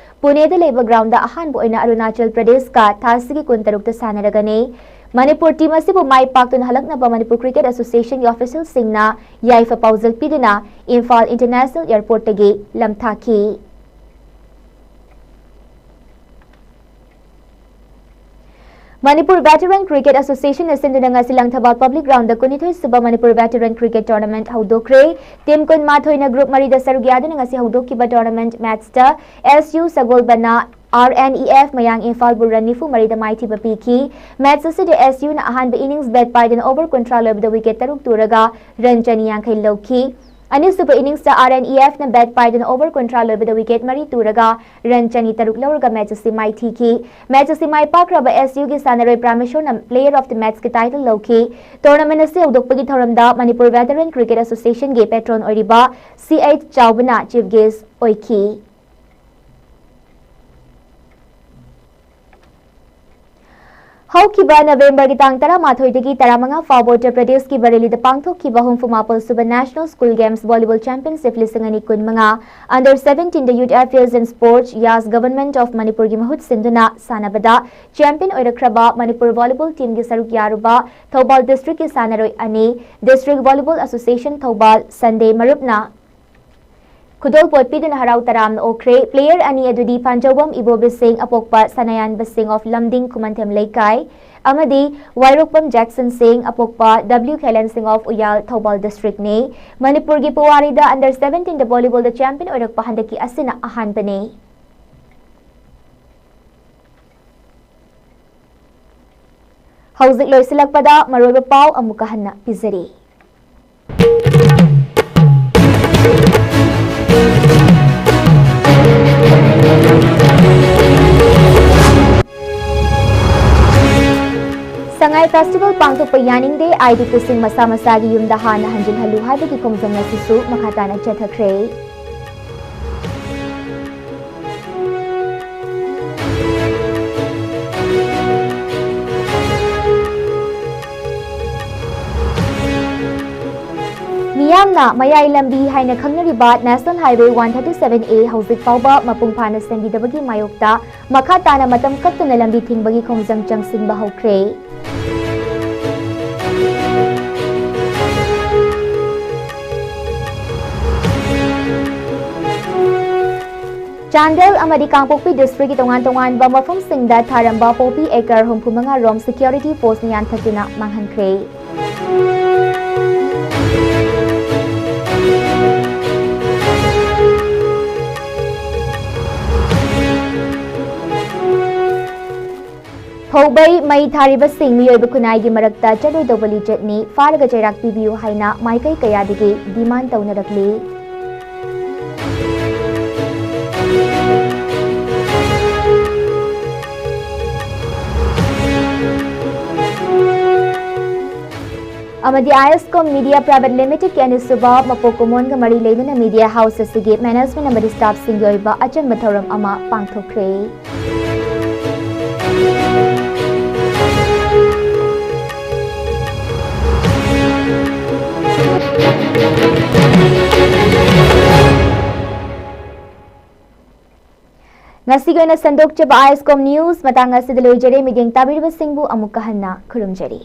ꯄꯨꯅꯦꯗ ꯂꯩꯕ ꯒ꯭ꯔꯥꯎꯟꯗ ꯑꯍꯥꯟꯕ ꯑꯣꯏꯅ ꯑꯔꯨꯅꯥꯆꯜ ꯄ꯭ꯔꯗꯦꯁꯀ ꯊꯥ ꯑꯁꯤꯒꯤ ꯀꯨꯟꯇꯔꯨꯛꯇ ꯁꯥꯟꯅꯔꯒꯅꯤ꯫ ꯃꯅꯤꯄꯨꯔ ꯇꯤꯝ ꯑꯁꯤꯕꯨ ꯃꯥꯏ ꯄꯥꯛꯇꯨꯅ ꯍꯜꯂꯛꯅꯕ ꯃꯅꯤꯄꯨꯔ ꯀ꯭ꯔꯤꯀꯦꯠ ꯑꯦꯁꯣꯁꯤꯌꯦꯁꯟꯒꯤ ꯑꯣꯐꯤꯁꯤꯌꯦꯜꯁꯤꯡꯅ ꯌꯥꯏꯐ ꯄꯥꯎꯖꯦꯜ ꯄꯤꯗꯨꯅ ꯏꯝꯐꯥꯜ ꯏꯟꯇꯔꯅꯦꯁꯅꯦꯜ ꯑꯦꯌꯔꯄꯣꯔꯠꯇꯒꯤ ꯂꯝꯊꯥꯈꯤ꯫ ꯃꯅꯤꯄꯨꯔ ꯚꯦꯇꯔꯟ ꯀ꯭ꯔꯤꯀꯦꯠ ꯑꯦꯁꯣꯁꯤꯌꯦꯁꯟꯅ ꯁꯤꯟꯗꯨꯅ ꯉꯁꯤ ꯂꯪꯊꯕꯥꯜ ꯄꯕ꯭ꯂꯤꯛ ꯒ꯭ꯔꯥꯎꯟꯗ ꯀꯨꯟꯅꯤꯊꯣꯏ ꯁꯨꯕ ꯃꯅꯤꯄꯨꯔ ꯚꯦꯇꯔꯟ ꯀ꯭ꯔꯤꯀꯦꯠ ꯇꯣꯔꯅꯥꯃꯦꯟꯠ ꯍꯧꯗꯣꯛꯈ꯭ꯔꯦ꯫ ꯇꯤꯝ ꯀꯨꯟꯃꯥꯊꯣꯏꯅ ꯒ꯭ꯔꯨꯞ ꯃꯔꯤꯗ ꯁꯔꯨꯛ ꯌꯥꯗꯨꯅ ꯉꯁꯤ ꯍꯧꯗꯣꯛꯈꯤꯕ ꯇꯣꯔꯅꯥꯃꯦꯟꯠ ꯃꯦꯆꯇ ꯑꯦꯁ ꯌꯨ ꯁꯒꯣꯜꯕꯟꯅ ꯑꯥꯔ ꯑꯦꯟ ꯏ ꯑꯦꯐ ꯃꯌꯥꯡ ꯏꯝꯐꯥꯜꯕꯨ ꯔꯟ ꯅꯤꯐꯨ ꯃꯔꯤꯗ ꯃꯥꯏꯊꯤꯕ ꯄꯤꯈꯤ꯫ ꯃꯦꯆ ꯑꯁꯤꯗ ꯑꯦꯁ ꯌꯨꯅ ꯑꯍꯥꯟꯕ ꯏꯅꯤꯡꯁ ꯕꯦꯠ ꯄꯥꯏꯗꯨꯅ ꯑꯣꯚꯔ ꯀꯨꯟꯊ꯭ꯔꯥ ꯂꯣꯏꯕꯗ ꯋꯤꯀꯦꯠ ꯇꯔꯨꯛ ꯇꯨꯔꯒ ꯔꯟ ꯆꯅꯤ ꯌꯥꯡꯈꯩ ꯂꯧꯈꯤ꯫ ꯑꯅꯤꯁꯨꯕ ꯏꯅꯤꯡꯁꯇ ꯑꯥꯔ ꯑꯦꯟ ꯏ ꯑꯦꯐꯅ ꯕꯦꯠ ꯄꯥꯏꯗꯨꯅ ꯑꯣꯚꯔ ꯀꯨꯟꯊ꯭ꯔꯥ ꯂꯣꯏꯕꯗ ꯋꯤꯀꯦꯠ ꯃꯔꯤ ꯇꯨꯔꯒ ꯔꯟ ꯆꯅꯤ ꯇꯔꯨꯛ ꯂꯧꯔꯒ ꯃꯦꯆ ꯑꯁꯤ ꯃꯥꯏꯊꯤꯈꯤ꯫ ꯃꯦꯆ ꯑꯁꯤ ꯃꯥꯏ ꯄꯥꯛꯈ꯭ꯔꯕ ꯑꯦꯁ ꯌꯨꯒꯤ ꯁꯥꯟꯅꯔꯣꯏ ꯄ꯭ꯔꯥꯃꯦꯁꯣꯔꯅ ꯄ꯭ꯂꯦꯌꯔ ꯑꯣꯐ ꯗ ꯃꯦꯆꯀꯤ ꯇꯥꯏꯇꯜ ꯂꯧꯈꯤ꯫ ꯇꯣꯔꯅꯥꯃꯦꯟꯠ ꯑꯁꯤ ꯍꯧꯗꯣꯛꯄꯒꯤ ꯊꯧꯔꯝꯗ ꯃꯅꯤꯄꯨꯔ ꯚꯦꯇꯔꯟ ꯀ꯭ꯔꯤꯀꯦꯠ ꯑꯦꯁꯣꯁꯤꯌꯦꯁꯟꯒꯤ ꯄꯦꯇ꯭ꯔꯣꯟ ꯑꯣꯏꯔꯤꯕ ꯁꯤ ꯑꯩꯆ ꯆꯥꯎꯕꯅ ꯆꯤꯐ ꯒꯦꯁ ꯑꯣꯏꯈꯤ꯫ ꯍꯧꯈꯤꯕ ꯅꯕꯦꯝꯕꯔꯒꯤ ꯇꯥꯡ ꯇꯔꯥꯃꯥꯊꯣꯏꯗꯒꯤ ꯇꯔꯥꯃꯉꯥ ꯐꯥꯎꯕ ꯎꯠꯇꯔ ꯄ꯭ꯔꯗꯦꯁꯀꯤ ꯕꯔꯦꯂꯤꯗ ꯄꯥꯡꯊꯣꯛꯈꯤꯕ ꯍꯨꯝꯐꯨ ꯃꯥꯄꯜ ꯁꯨꯕ National School Games Volleyball Championship ꯂꯤꯁꯤꯡ ꯑꯅꯤ ꯀꯨꯟꯃꯉꯥ, Under seventeen the Youth Affairs and Sports, YAS Government of Manipurꯒꯤ ꯃꯍꯨꯠ ꯁꯤꯟꯗꯨꯅ ꯁꯥꯟꯅꯕꯗ champion ꯑꯣꯏꯔꯛꯈ꯭ꯔꯕ ꯃꯅꯤꯄꯨꯔ volleyball teamꯒꯤ ꯁꯔꯨꯛ ꯌꯥꯔꯨꯕ ꯊꯧꯕꯥꯜ districtꯀꯤ ꯁꯥꯟꯅꯔꯣꯏ ꯑꯅꯤ, District Volleyball Association ꯊꯧꯕꯥꯜ, ꯁꯟꯗꯦ ꯃꯔꯨꯞꯅ ꯈꯨꯗꯣꯜꯄꯣꯠ ꯄꯤꯗꯨꯅ ꯍꯔꯥꯎ ꯇꯔꯥꯝꯅ ꯑꯣꯛꯈ꯭ꯔꯦ꯫ Player ꯑꯅꯤ ꯑꯗꯨꯗꯤ ꯄꯥꯟꯖꯧꯕꯝ ꯏꯕꯣꯕꯤ ꯁꯤꯡ, ꯑꯄꯣꯛꯄ ꯁꯅꯥꯌꯥꯟꯕ ꯁꯤꯡ of ꯂꯝꯗꯤꯡ ꯈꯨꯃꯟꯊꯦꯝ ꯂꯩꯀꯥꯏ, ꯑꯃꯗꯤ ꯋꯥꯏꯔꯣꯛꯄꯝ ꯖꯦꯛꯁꯟ ꯁꯤꯡ, ꯑꯄꯣꯛꯄ W ꯈꯦꯂꯦꯟ ꯁꯤꯡ of ꯎꯌꯥꯜ, ꯊꯧꯕꯥꯜ districtꯅꯤ꯫ ꯃꯅꯤꯄꯨꯔꯒꯤ ꯄꯨꯋꯥꯔꯤꯗ under seventeenꯗ volleyballꯗ champion ꯑꯣꯏꯔꯛꯄ ꯍꯟꯗꯛꯀꯤ ꯑꯁꯤꯅ ꯑꯍꯥꯟꯕꯅꯤ꯫ ꯍꯧꯖꯤꯛ ꯂꯣꯏꯁꯤꯜꯂꯛꯄꯗ ꯃꯔꯨꯑꯣꯏꯕ ꯄꯥꯎ ꯑꯃꯨꯛꯀ ꯍꯟꯅ ꯄꯤꯖꯔꯤ꯫ ꯁꯉꯥꯏ festival ꯄꯥꯡꯊꯣꯛꯄ ꯌꯥꯅꯤꯡꯗꯦ, IDPꯁꯤꯡ ꯃꯁꯥ ꯃꯁꯥꯒꯤ ꯌꯨꯝꯗ ꯍꯥꯟꯅ ꯍꯟꯖꯤꯜꯍꯜꯂꯨ ꯍꯥꯏꯕꯒꯤ ꯈꯣꯡꯖꯪ ꯑꯁꯤꯁꯨ ꯃꯈꯥ ꯇꯥꯅ ꯆꯠꯊꯈ꯭ꯔꯦ꯫ ꯃꯤꯌꯥꯝꯅ ꯃꯌꯥꯏ ꯂꯝꯕꯤ ꯍꯥꯏꯅ ꯈꯪꯅꯔꯤꯕ National Highway one thirty seven A ꯍꯧꯖꯤꯛ ꯐꯥꯎꯕ ꯃꯄꯨꯡ ꯐꯥꯅ ꯁꯦꯝꯕꯤꯗꯕꯒꯤ ꯃꯥꯌꯣꯛꯇ ꯃꯈꯥ ꯇꯥꯅ ꯃꯇꯝ ꯀꯛꯇꯅ ꯂꯝꯕꯤ ꯊꯤꯡꯕꯒꯤ ꯈꯣꯡꯖꯪ ꯆꯪꯁꯤꯟꯕ ꯍꯧꯈ꯭ꯔꯦ꯫ ꯆꯥꯟꯗꯦꯜ ꯑꯃꯗꯤ ꯀꯥꯡꯄꯣꯛꯄꯤ districtꯀꯤ ꯇꯣꯉꯥꯟ ꯇꯣꯉꯥꯟꯕ ꯃꯐꯝꯁꯤꯡꯗ ꯊꯥꯔꯝꯕ poppy acre ꯍꯨꯝꯐꯨ ꯃꯉꯥ ꯔꯣꯝ security forceꯅ ꯌꯥꯟꯊꯠꯇꯨꯅ ꯃꯥꯡꯍꯟꯈ꯭ꯔꯦ꯫ ꯐꯧꯕꯩ ꯃꯩ ꯊꯥꯔꯤꯕꯁꯤꯡ ꯃꯤꯑꯣꯏꯕ ꯈꯨꯟꯅꯥꯏꯒꯤ ꯃꯔꯛꯇ ꯆꯠꯂꯣꯏꯗꯧꯕ ꯂꯤꯆꯠꯅꯤ, ꯐꯥꯔꯒ ꯆꯩꯔꯥꯛ ꯄꯤꯕꯤꯌꯨ ꯍꯥꯏꯅ ꯃꯥꯏꯀꯩ ꯀꯌꯥꯗꯒꯤ demand ꯇꯧꯅꯔꯛꯂꯤ꯫ ꯑꯃꯗꯤ ISCOM Media Private Limitedꯀꯤ ꯑꯅꯤꯁꯨꯕ ꯃꯄꯣꯛ ꯀꯨꯝꯑꯣꯟꯒ ꯃꯔꯤ ꯂꯩꯅꯅ media house ꯑꯁꯤꯒꯤ management ꯑꯃꯗꯤ staffꯁꯤꯡꯒꯤ ꯑꯣꯏꯕ ꯑꯆꯝꯕ ꯊꯧꯔꯝ ꯑꯃ ꯄꯥꯡꯊꯣꯛꯈ꯭ꯔꯦ꯫ ꯉꯁꯤꯒꯤ ꯑꯣꯏꯅ ꯁꯟꯗꯣꯛꯆꯕ ꯑꯥꯏꯁꯀꯣꯝ ꯅ꯭ꯌꯨꯁ ꯃꯇꯥꯡ ꯑꯁꯤꯗ ꯂꯣꯏꯖꯔꯦ꯫ ꯃꯤꯠꯌꯦꯡ ꯇꯥꯕꯤꯔꯤꯕꯁꯤꯡꯕꯨ ꯑꯃꯨꯛꯀ ꯍꯟꯅ ꯈꯨꯔꯨꯝꯖꯔꯤ꯫